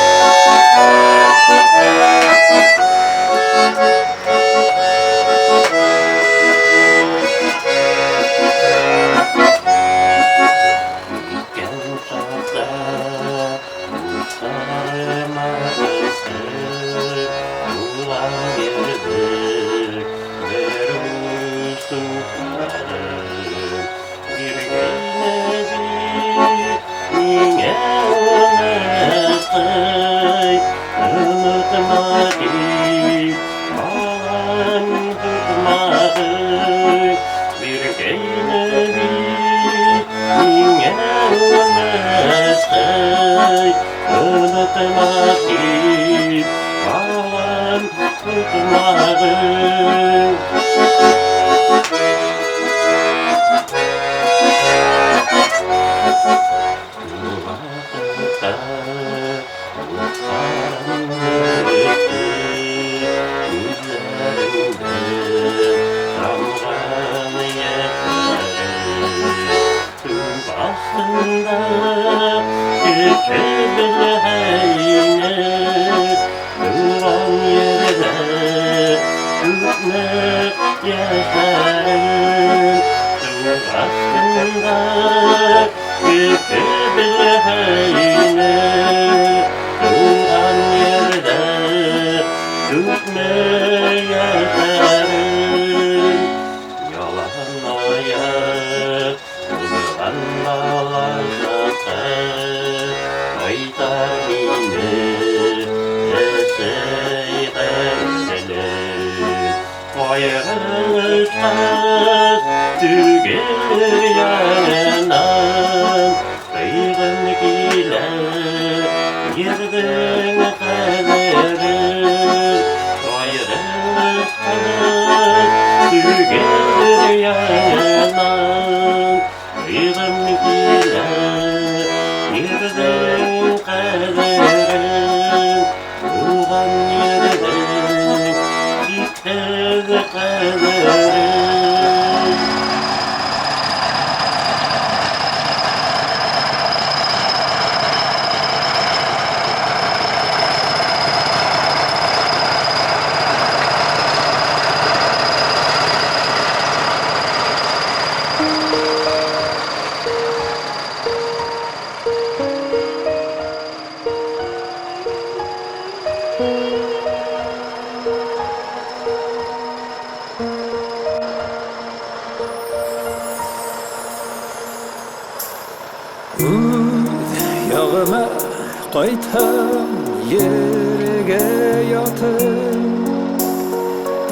Ҡайтһам ергә ятып,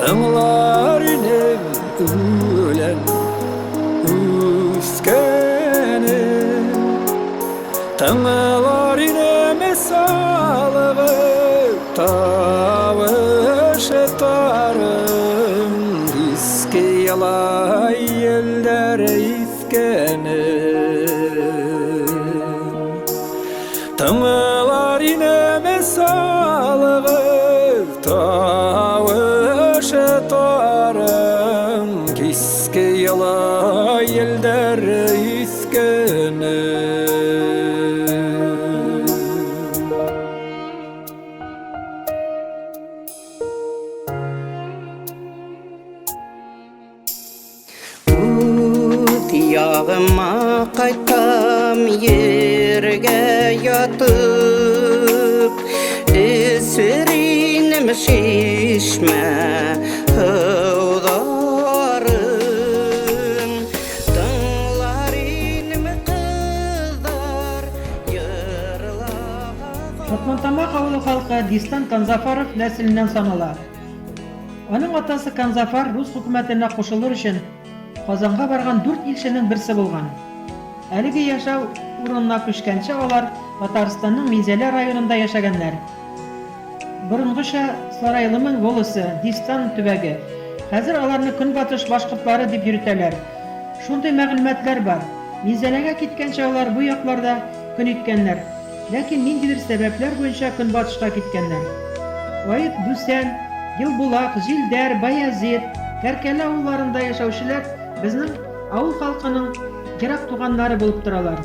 тыңлар инем үлән үҫкәнен. Тыңлар инем салығып Тыңлар инем салығыҙ тауышы тарың, Киске йылы елдәр иҫкәне. Үҙ яғыма ҡайтам ергә ятып, Эсер инем шишмә һыуҙарын, Тыңлар инем ҡыҙҙар Шатмантамаҡ ауылы халҡы Дистан Канзафаров нәҫеленән санала. Аның атасы Канзафар рус хөкүмәтенә ҡушылыр өсөн Ҡазанға барған дүрт илсенең берсе булған. Әлеге йәшәү урынына күскәнсе алар Татарстанның Минзәлә районында йәшәгәннәр. Боронғоса Сарайлымың волосы, Дистан төбәге. Хәҙер аларны көнбатыш башҡортлары дип йөрөтәләр. Шундай мәғлүмәтләр бар. Минзәләгә киткәнче алар бу яҡларҙа көн иткәннәр. Ләкин ниндәйҙер сәбәпләр буйынса көнбатышҡа киткәннәр. Айыт, Дүсән, Йылбулаҡ, Жилдәр, Баязит, Кәркәле ауылларында йәшәүселәр беҙҙең ауыл халҡының йыраҡ туғандары булып торалар.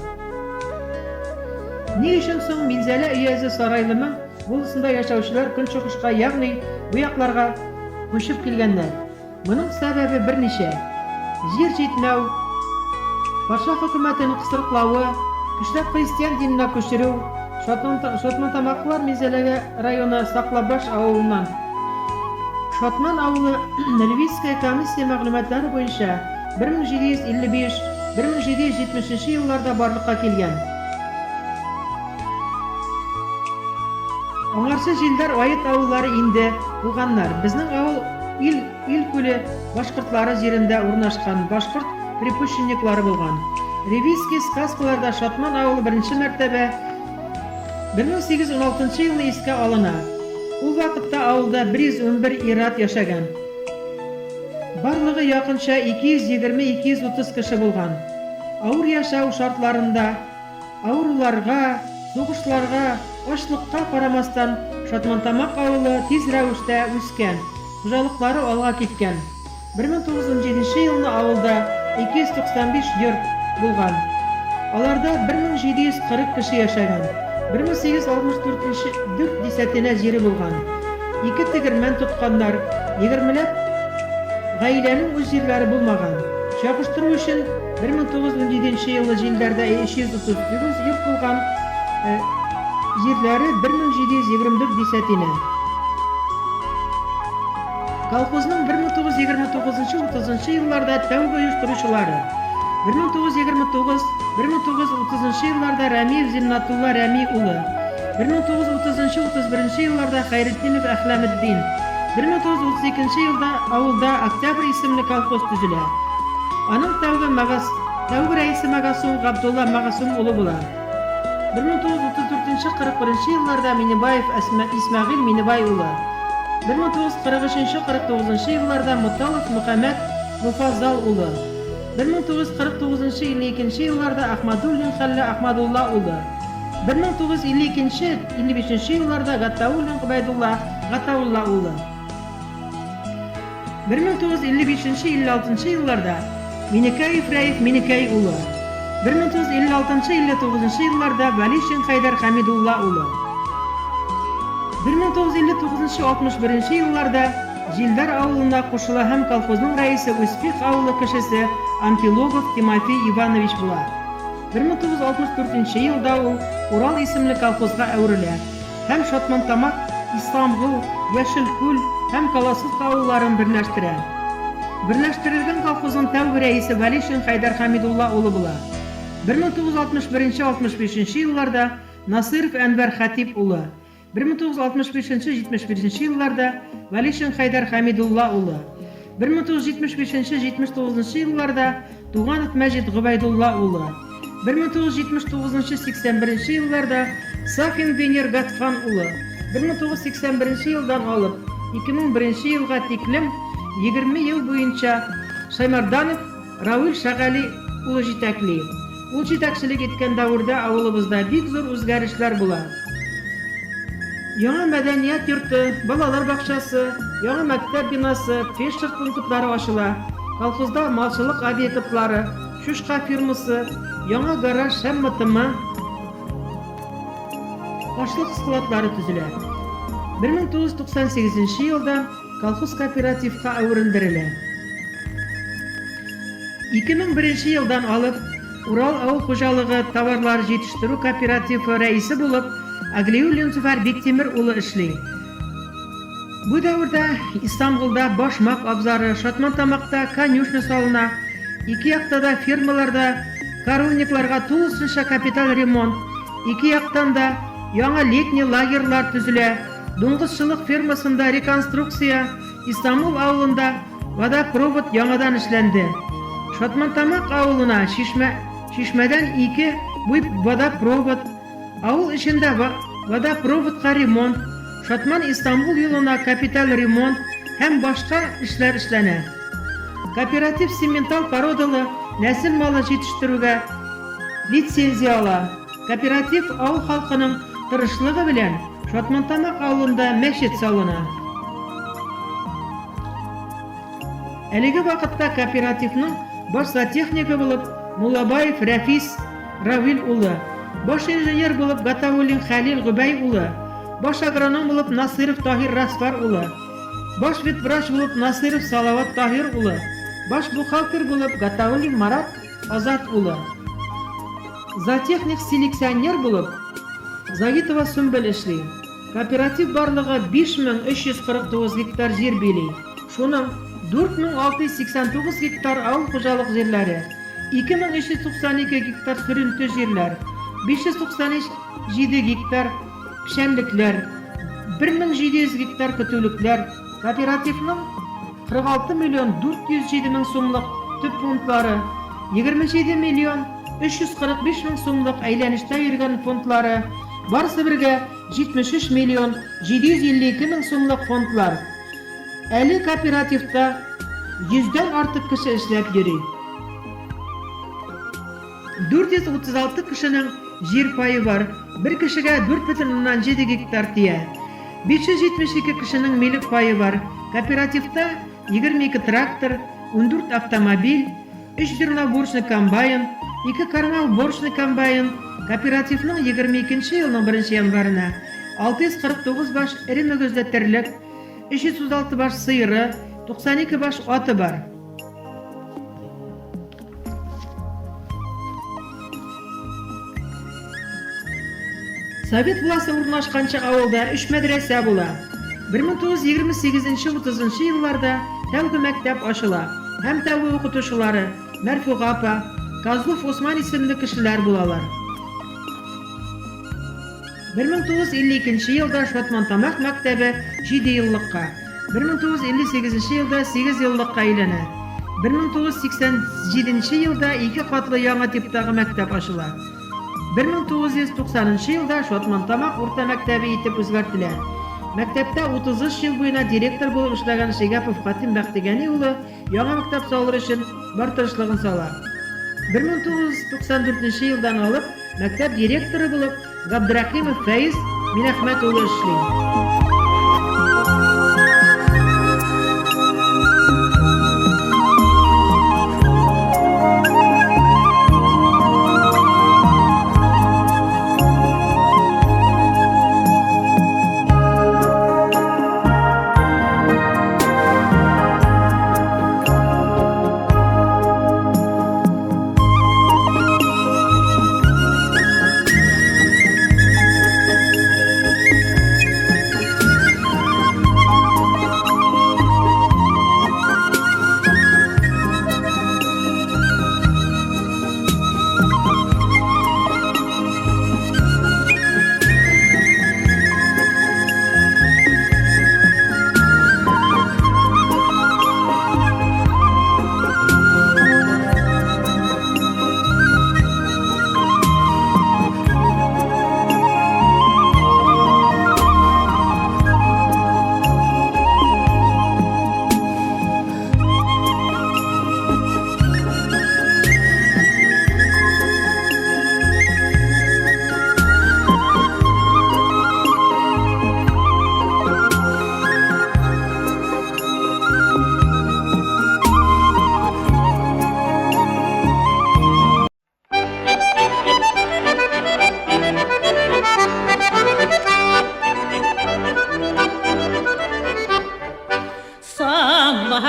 Ни өсөн һуң Минзәлә өйәзе Сарайлымың волосында йәшәүселәр көнсығышҡа, йәғни бу яҡларға күсеп килгәндәр? Бының сәбәбе бер нисә. Ер етмәү, патша хөкүмәтенең ҡыҫырыҡлауы, көсләп христиан диненә күсереү, Шатмантамаҡлылар Минзәлә районы Саҡлабаш ауылынан. Шатман ауылы Ревизская комиссия мәғлүмәттәре буйынса 1755-1770 йылларҙа барлыҡҡа килгән. Аңарсы Жилдәр Айыт ауыллары инде булғаннар. Беҙҙең ауыл Ил күле башҡортлары ерендә урынлашҡан башҡорт припущенниклары булған. Ревизский сказкаларҙа Шатман ауылы беренсе мәртәбә 1816 йылны иҫкә алына. Ул ваҡытта ауылда 111 ир-ат йәшәгән. Барлығы яҡынса 220-230 кеше булған. Ауыр йәшәү шартларында, ауырыуларға, һуғышларға, аслыҡҡа ҡарамаҫтан, Шатмантамаҡ ауылы тиҙ рәүештә үҫкән, хужалыҡтары алға киткән. 1917 йылны ауылда 295 йорт булған. Аларҙа 1740 кеше йәшәгән. 1864 дүрт десятина ере булған. Ике тегермән тотҡаннар, егермеләп ғаиләнең үҙ ерҙәре булмаған. Сағыштырыу өсөн 1917 йылы Жилдәрҙә 339 йорт булған, ерҙәре 1724 десятина. Колхозның 1929-30 йылларҙа тәүге ойоштороусылары. 1929-1930 йылларҙа Рәмиев Зиннатулла Рәми улы. 1930-31 йылларҙа Хәйретдинов Әхләметдин. 1932 йылда ауылда Октябрь исемле колхоз төҙөлә. Аның тәүге рәйесе Мәғасум Ғабдулла Мәғасум улы була. 1934-41 йылларҙа Минебаев Исмәғил Минебай улы. 1943-49 йылларҙа Муталов Мөхәммәт Муфазал улы. 1949-52 йылларҙа Ахмадуллин Хәллә Ахмадулла улы. 1952-55 йылларҙа Гатауллин Ғөбәйҙулла Гатаулла улы. 1955-56 йылларҙа Минекәев Рәиф Минекәй улы. 1956-59 йылларҙа Вәлишин Хәйҙәр Хәмидулла улы. 1959-61 йылларҙа Жилдәр ауылына ҡушыла һәм колхозның рәйесе Успех ауылы кешесе Анфилогов Тимофей Иванович була. 1964 йылда ул Урал исемле колхозға әүерелә һәм Шатмантамаҡ, Исламғол, Йәшелкүл һәм Колосовка ауылларын берләштерә. Берләштерелгән колхозның тәүге рәйесе Вәлишин Хәйҙәр Хәмидулла улы була. 1961-65 йылларҙа Насыров Әнвәр Хәтип улы. 1965-71 йылларҙа Вәлишин Хәйҙәр Хәмидулла улы. 1975-79 йылларҙа Туғанов Мәжит Ғөбәйҙулла улы. 1979-81 йылларҙа Сафин Венер Гатфан улы. 1981 йылдан алып 2001 йылға тиклем 20 йыл буйынса Шаймарданов Рауил Шағали улы етәкли. Ул етәкселек иткән дәүерҙә ауылыбыҙҙа бик ҙур үҙгәрештәр була. Яңа мәдәният йорты, балалар бакчасы, яңа мәктәп бинасы, фельдшер пунктлары ачыла. Колхозда малчылык объектлары, чучка фермасы, яңа гараж һәм МТМ, ашлык складлары төзелә. 1998 елда колхоз кооперативка әверелдерелә. 2001 елдан алып Урал авыл хуҗалыгы товарлары җитештерү кооперативы рәисе булып Аглиуллин Зөфәр Биктимер улы эшли. Бу дәвердә Истанбулда башмак абзары, Шатмантамакта конюшня салына, ике якта да фермаларда коровникларга тулысынча капиталь ремонт, ике яктан да яңа летний лагерьлар төзелә, дуңгызчылык фермасында реконструкция, Истанбул авылында водопровод яңадан эшләнде. Шатмантамак авылына чишмә, чишмәдән ике буй водопровод, авыл эчендә водопроводка ремонт, Шатман-Истанбул юлына капиталь ремонт һәм башка эшләр эшләнә. Кооператив симментал породалы нәсел малы җитештерүгә лицензия ала. Кооператив авыл халкының тырышлыгы белән Шатмантамак авылында мәчет салына. Әлеге вакытта кооперативның баш зоотехнигы булып Муллабаев Рәфис Равил улы, баш инженер булып Гатауллин Хәлил Гобәй улы, баш агроном булып Насыйров Таһир Расфар улы, баш ветврач булып Насыйров Салават Таһир улы, баш бухгалтер булып Гатауллин Марат Азат улы, зоотехник-селекционер булып Загитова Сөмбел эшли. Кооператив барлыгы 5349 гектар җир били. Шуның 4689 гектар авыл хуҗалык җирләре, 2392 гектар сөренте җирләр, 597 гектар печәнлекләр, 1700 гектар көтүлекләр. Кооперативның 46 миллион 407 мең сумлык төп фондлары, 27 миллион 345 мең сумлык әйләнештә йөргән фондлары, барысы бергә 73 миллион 752 мең сумлык фондлар. Әле кооперативта йөздән артык кеше эшләп йөри. 436 кешенең җир пае бар, бер кешегә 4,7 гектар тия. 572 кешенең милек пае бар. Кооперативта 22 трактор, 14 автомобиль, 3 зерноуборочный комбайн, 2 кормоуборочный комбайн. Кооперативның 22 елның 1 январена 649 баш эре мөгезле терлек, 336 баш сыеры, 92 баш аты бар. Совет власте урнашканчы авылда өч мәдрәсә була. 1928-30 елларда тәүге мәктәп ачыла һәм тәүге укытучылары Мәрфуга апа, Козлов Усман исемле кешеләр булалар. 1952 елда Шатмантамак мәктәбе җидееллыкка, 1958 елда сигезьеллыкка әйләнә. 1987 елда ике катлы яңа типтагы мәктәп ачыла. 1990 елда Шатмантамак урта мәктәбе итеп үзгәртелә. Мәктәптә 33 ел буена директор булып эшләгән Шигапов Хатим Бәхтегани улы яңа мәктәп салыр өчен бар тырышлыгын сала. 1994 елдан алып мәктәп директоры булып Габдрәхимов Фәиз Минәхмәт улы эшли.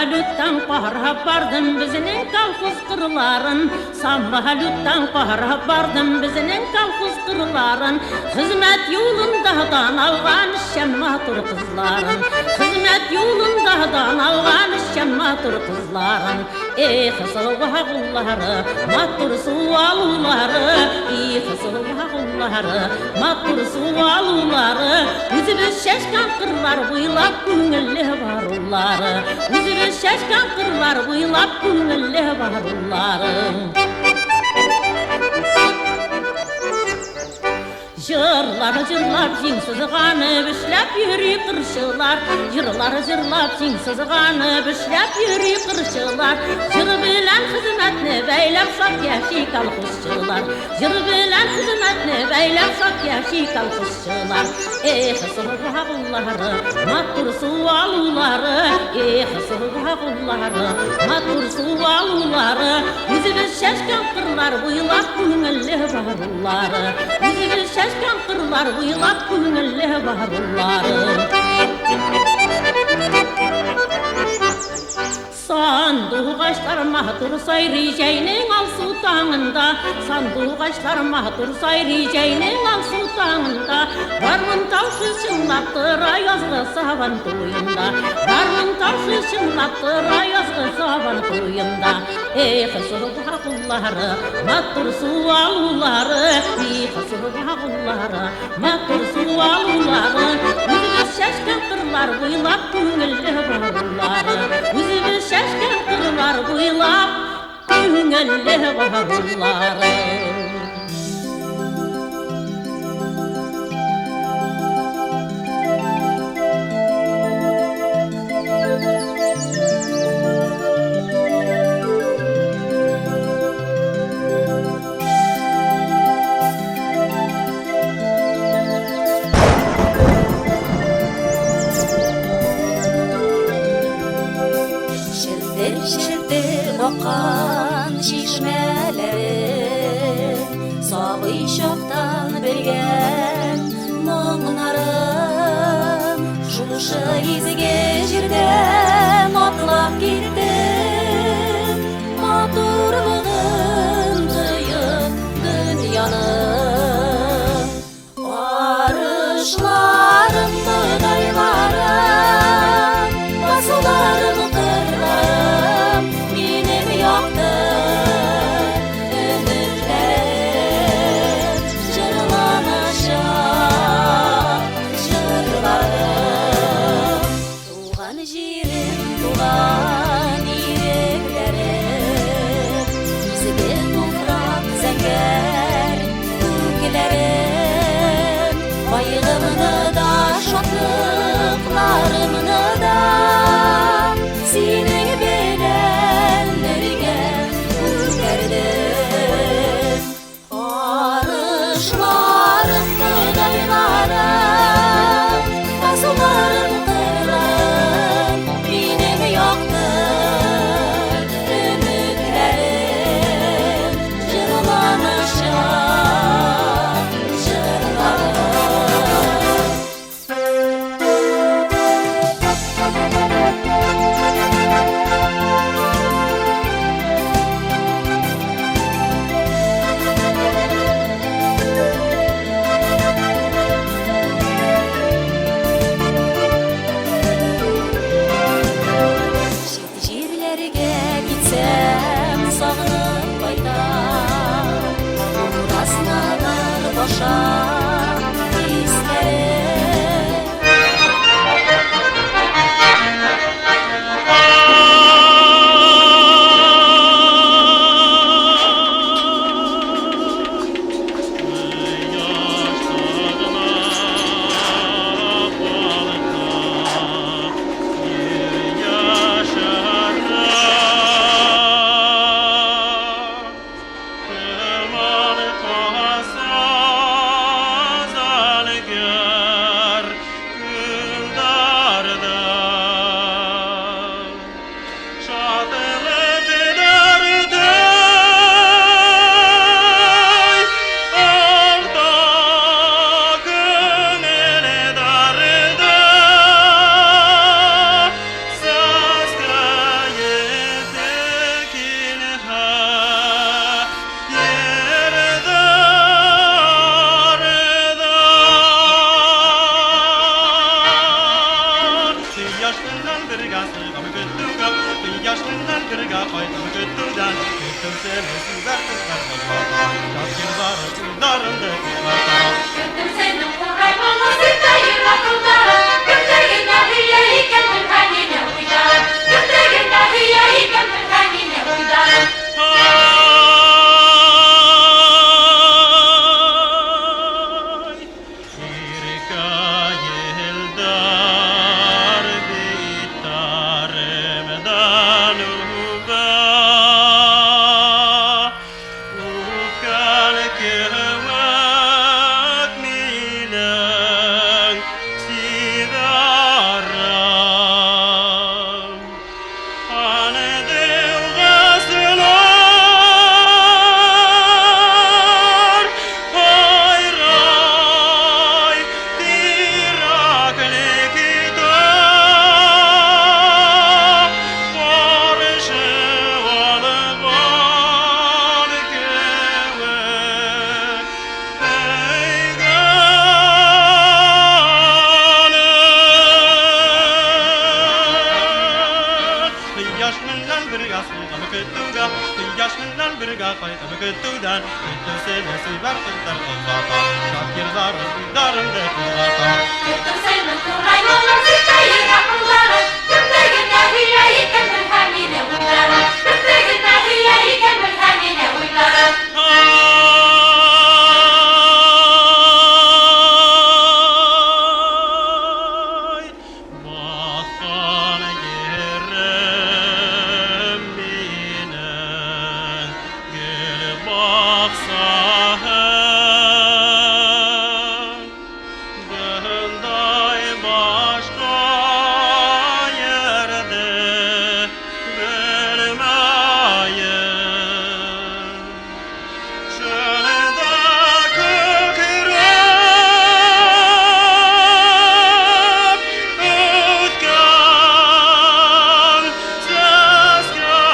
Самолеттан ҡарап барҙым беҙҙең колхоз ҡырларын. Самолеттан ҡарап барҙым беҙҙең колхоз ҡырларын. Хеҙмәт юлында дан алған эшсән матур ҡыҙларын. Хеҙмәт юлында дан алған эшсән матур ҡыҙларын. Эх, сыуағыллары, матур сыуалулары. Эх, сыуағыллары, матур сыуалулары. Үҙебеҙ сәскән ҡырлар буйлап күңелле барыулары. Үҙебеҙ сәскән ҡырлар буйлап күңелле барыулары. Йырлар йырлап җиң сызганып эшләп йөри кырчылар. Йырлар йырлап җиң сызганып эшләп йөри кырчылар. Йыр белән хезмәтне бәйләп шат яши колхозчылар. Йыр белән хезмәтне бәйләп шат яши колхозчылар. Эх, сыуағыллары, матур сыуалулары. Эх, сыуағыллары, матур сыуалулары. Үҙебеҙ сәскән ҡырлар буйлап күңелле барыулары. Үҙебеҙ сәскән ҡырлар буйлап күңелле барыулары. Сандуғаштар матур сайрый жәйнең алсу таңында. Сандуғаштар матур сайрый жәйнең алсу таңында. Гармун таушы чыңлап тора язгы сабан туенда. Гармун таушы чыңлап тора язгы сабан туенда. Эх, сыуағыллары, матур сыуалулары. Эх, сыуағыллары, матур сыуалулары. Үҙебеҙ сәскән ҡырлар буйлап күңелле барыулары. Үҙебеҙ сәскән ҡырлар буйлап күңелле барыулары. Челтер-челтер аҡҡан шишмәләрем, сабый чаҡтан белгән моңнарым, шушы изге җирдән атлап киттем, матурлыгын тоеп дөньяның. Арышларым, бодайларым, басуларым, кырларым, минем якты өметләрем, җырланачак җырларым. Туган җирем, туган ирекләрем, изге туфрак, зәңгәр күкләрем, кайгымны Көтөүҙән Көтөүсене сибәр ҡыҙҙар оҙата, Шакирҙарым уйҙарыңды ҡуҙғата. Көтөүсенең турғай моңон сүтә йөрәк ҡылдары, Кемде генә һөйә икән белһә мине уйҙары, Кемде генә һөйә икән белһә мине уйҙары. Ай, баҫҡан ерем минең гөл баҡсаһы, Бындай башҡа ерҙе белмәйем. Шунда күкрәп үҫкән сәскәләргә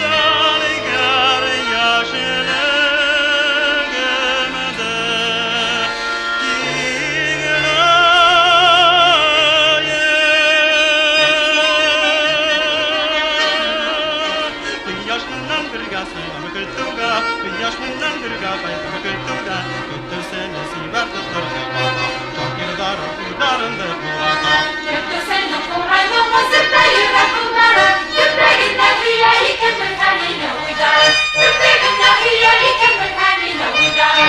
Зәңгәр йәшлегемде тиңләйем. Ҡояш менән бергә сығам көтөүгә, Ҡояш менән бергә ҡайтам көтөүҙән. Көтөүсене сибәр ҡыҙҙар оҙата, Шакирҙарым уйҙарымды ҡуҙғата. Көтөүсенең турғай моңон сүтә йөрәк ҡылдары, Кемде генә һөйә икән белһә мине уйҙары, Кемде генә һөйә икән белһә мине уйҙары.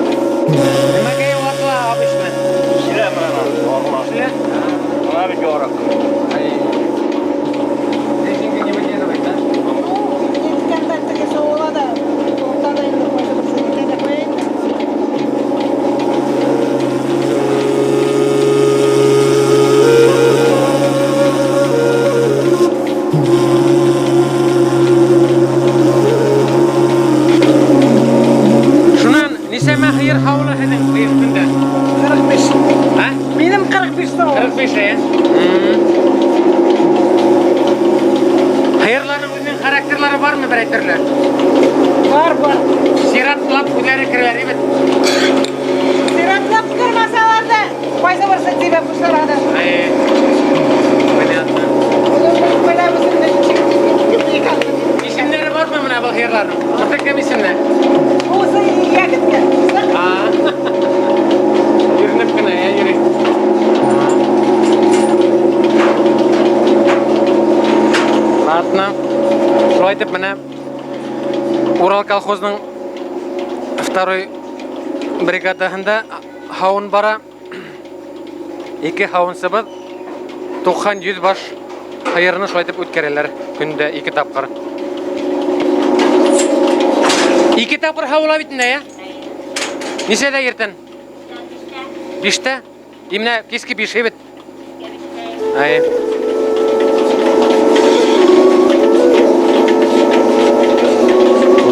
Нимәгә ватыла обычно? Шилә менән Шилә? Бына бит ярыҡ. Резинка не выдерживает, да? Еткәндә теге сыуыла да, туҡта да инде ҡайһы берсе китә дә ҡуя инде. Шунан нисәмә һыйыр һауыла һеҙҙең быйыл көндә? 45. А? Минем 45 сауым. 45, ә? Һыйырларның үҙенең характерлары бармы берәй төрлө? Бар, бар. Сиратлап үҙҙәре керәләр бит. Сиратлап кермәсәләр ҙә, ҡайһы берсе тибә башлар. Әй, понятно. Беләбеҙ инде нисек икәнен. Исемдәре бармы менә был һыйырларның? Быны кем исемле? Бусы егеткә. А. Йөрөнөп кенә, ә, йөрөй. Ладно. Шулай итеп менә Урал колхозының второй бригадаһында һауын бара. Ике һауынсыбыҙ 90-100 баш һыйырны шулай итеп үткәрәләр көндә ике тапҡыр. Ике тапҡыр һауыла бит инде, ә? Нисәдә иртән? Биштә? И менә киске биш бит. Әй.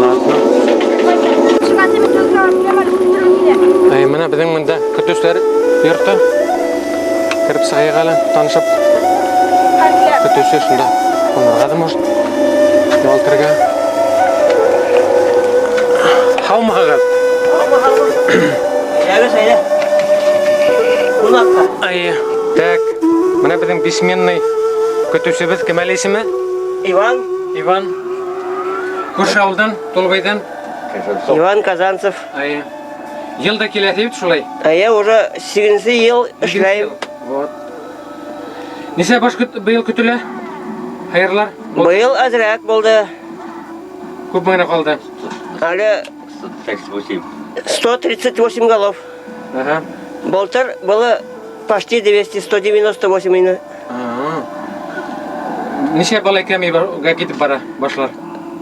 Ладно. Әй, менә беҙҙең монда көтөүселәр йорто. Кереп сығайыҡ әле, танышып. Көтөүсе шунда ҡунырға ҙа может. Ял итергә. Һаумыһығыҙ? Әйҙәгеҙ, әйҙә. Ҡунаҡҡа. Ай, так. Бына беҙҙең бессменный көтөүсебеҙ кем әле исеме? Иван. Иван. Күрше ауылдан, Тулбайҙан. Иван Казанцев. Ай. Йыл да киләһе бит шулай. Әйе, уже 8 йыл эшләйем. Вот. Нисә баш быйыл көтөлә? Һыйырлар? Быйыл әҙерәк булды. Күпме генә ҡалды? Әле 138. 138 голов. Ага. Былтыр было почти 200, 198 ине. Нисә бала кәмейгә китеп бара башлар?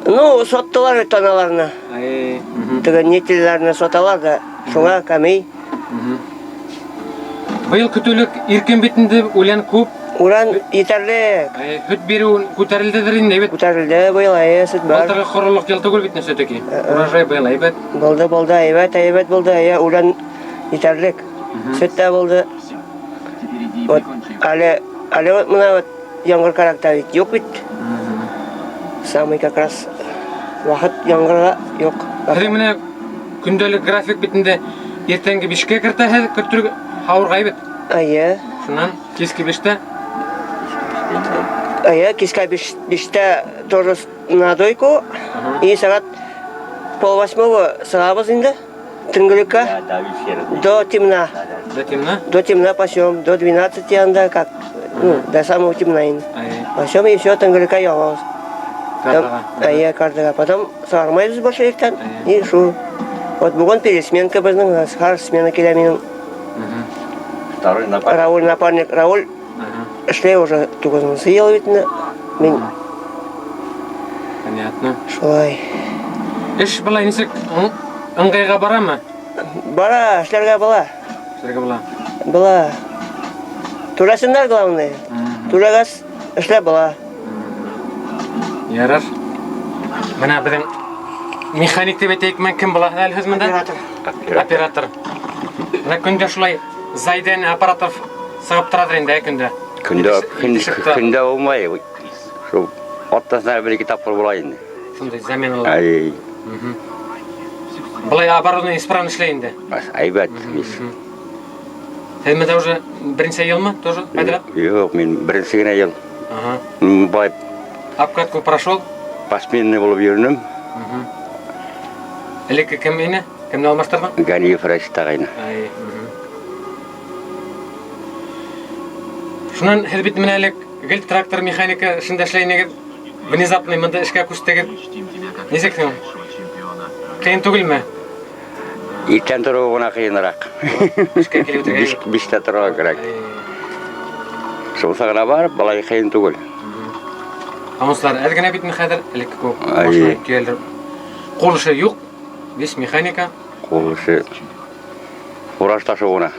Ну, саттылар бит таналарны. Ай, Теге нителләрне саталар да, шуңа кәмей. Быйыл көтөүлек иркен бит инде, үлән күп. Үлән етерлек. Ай, һөт биреү күтәрелдедер инде бит. Күтәрелде быйыл, әйе, сөт бар. Былтырғы ҡоролоҡ йыл түгел бит все-таки. Урожай быйыл әйбәт. Булды, булды, әйбәт, әйбәт булды, әйе, үлән етерлек. Сөт тә булды. Вот, әле, әле вот мына вот яңгыр кәрәк тә бит, юҡ бит. Самый как раз ваҡыт яңғырға юҡ. Һеҙҙең менә көндәлек график бит инде иртәнге 5-кә кертәһеҙ, көттөргә һауырға бит. Әйе. Шунан киске 5-тә. Әйе, кискә 5-тә тоже на дойку. И сәғәт 7:30 сығабыҙ инде. Төнгөлөккә. До темна. До темна? До темна пасем, до 12 янда, как, ну, до самого темна инде. Пасем и все, төнгөлөккә ябабыҙ. Картаға. Әйе, картаға. Потом сығармайбыҙ больше иртән. И шу. Вот бөгөн пересменка беҙҙең, һәр смена килә минең. Второй напарник. Рауль напарник. Рауль эшләй уже туғыҙынсы йыл бит инде. Мин Понятно. Шулай. Эш былай нисек ыңғайға барамы? Бара, эшләргә була. Эшләргә була. Була. Түләсеннәр главное. Түләгәс эшләп була. Ярар. Бына беҙҙең механик тип әйтәйек, мен кем була әле һеҙ монда? Оператор. Оператор. Бына көндә шулай Зайден аппаратов сығып тораҙыр инде, ә, көндә. Көндә, Итешеп тора. көндә булмай. Шул атнасына бер ике тапҡыр була инде. Шундай заменалар. Ай, Былай оборудование исправно эшләй инде. әйбәт. Һеҙ монда уже беренсе йылмы тоже подряд? Юҡ, мин беренсе генә йыл. Ага. Былай Обкатку прошел? посменный булып йөрөнөм. Элекке кем ине? Кемде алмаштырҙың? Ганиев Рәшит ағайны. Ай, Шунан һеҙ бит менә элек гел трактор механика эшендә эшләй инегеҙ. Внезапно монда эшкә күстегеҙ. Нисек һуң? Ҡыйын түгелме? Иртән тороу ғына ҡыйыныраҡ. Эшкә килеп үтергә. Биштә торорға кәрәк. Шунысы ғына барып, былай ҡыйын түгел. Анонслар әҙ генә бит хәҙер, элекке кеүек. Ай. Машина төйәлер. Ҡул эше юҡ, весь механика. Ҡул эше фураж ташыу ғына.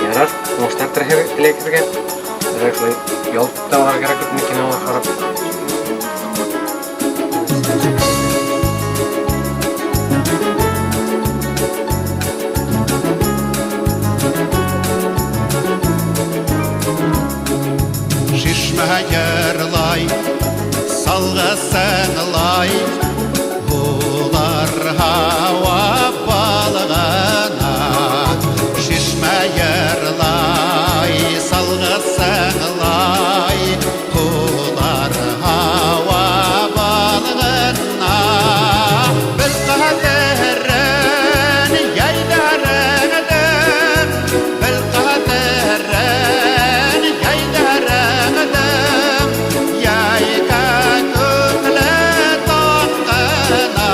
Ярар, уңыштар теләйек һеҙгә. Беҙгә шулай ял та алырға кәрәк бит, кинолар ҡарап. Шишмә йырлай, салғысыңлай, булар һауа балығына. Шишмә йырлай, салғысыңлай, булар һауа балығына. Беҙ ҡәҙерен йәйҙәреңдең, беҙ ҡәҙерен йәйҙәреңдең, йәйкә күкле таңғына,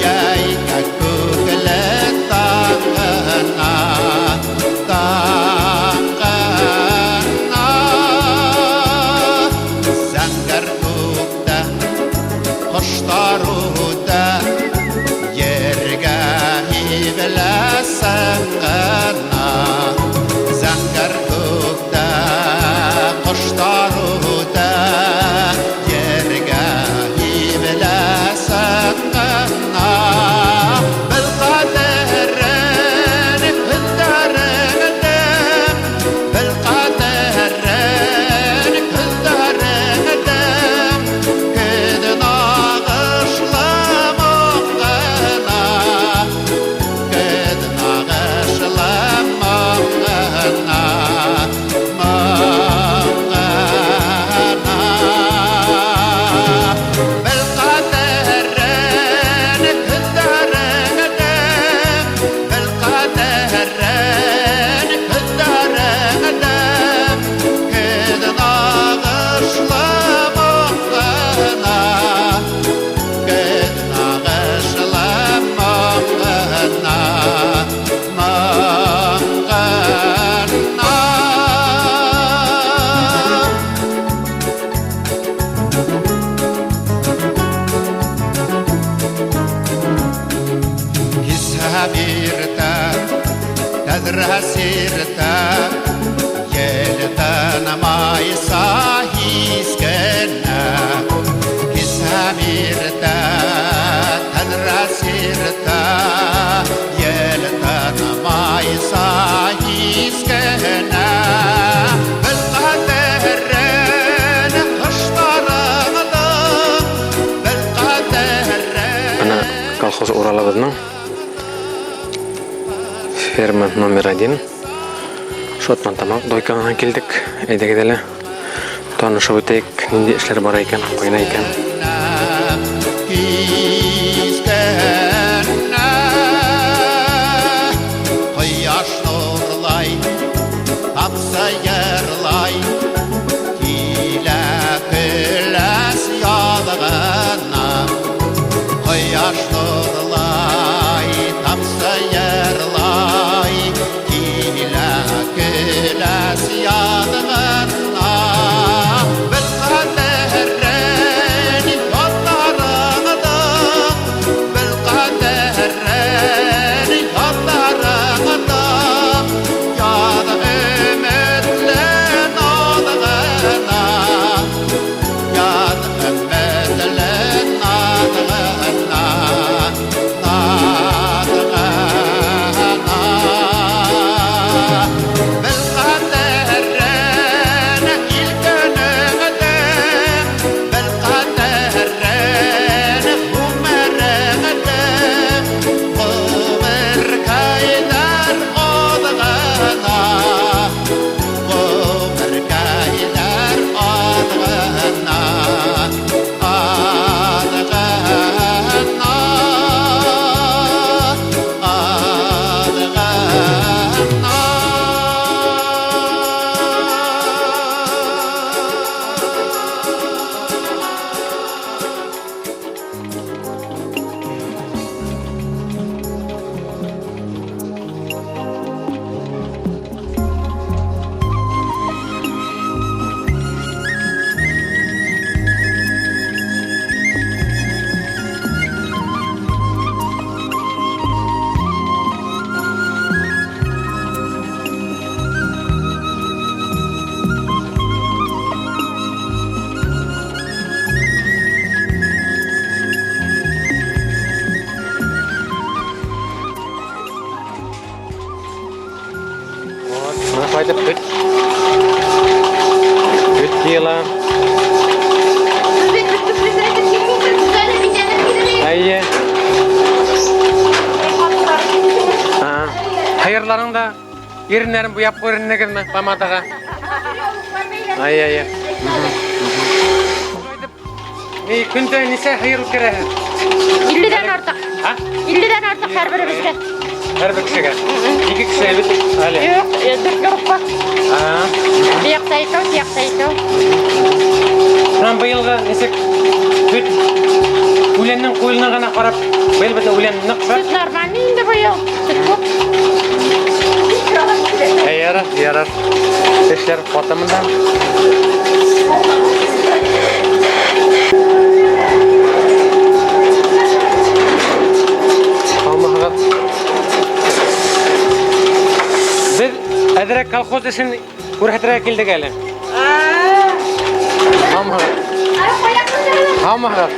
йәйкә күкле таңғына, таңғына. Зәңгәр күктә ҡоштар үтә, ергә һибеләсең генә. Зәңгәр күктә ҡоштар үтә, ергә һибеләсең генә. Беҙ ҡәҙерен һөндәреңдең, беҙ ҡәҙерен Тәнрә сиртә, ел тынмайса һис кенә. Кисәм иртә, тәнрә сиртә, ел тынмайса һис кенә. Бел ҡәҙерен ҡоштарыңдың, бел ҡәҙерен. Бына колхоз Уралыбыҙның ферма номер 1. Шотман тамаҡ дойкаға килдек. Әйҙәгеҙ әле танышып үтәйек, ниндәй эшләр бар икән, ҡайҙа икән. Кис кенә ҡояш нурлай, тамсы йырлай, килә көләс яҙғына. Ҡояш нурлай, тамсы йырлай, килә көләс яҙғына. Бел ҡәҙерен яҙҙарыңдың, бел ҡәҙерен яҙҙарыңдың, яҙ өмөтлө наҙғына, яҙ өмөтлө наҙғына, наҙғына. Бел ҡәҙерен ил көнөңдөң, бел ҡәҙерен ғүмереңдең, ғүмеркәйҙәр аҙ ғына, ғүмеркәйҙәр аҙ ғына, аҙ ғына, аҙ ғына. Бына шулай итеп һөт. Һөт йыйыла. Әйе. Һыйырларың да иреннәрен буяп ҡуйыр инегеҙме помадаға? Әйе, әйе. Ни көндә нисә һыйыр үткәрәһең? 50-дән артыҡ. Һа? 50-дән артыҡ һәр беребеҙгә. Һәр бер кешегә. Ике кеше бит әле. Юҡ, дүрт группа. Бер яҡта икәү, теге яҡта икәү. Шунан быйылғы нисек һөт үләннең ҡуйылына ғына ҡарап, быйыл бөтә үлән ныҡ бер. Һөт нормальный инде быйыл. Һөт күп. Әй, ярар, ярар. Эшләр ҡаты бында. Һаумыһығыҙ. Беҙ әҙерәк колхоз эшен күрһәтергә килдек әле. Һаумыһығыҙ. Һаумыһығыҙ.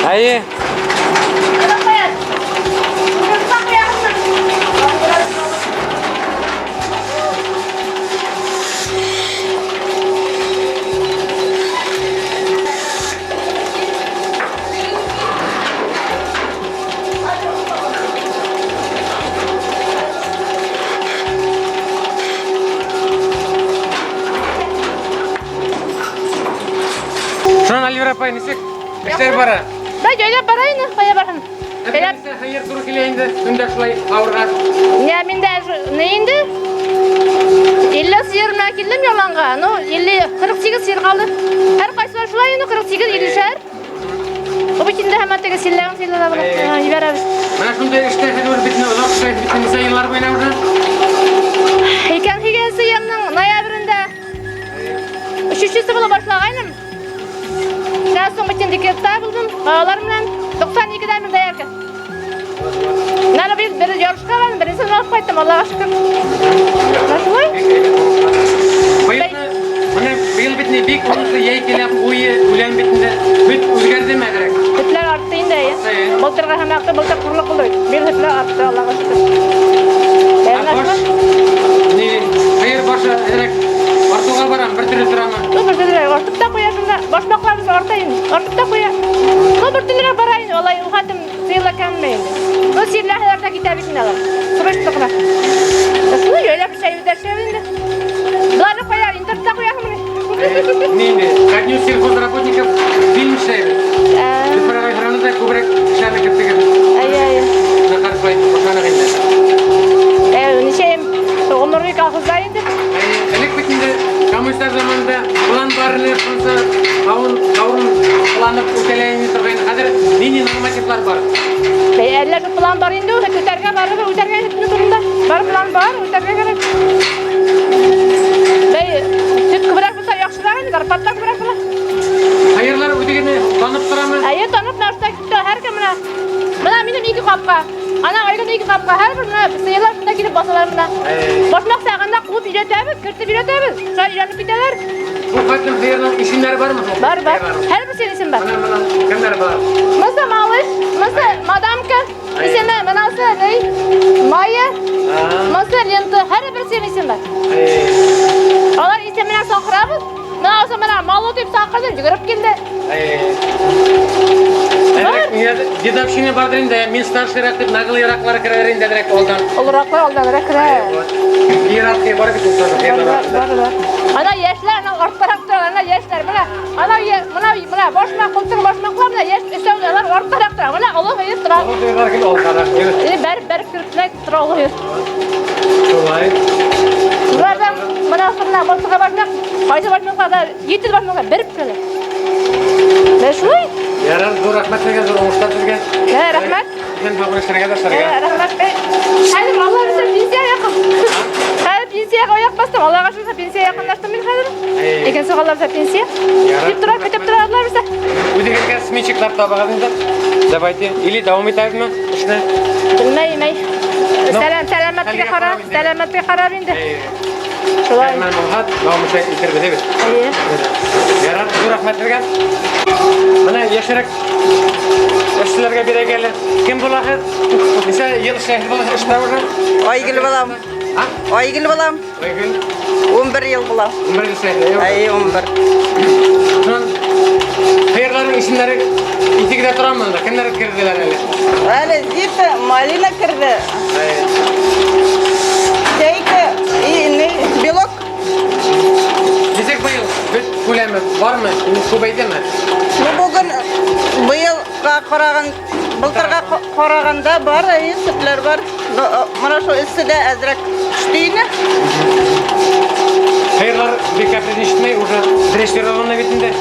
Әйе. Шунан Альвира апай, нисек эштәр бара? Да, җайлап бара инде, кая барһын. Җайлап. Хәйер туры килә инде, көндә шулай ауырға. Не, мин дә не инде? 50 сыйыр менән килдем яланға. Ну, 50, 48 сыйыр ҡалды. Һәр ҡайсылар шулай инде, 48, 50 шәр. Ул бит инде һәммә теге силләгән сыйырлар була. Җибәрәбез. Менә шундай эштә һеҙ бит оҙаҡ эшләйһегеҙ бит, нисә йыллар буйына уже? Икән һигеҙенсе йылның ноябрендә. Өсөнсөсө Аннан соң бит инде декретта булдым, балалар белән 92-дә мин доярка. Менә быел бер ярышка бардым, беренче алып кайттым, Аллага шөкер. Менә шулай. Быел менә быел бит ни бик уңышлы йәй килә, куе, үлән бит инде. Бит үзгәрдеме әзрәк? Һөтләр артты инде, әйе. Былтырга һәм акты былтыр хурлык булды. Быел һөтләр артты, Аллага шөкер. Ә баш ни сыер башы әзрәк артуга барам, бер төрле торамы? Ну, бер төрле артып та куя шунда. Башмакларыбыз арта инде. Артып та куя. Ну, бер төрлерәк бара инде. Алай ул хәтем сыерлар кәмми инде. Ну, сирләр дә китә бит инде алар. Срочно гына. Шулай җайлап эшләйбез дә эшләйбез инде. Боларны кая, интернетта куясыңмыни? Ни инде, ко дню сельхозработников фильм эшләйбез. Цифровой экраны да күбрәк эшләрне керттек. Әйе, әйе. Нахар шулай башланык инде. Ничәем гомерлек колхозда инде. Элек бит инде коммунистлар заманында план бар иде, шунысы кавын, кавын планып үтәлә инде торган. Хәзер нинди нормативлар бар? Бәй, әллә шул план бар инде, ул үтәргә барыбер, үтәргә һөтне турында. Бар план бар, үтәргә кирәк. Бәй, сөт күбрәк булса яхшырак инде, зарплата күбрәк була. Сыерлар үтегене танып торамы? Әйе, танып нәрсә китте, һәркем менә. Менә минем ике капка. Ана Айгөл ике капка. Һәрбер менә сыерлар шунда килеп басалар менә. Башмак сагында куып өйрәтәбез, кертеп өйрәтәбез. Шулай өйрәнеп китәләр. Бу хәтлем сыерның исемнәре бармы? Бар, бар. Һәрберсенең исеме бар. Менә менә кемнәр бар? Монысы малыш, монысы мадамка, исеме монысы ни? Майя, монысы лента. Һәрберсенең исеме бар. Алар исеменә сакырабыз. Менә ошо менә малу дип сакырдым, йөгереп килде. Дедовщина бардыр инде, мин старшийрак дип наглыйраклар керәләр инде әзрәк алдан. Олыраклар алданрак керә. Иерархия бар бит ул Бар, бар, бар. Ана яшьләр, ана арттарак тора, ана яшьләр, менә, ана менә, менә башмак, култык башмаклар, менә яшь өстәү, алар арттарак тора. Менә олы һыер тора. Олы сыерлар кил алдарак. Или бәр бәр кереп тора олы һыер. Шулай. Булардан менә менә башка башмак, кайсы башмакларда 700 башмаклар беріп керәләр. Менә шулай. Ярар, зур рәхмәт сезгә, зур уңышлар сезгә. Ә, рәхмәт. Һәм табын эшләргә дә Ә, эшләргә. рәхмәт. Хәзер Алла бирсә пенсия якын. Хәзер пенсиягә аяк бастым. Аллага шөкер, пенсия якынлаштым мин хәзер. Икенче Алла бирсә пенсия. Дип тора, көтеп тора Алла бирсә. Үзегезгә сменщиклар табыгыз инде. Давайте. Или дәвам итәбезме эшне? Белмәйм, әй. Сәлам, сәламәтлегә карап, сәламәтлегә карап инде. Шулай. Әмма булһа, дәвам итәрбез, әйбәт. Әйе. Ярар, зур рәхмәт сезгә. Менә яшьрәк эшчеләргә бирәк әле. Кем буласыз? Ничә ел эшләйсез бу эштә уже? Айгөл балам. Айгөл балам. Айгөл. 11 ел була. 11 ел эшләйсез. Әйе, 11. Шуннан сыерларның исемнәре итегедә торамы монда? Кемнәр керделәр әле? Әле Зита, Малина керде. Чайка и не, Белок. Ничек быел һөт күләме бармы? Инде күбәйдеме? Ну, бүген быелга караган, былтырга караганда бар, әйе, сөтләр бар. Ну, менә шул эсседә әзрәк төште инде. Сыерлар бик капризничный, уже дрессированный бит инде.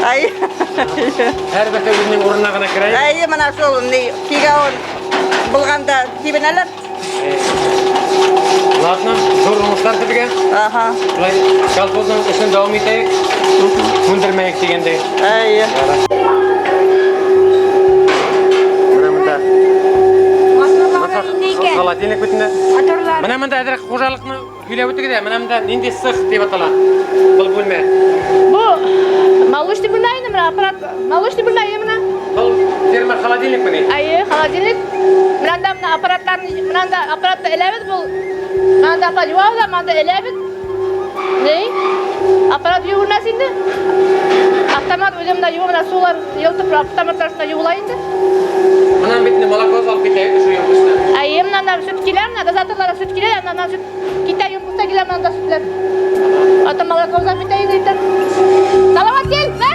Әйе. Һәр берсе үзенең урынына гына керә. Әйе, менә шул ни кигәвен булганда тибенәләр. Ладно, зур уңышлар сезгә. Ага. Шулай колхозның эшен дәвам итәйек. Сүндермәйек дигәндәй. Әйе. Менә монда. Холодильник бит инде. Менә монда әзрәк хуҗалыкны һөйләп үтегез дә. Менә монда нинди цех дип атала? Был бүлмә. Бу молочный бүлмә инде менә аппарат. Молочный бүлмә менә. Был ферма холодильник мени? Әйе, холодильник. Менә анда менә аппаратларны, менә анда аппаратта эләбез бу. Менә анда аппарат юабыз да, менә анда эләбез. Ни? Аппарат юу бүлмәсе инде. Автомат үзе монда юа, менә сулар йылтып автоматлар шунда юыла инде. Менә бит инде молоко алып китә шул емкостьта. Әйе, менә анда сөт килә, менә дозаторларда сөт килә, менә анда сөт китә, емкостьта килә, менә анда сөтләр. Ата молоко узап китә инде иртән. Салават кил, мә!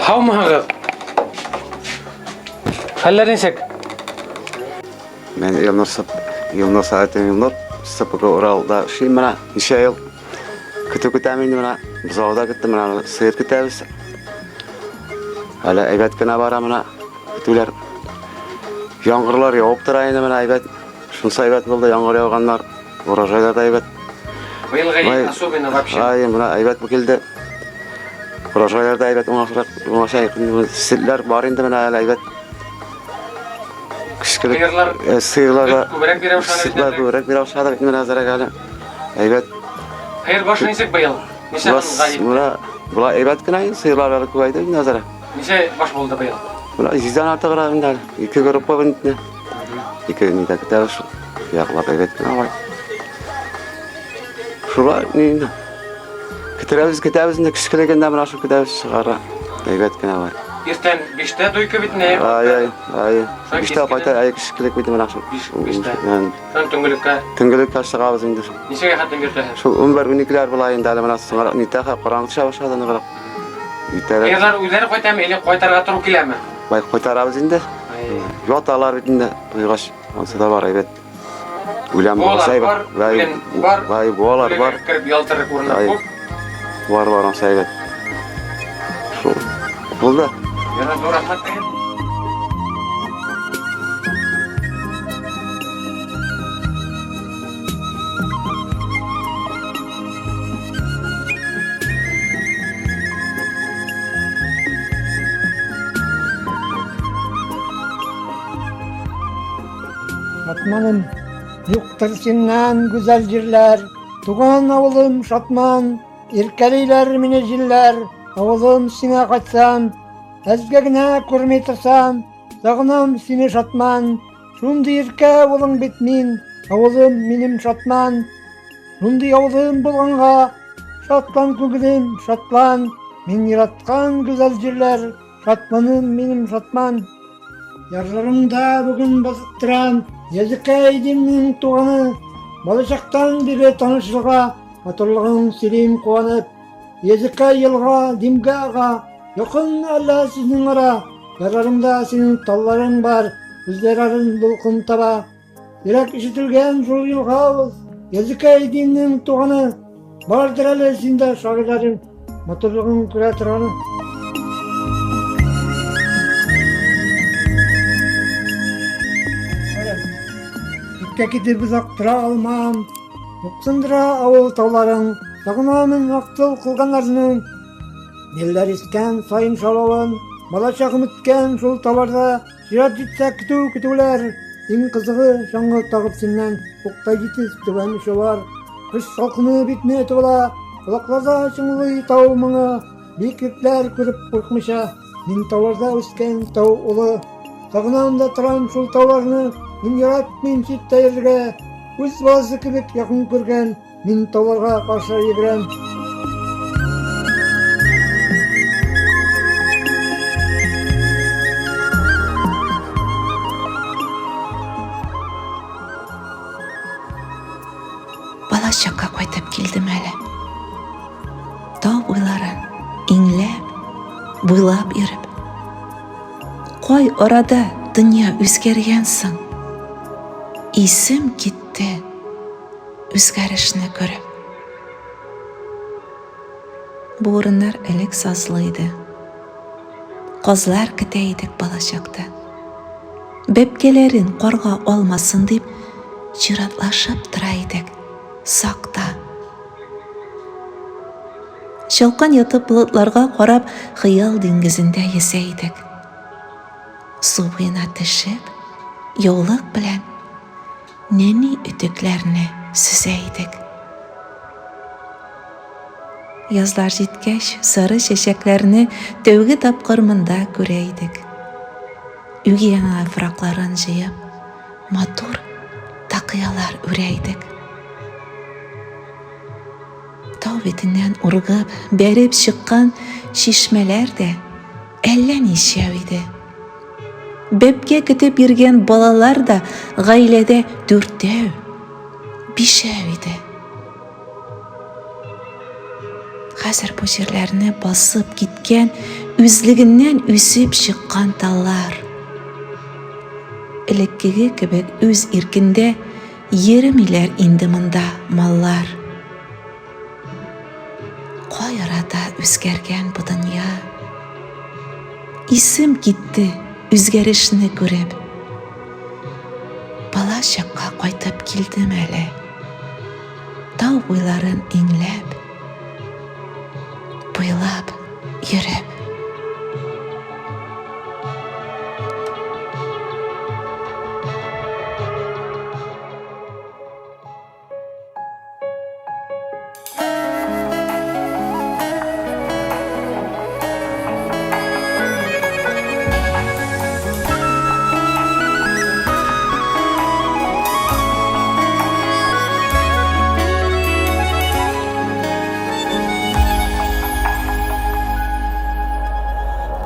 Һаумыһығыҙ? Хәлләр нисек? Мин Илнур Илнур Сәгатин Илнур, СПК Уралда эшлим менә, ничә ел көтү көтәм инде менә, бозау да көттем менә, сыер көтәбез. Әле әйбәт кенә бара менә көтүләр. Яңгырлар явып тора инде менә әйбәт. Шунысы әйбәт булды, яңгыр яуганнар, урожайлар да әйбәт. Быелгы ел особенно вообще. Ай, менә әйбәт бу килде. Урожайлар да әйбәт, уңаша сөтләр бар инде менә әле әйбәт. Кечкенә Сыерлар сыерлар да сөт күбрәк бирә башлады бит сөтләр инде. Күбрәк бирә башлады бит менә әзрәк әле. Әйбәт. Һыер башы нисек быел? Нисә мыңга җитте? Менә болай әйбәт кенә инде, сыерлар әле күбәйде инде әзрәк. Нисә баш булды быел? Менә 100дән артыграк инде әле. Ике группа инде. Ике нидә көтәбез шул. Яклап әйбәт кенә алай. Шулай ни инде. Көтәрәбез, көтәбез инде кечкенәгәндә менә шул көтәбез чыгара. Әйбәт кенә алай. Иртән 5тә дойка бит не? Ай, ай, ай. Шулай 5тә кайта, ай кечкенә бит менә шул. 5тә. Мен Шуннан төнгелеккә Төнгелеккә чыгабыз инде. ничәгә хәтлем йөртәһез? Шул 11, 12ләр була инде әле менә соңрак нитә караңгы төшә башлады ныграк. Иртәрәк Сыерлар үзләре кайтамы или кайтарга туры киләме? бай кайтарабыз инде. Яталар бит инде туйгач. Ансы да бар әйбәт. Үлән Буалар булса бар, әйбәт. Вай, үлән бар. Вай, буалар бар. Үләнгә кереп ялтырыр урыннар Ай. күп. Бар, бар, ансы әйбәт. Шул. Булды. Ярар, зур рәхмәт. Шатманым, юктыр синнән гүзәл җирләр, Туган авылым Шатман, иркәлиләр мине җилләр, Авылым сиңа кайтсам, әзгә генә күрми торсам, Сагынам сине Шатман, шундый иркә улың бит мин, Авылым минем Шатман, шундый авылым булганга, Шатлан күңелем, шатлан, мин яраткан гүзәл җирләр, Шатманым минем Шатман. Ярларыңда бүген басып торам, Языкай димнең туганы, Балачактан бирле танышырга, Матурлыгын сөйлим куанып. Языкай елга, Димгә ага, Якын әллә сезнең ара, Ярларыңда синең талларың бар, Үзләрен дулкын таба. Йөрәк ишетелгән шул елга ул, Языкай димнең туганы, Бардыр әле синдә шагыйрьләрең, Матурлыгын күрә торганы. Читкә китеп озак тора алмам, Юксындыра авыл тауларын, Сагынамын актыл кылганнарны. Еллар искән саен шалавын, Балачагым үткән шул тауларда, Чират җитсә көтү көтүләр, Иң кызыгы чаңгы тагып синнән, Уктай җитез түбән очулар. Кыш салкыны битне өтеп ала, Колакларда чыңлый тау моңы, Биеклекләр күреп куркмыйча, Мин тауларда үскән тау улы. Сагынам да торам шул тауларны, Мин яратмыйм читтә йөрергә, Үз баласы кебек якын күргән, Мин тауларга каршы йөгерәм. Балачакка кайтып килдем әле. Тау буйларын иңләп, буйлап йөреп. Кай арада дөнья үзгәргән соң? Исем китте үзгәрешне күреп. Бу урыннар элек сазлы иде. Казлар көтә идек балачакта. Бәбкәләрен карга алмасын дип, чиратлашып тора идек сакта. Чалкан ятып болытларга карап, хыял диңгезендә йөзә идек. Су буена төшеп, яулык белән нәни өтекләрне сөзә идек. Язлар җиткәч, сары чәчәкләрне тәүге тапкыр монда күрә идек. Үги ана яфракларын җыеп, матур такыялар үрә идек. Тау битеннән ургып, бәреп чыккан чишмәләр дә әллә ничәү иде. Бәбкә көтеп йөргән балалар да гаиләдә дүртәү, бишәү иде. Хәзер бу җирләрне басып киткән, үзлегеннән үсеп чыккан таллар. Элеккеге кебек үз иркендә йөремиләр инде монда маллар. Кай арада үзгәргән бу дөнья? Исем китте үзгәрешне күреп. Бала чакка кайтып килдем әле. Тау буйларын иңләп, буйлап йөреп.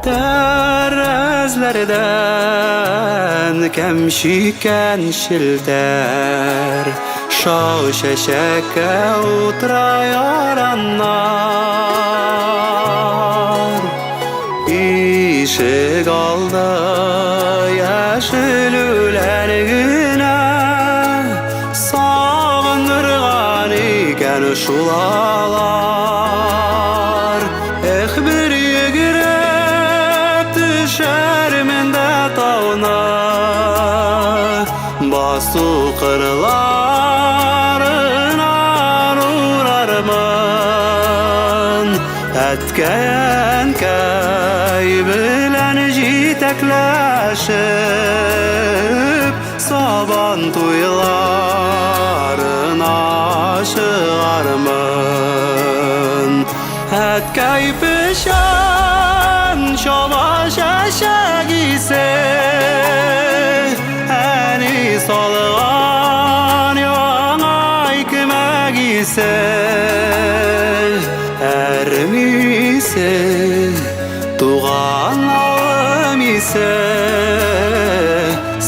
Тәрәзләрдән кәмшикән челтәр Шау чәчәккә утыра яраннар. Ишек алды яшел үлән генә Сагындырган икән шул алар. Эх, бер йөгереп төшәрмен дә тауны, Басу кырларыннан урармын. Әткәй-әнкәй белән җитәкләшеп, Сабан туйларына чыгармын. Әткәй печән чаба чәчәк исе, Әни салган яңа икмәк исе, Әрем исе, туган авылым исе,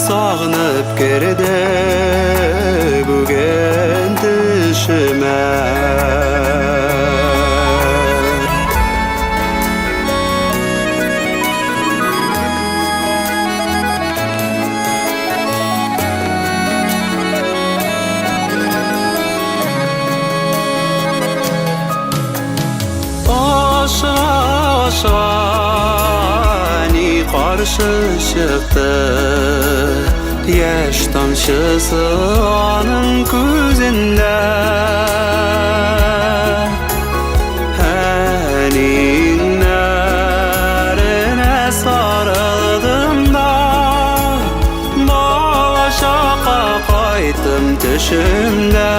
Сагынып керде бүген төшемә. Ашыга, ашыга, ни каршы чыкты, Яшь тамчысы аның күзендә. Әниеңнәренә сарылдым да, Бала чакка кайттым төшемдә.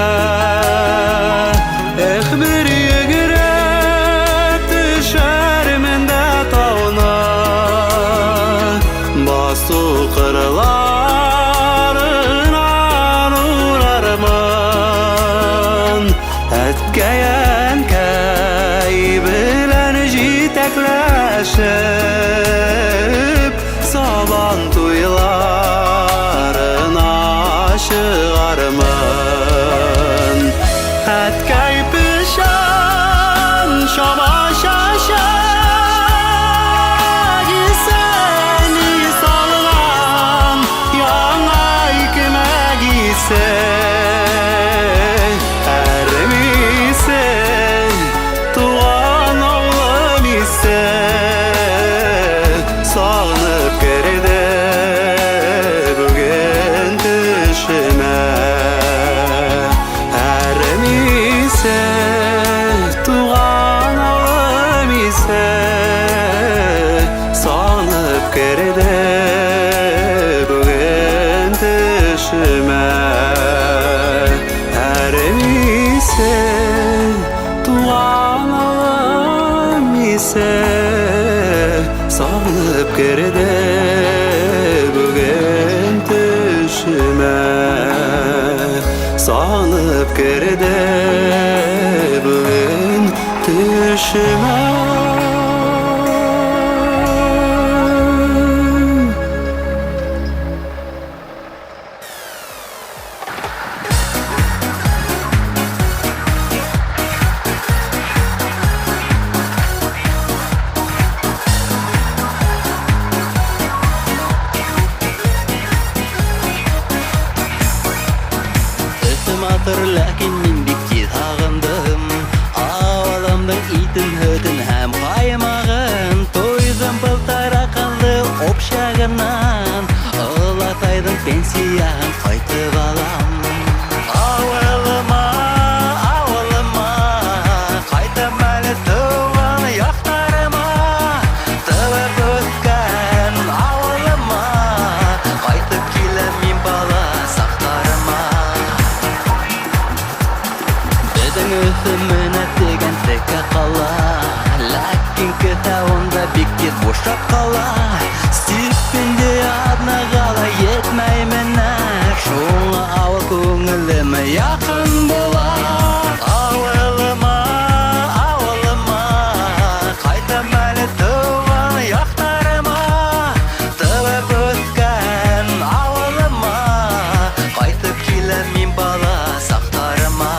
Эх, бер йөгереп төшәрмен дә тауны, Басу кырларыннан урармын. Әткәй-әнкәй белән җитәкләшеп, Сабан туйларына чыгармын. Әткәй печән чаба чәчәк исе, Әни салган яңа икмәк исе, Әрем исе, туган авылым исе, Сагынып керде бүген төшемә. Әрем исе, туган авылым исе, Сагынып керде бүген төшемә. Әрем исе, туган авылым исе, Сагынып керде бүген төшемә. Сагынып керде бүген төшемә. матур, ләкин мин бик тиҙ һағындым. Ауылымдың итен, һөтөн һәм ҡаймағын. Туйҙым был тараҡанлы общагынан. Олатайҙың пенсияһын ҡайтып алам. Ауылыма, ауылыма, ҡайтам әле тыуған яҡтарыма. Тыуып үҫкән ауылыма, ҡайтып киләм мин бала саҡтарыма. Беҙҙең Өфө менә тигән текә ҡала, ләкин кеҫә унда бик тиҙ бушап ҡала. Стипендия аҙнаға ла етмәй менә, шуңа ауыл күңелемә яҡын була. Ауылыма, ауылыма, ҡайтам әле тыуған яҡтарыма. Тыуып үҫкән ауылыма, ҡайтып киләм мин бала саҡтарыма.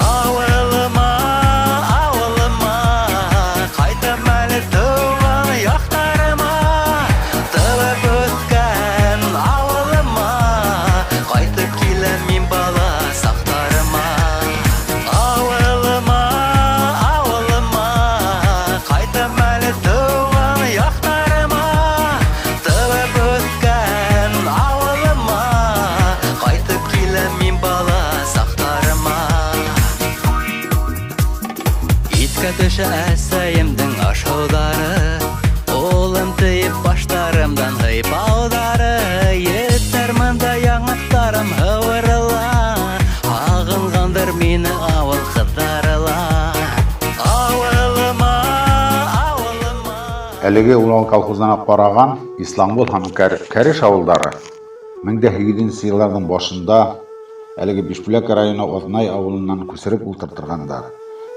Ауылыма, ауылыма, ҡайтам әле тыуған яҡтарыма. Тыуып үҫкән ауылыма, ҡайтып киләм мин бала саҡтарыма. Ауылыма, ауылыма, ҡайтам әле тыуған яҡтарыма. Тыуып үҫкән ауылыма, ҡайтып киләм мин бала саҡтарыма. Иҫкә төшә әсәйемдең ашауҙары, ҡулым тейеп баштарымдан һыйпауҙары. Етәр бында яңаҡтарым һыуырыла, һағынғандыр мине ауыл ҡыҙҙары ла. Ауылыма, ауылыма. Әлеге Урал колхозына ҡараған Исламғол һәм Кәреш ауылдары 1800 йылдарҙың башында әлеге Бишбүләк районы Аҙнай ауылынан күсереп ултыртырғандар.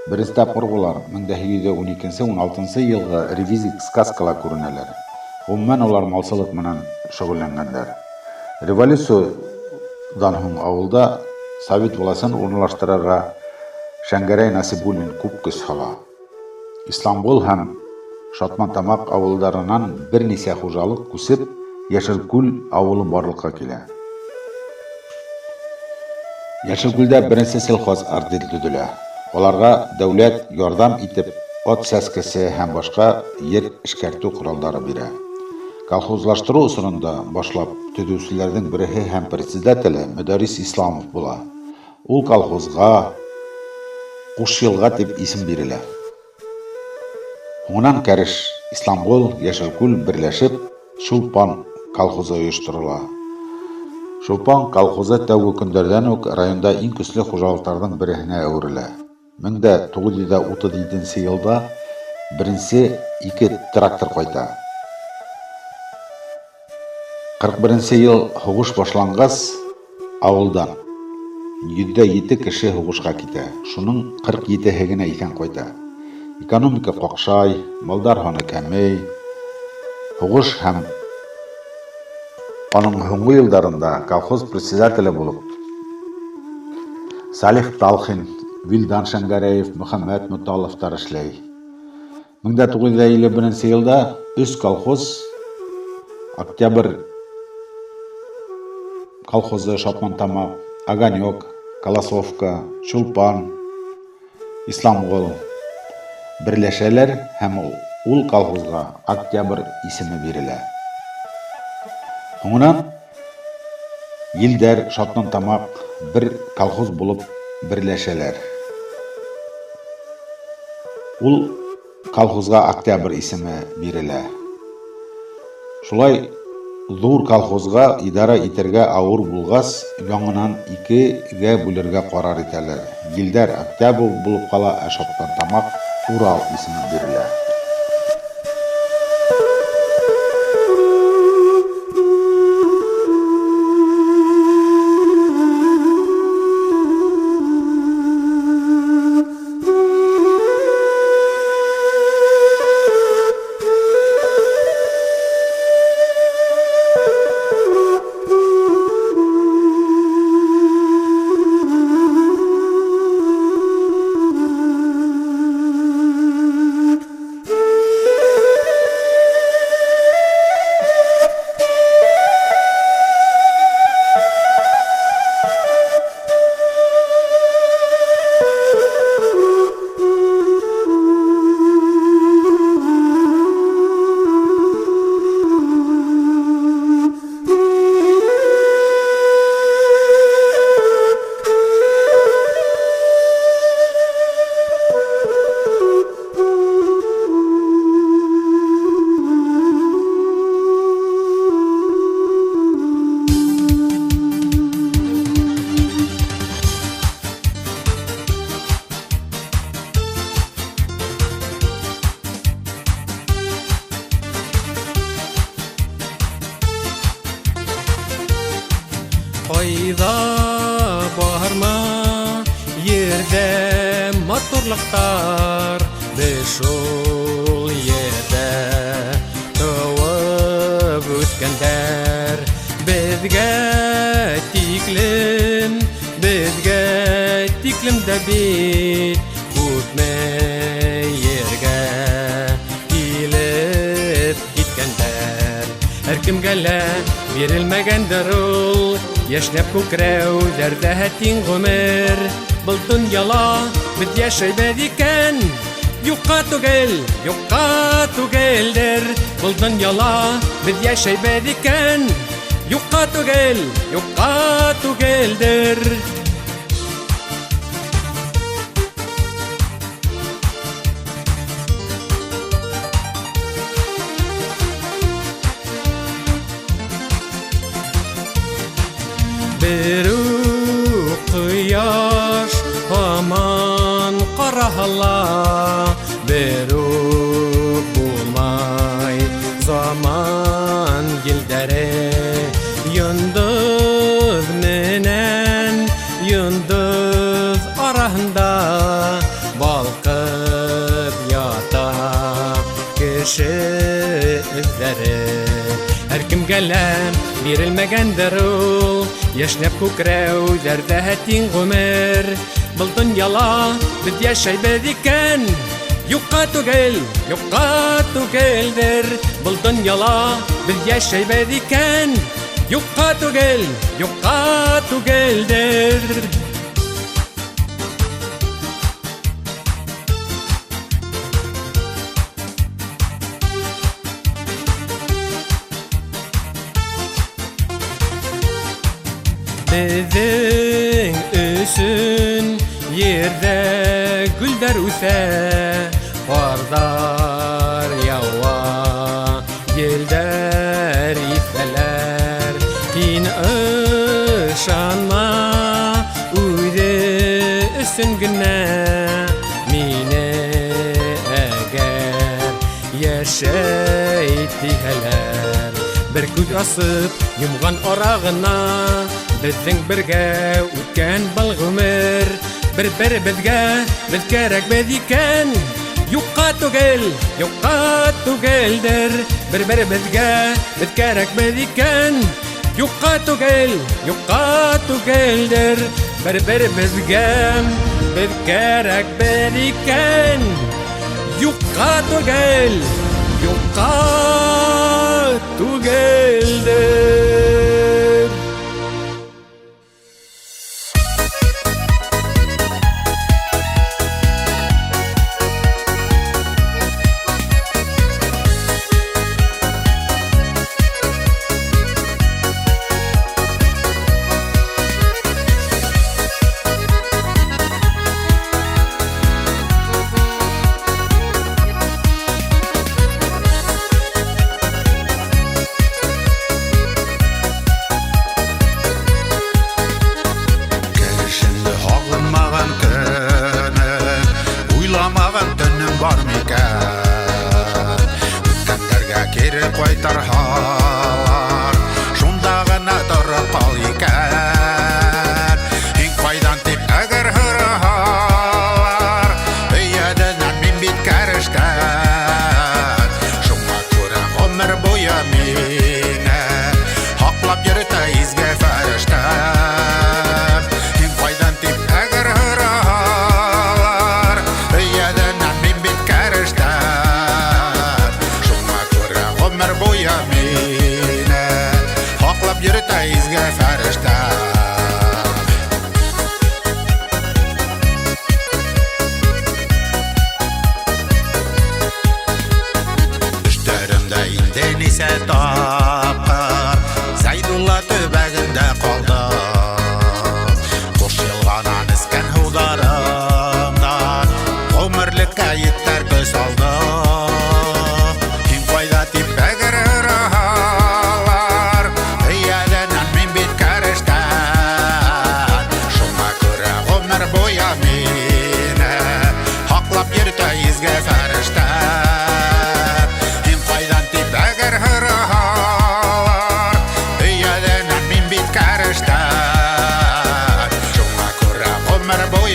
Беренсе тапҡыр улар 1812-16 йылғы ревизик сказкала күренәләр. Ғөмүмән, улар малсылыҡ менән шөғөлләнгәндәр. Революциядан һуң ауылда совет власын урынлаштырырға Шәңгәрәй Насибуллин күп көс һала. Исламғол һәм Шатмантамаҡ ауылдарынан бер нисә хужалыҡ күсеп, Йәшелкүл ауылы барлыҡҡа килә. Йәшелкүлдә беренсе сельхоз артель төҙөлә. Уларға дәүләт ярҙам итеп ат сәскәсе һәм башҡа ер эшкәртеү ҡоралдары бирә. Колхозлаштырыу осоронда башлап төҙөүселәрҙең береһе һәм председателе Мөдәррис Исламов була. Ул колхозға Ҡушйылға тип исем бирелә. Һуңынан Кәреш, Исламғол, Йәшелкүл берләшеп, Чулпан колхозы ойошторола. Чулпан колхозы тәүге көндәрҙән үк районда иң көслө хужалыҡтарҙың береһенә әүерелә. 1937 йылда беренсе ике трактор ҡайта. 41 йыл һуғыш башланғас, ауылдан 107 кеше һуғышҡа китә. Шуның 47-һе генә иҫән ҡайта. Экономика ҡаҡшай, малдар һаны кәмей. Һуғыш һәм уның һуңғы йылдарында колхоз председателе булып Салих Талхин, Вилдан Шәңгәрәев, Мөхәммәт Муталовтар эшләй. 1951 йылда өс колхоз Октябрь колхозы Шатмантамаҡ, Огонек, Колосовка, Чулпан, Исламғол берләшәләр һәм ул колхозға Октябрь исеме бирелә. Һуңынан Елдәр, Шатмантамаҡ бер колхоз булып берләшәләр. Ул колхозға Октябрь исеме бирелә. Шулай ҙур колхозға идара итергә ауыр булғас, яңынан икегә бүлергә ҡарар итәләр. Елдәр Октябрь булып ҡала, ә Шатмантамаҡ Урал исеме бирелә. Бармы ерҙә матурлыҡтар, беҙ шул ерҙә тыуып үҫкәндәр. Беҙгә тиклем, беҙгә тиклем дә бит күпме ергә килеп киткәндәр. Һәр кемгә лә бирелмәгәндер ул йәшнәп күкрәүҙәрҙә тиң ғүмер. Был донъяла беҙ йәшәйбеҙ икән, юҡҡа түгел, юҡҡа түгелдер. Был донъяла беҙ йәшәйбеҙ икән, юҡҡа түгел, юҡҡа түгелдер. Бер үк ҡояш һаман ҡараһа, бер үк булмай заман елдәре. Йондоҙ менән йондоҙ араһында балҡып ята кеше эҙҙәре. Һәр кемгә лә бирелмәгәндер ул йәшнәп күкрәүҙәрҙә тиң ғүмер. Был донъяла беҙ йәшәйбеҙ икән, юҡҡа түгел, юҡҡа түгелдер. Был донъяла беҙ йәшәйбеҙ икән, юҡҡа түгел, юҡҡа түгелдер. Беҙҙең өсөн ерҙә гөлдәр үҫә, ҡарҙар яуа, елдәр иҫәләр. Һин ышанма үҙе өсөн генә мине, әгәр йәшәй тиһәләр. Бер күҙ асып йомған ара ғына беҙҙең бергә үткән был ғүмер. Бер-беребеҙгә беҙ кәрәкбеҙ икән, юҡҡа түгел, юҡҡа түгелдер. Бер-беребеҙгә беҙ кәрәкбеҙ икән, юҡҡа түгел, юҡҡа түгелдер. Бер-беребеҙгә беҙ кәрәкбеҙ икән, юҡҡа түгел, юҡҡа түгелдер.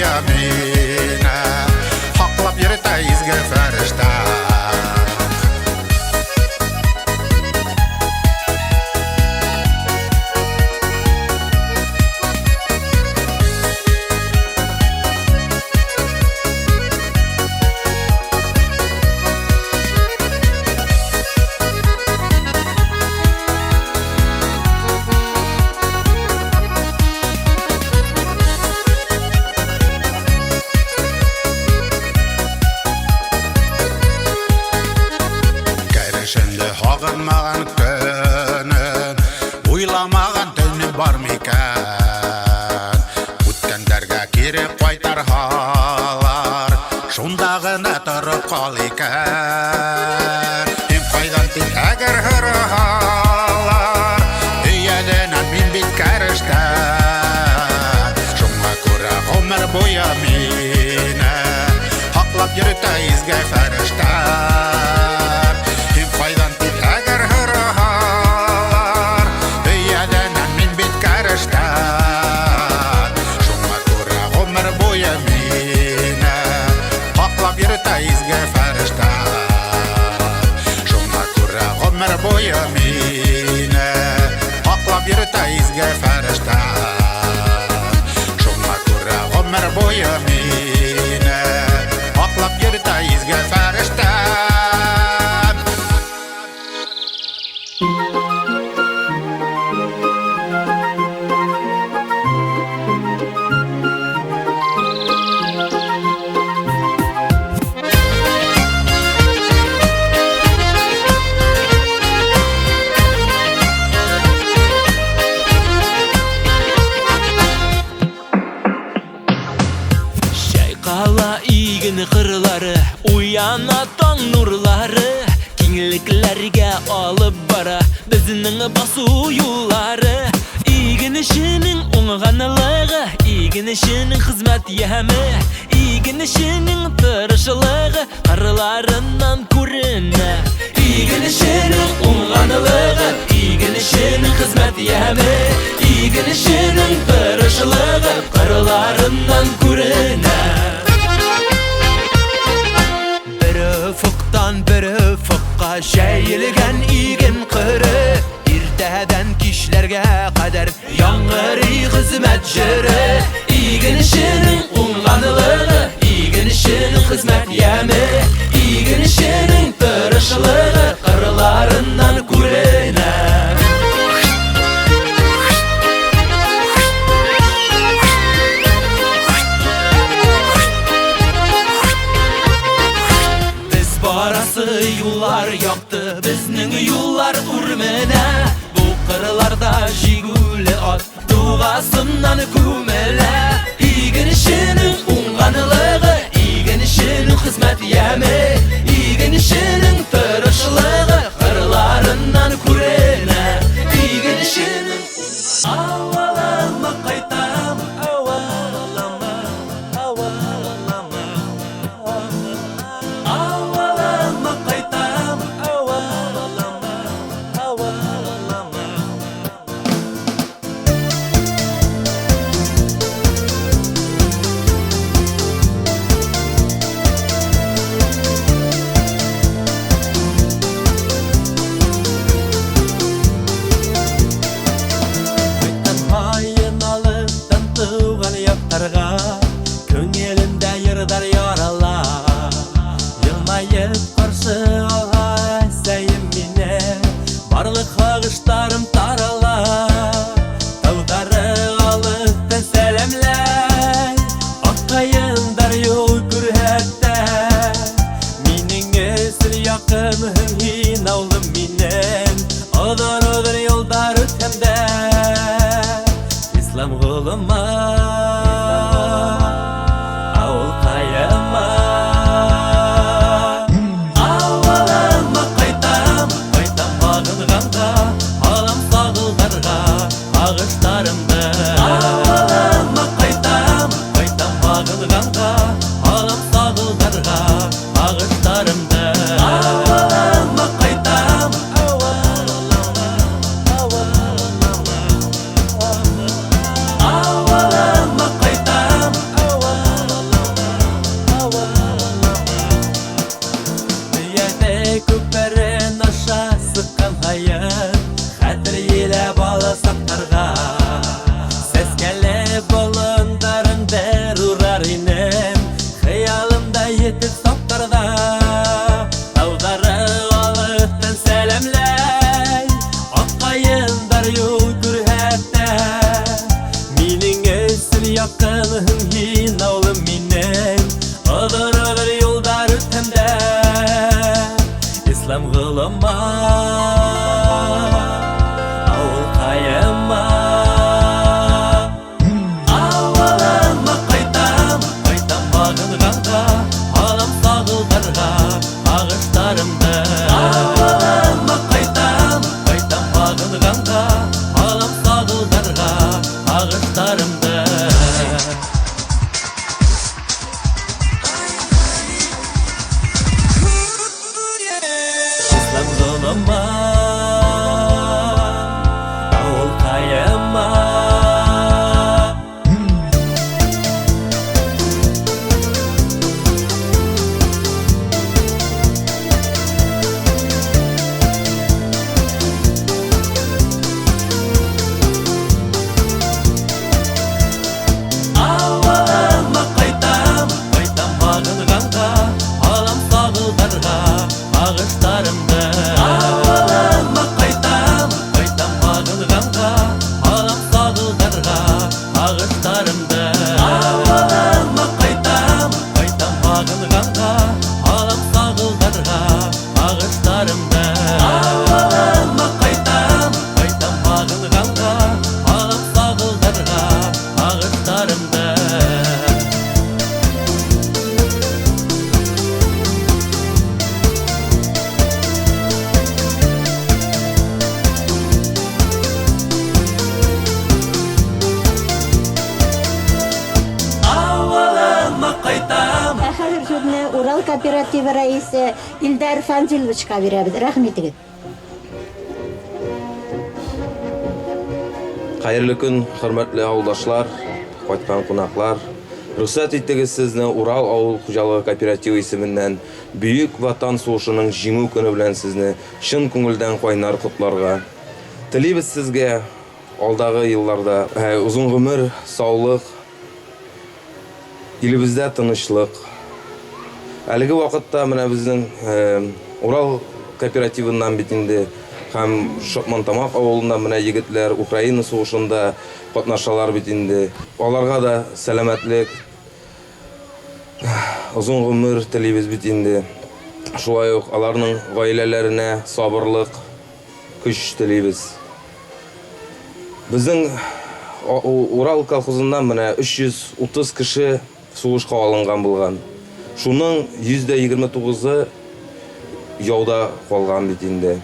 буе мине һаҡлап йөрөтә изге фәрештә. Кәрешемде һағынмаған көнөм, уйламаған төнөм бар микән? Үткәндәргә кире ҡайтарһалар, шунда ғына тороп ҡал икән. Һин ҡайҙан тип әгәр һораһалар, өйәленән мин бит кәрештән. Шуңа күрә ғүмер буйы мине һаҡлап йөрөтә изге фәрештә. Һин ҡайҙан тип әгәр һораһалар, өйәленән мин бит кәрештән. Шуңа күрә ғүмер буйы мине һаҡлап йөрөтә изге фәрештә. Шуңа күрә ғүмер буйы мине һаҡлап йөрөтә изге фәрештә. Шуңа күрә ғүмер буйы мине һаҡлап йөрөтә изге фәрештә. Чайҡала иген ҡырлары, уяна таң нурлары, киңлекләргә алып бара беҙҙең басыу юллары. Иген эшенең уңғанлығы, иген эшенең хеҙмәт йәме, иген эшенең тырышлығы ҡырларынан күренә. Иген эшенең уңғанлығы, иген эшенең хеҙмәт йәме, иген эшенең тырышлығы ҡырларынан күренә. Бер офоҡтан бер офоҡҡа жәйелгән иген ҡыры, иртәҙән кишләргә ҡәҙәр яңғырый хеҙмәт жыры. Иген эшенең уңғанлығы, иген эшенең хеҙмәт йәме, иген эшенең тырышлығы ҡырларынан күренә. Беҙ барасы юллар яҡты, беҙҙең юллар үрменә. Бу ҡырларҙа җигүле ат дуғасынан күмелә. Иген эшенең уңғанлығы, иген эшенең хеҙмәт йәме, иген эшенең тырышлығы ҡырларынан күренә. Иген эшенең ауылыма ҡайтам, ауылыма, ауылыма, ауылыма ҡайтам, ауылыма, ауылыма. Ҡайтҡан һайын алыҫтан тыуған яҡтарға күңелемдә йырҙар ярала. Йылмайып ҡаршы алһа әсәйем мине, барлыҡ һағыштарым тарала. Тауҙары алыҫтан сәләмләй, аҡ ҡайындар юл күрһәтә. Минең өсөн яҡынһың һин, ауылым минең, оҙон-оҙон юлдар үтһәм дә, Исламғолома, ауылҡайыма. Ауылыма ҡайтам, ҡайтам һағынғанға, һалам сағылдарға һағыштарымды. Ауылыма ҡайтам, ҡайтам һағынғанға, һалам сағылдарға һағыштарымды. Ауылыма ҡайтам, ауылыма, ауылыма, ауылыма ҡайтам, ауылыма. Яҡынһың һин, ауылым минең. Оҙон-оҙон юлдар үтһәм дә, Исламғолома, ауылҡайыма. Ауылыма ҡайтам, ҡайтам һағынғанға, һалам сағылдарға һағыштарымды. Ауылыма ҡайтам, ҡайтам һағынғанға, һалам сағылдарға һағыштарымды. Исламғолома, ауылҡайыма. Ауылыма ҡайтам, ҡайтам һағынғанға, һалам сағылдарға һағыштарымды. Ауылыма ҡайтам, ҡайтам һағынғанға, һалам сағылдарға һағыштарымды. Ауылыма ҡайтам, ҡайтам һағынғанға, һалам сағылдарға һағыштарымды. Ауылыма ҡайтам, ҡайтам һағынғанға, һалам сағылдарға һағыштарымды. Ауылыма ҡайтам. Ә хәҙер һүҙне Урал кооперативы рәйесе Илдар Фанзиловичҡа бирәбеҙ. Рәхмәт итегеҙ. Хәйерле көн, хөрмәтле ауылдашлар, ҡайтҡан ҡунаҡлар. Рөхсәт итегеҙ сезне Урал ауыл хужалығы кооперативы исеменнән Бөйөк Ватан һуғышының Җиңү көне белән сезне чын күңелдән ҡайнар ҡотларға. Телибеҙ сезгә алдағы йылларда озын ғүмер, саулыҡ, илебеҙҙә тыныслыҡ. Әлеге ваҡытта менә беҙҙең Урал кооперативынан бит инде һәм Шатмантамаҡ ауылынан менә егетләр Украина һуғышында ҡатнашалар бит инде. Аларға да сәләмәтлек, озын ғүмер телибеҙ бит инде. Шулай уҡ аларның ғаиләләренә сабырлыҡ, көс телибеҙ. Беҙҙең Урал колхозынан менә 330 кеше һуғышҡа алынған булған. Шуның 129-ы яуда ҡалған бит инде.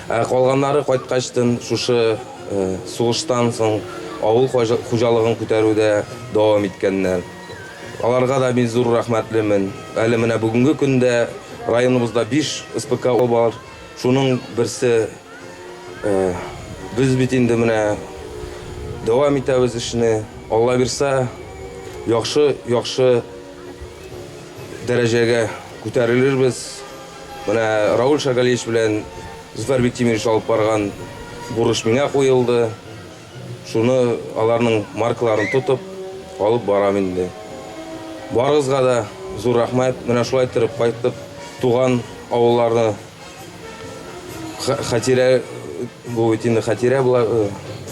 Ә ҡалғандары ҡайтҡастын шушы һуғыштан һуң ауыл хужалығын күтәреүҙә дауам иткәндәр. Аларға да мин ҙур рәхмәтлемен. Әле менә бөгөнгө көндә районыбыҙҙа 5 СПК бар. Шуның берсе беҙ бит инде менә дауам итәбеҙ эшне. Алла бирсә, яҡшы, яҡшы дәрәжәгә күтәрелербеҙ. Менә Рауль Шагалиевич белән Зөфәр Биктимирович алып барған бурыш миңә ҡуйылды. Шуны аларның маркаларын тотоп алып барам инде. Барығыҙға да ҙур рәхмәт. Менә шулай итеп ҡайтып туған ауылларны хәтирә бу бит инде, хәтирә була,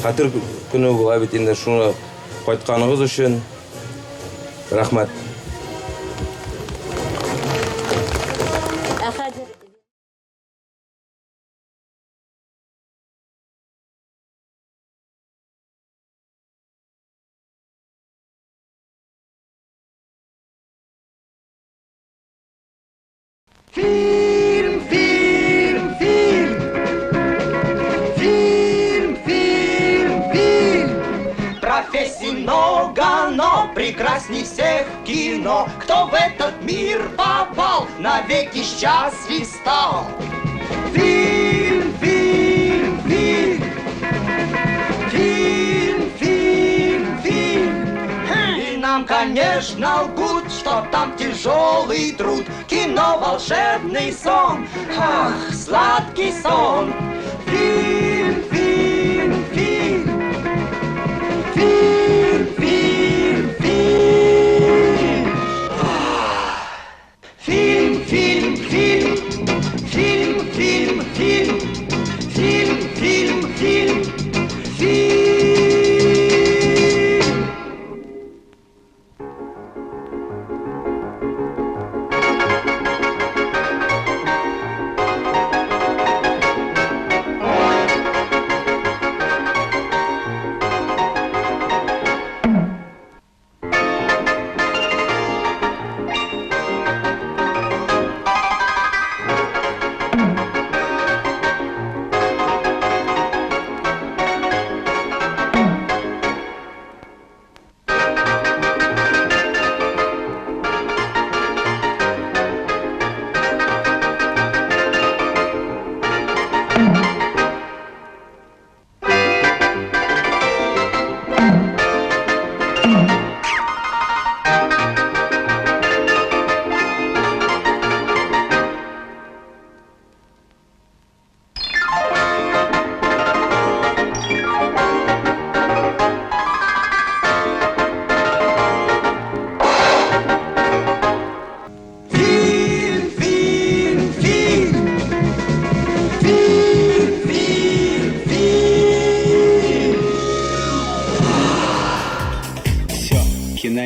хәтер көнө була бит инде. Шуны ҡайтҡанығыҙ өсөн рәхмәт. Ә хәҙер Film, film, film. Фильм, фильм, фильм. Профессий много, но прекрасней всех кино. Кто в этот мир попал, навеки счастлив стал. Фильм, фильм, фильм. Фильм, фильм, фильм. И нам, конечно, лгут, что там тяжелый труд. Кино волшебный сон, ах, сладкий сон. Фильм, фильм, фильм. Фильм, фильм, фильм. Фильм, фильм, фильм. Фильм, фильм, фильм. Фильм, фильм, фильм. Фильм.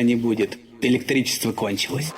не будет. Электричество кончилось.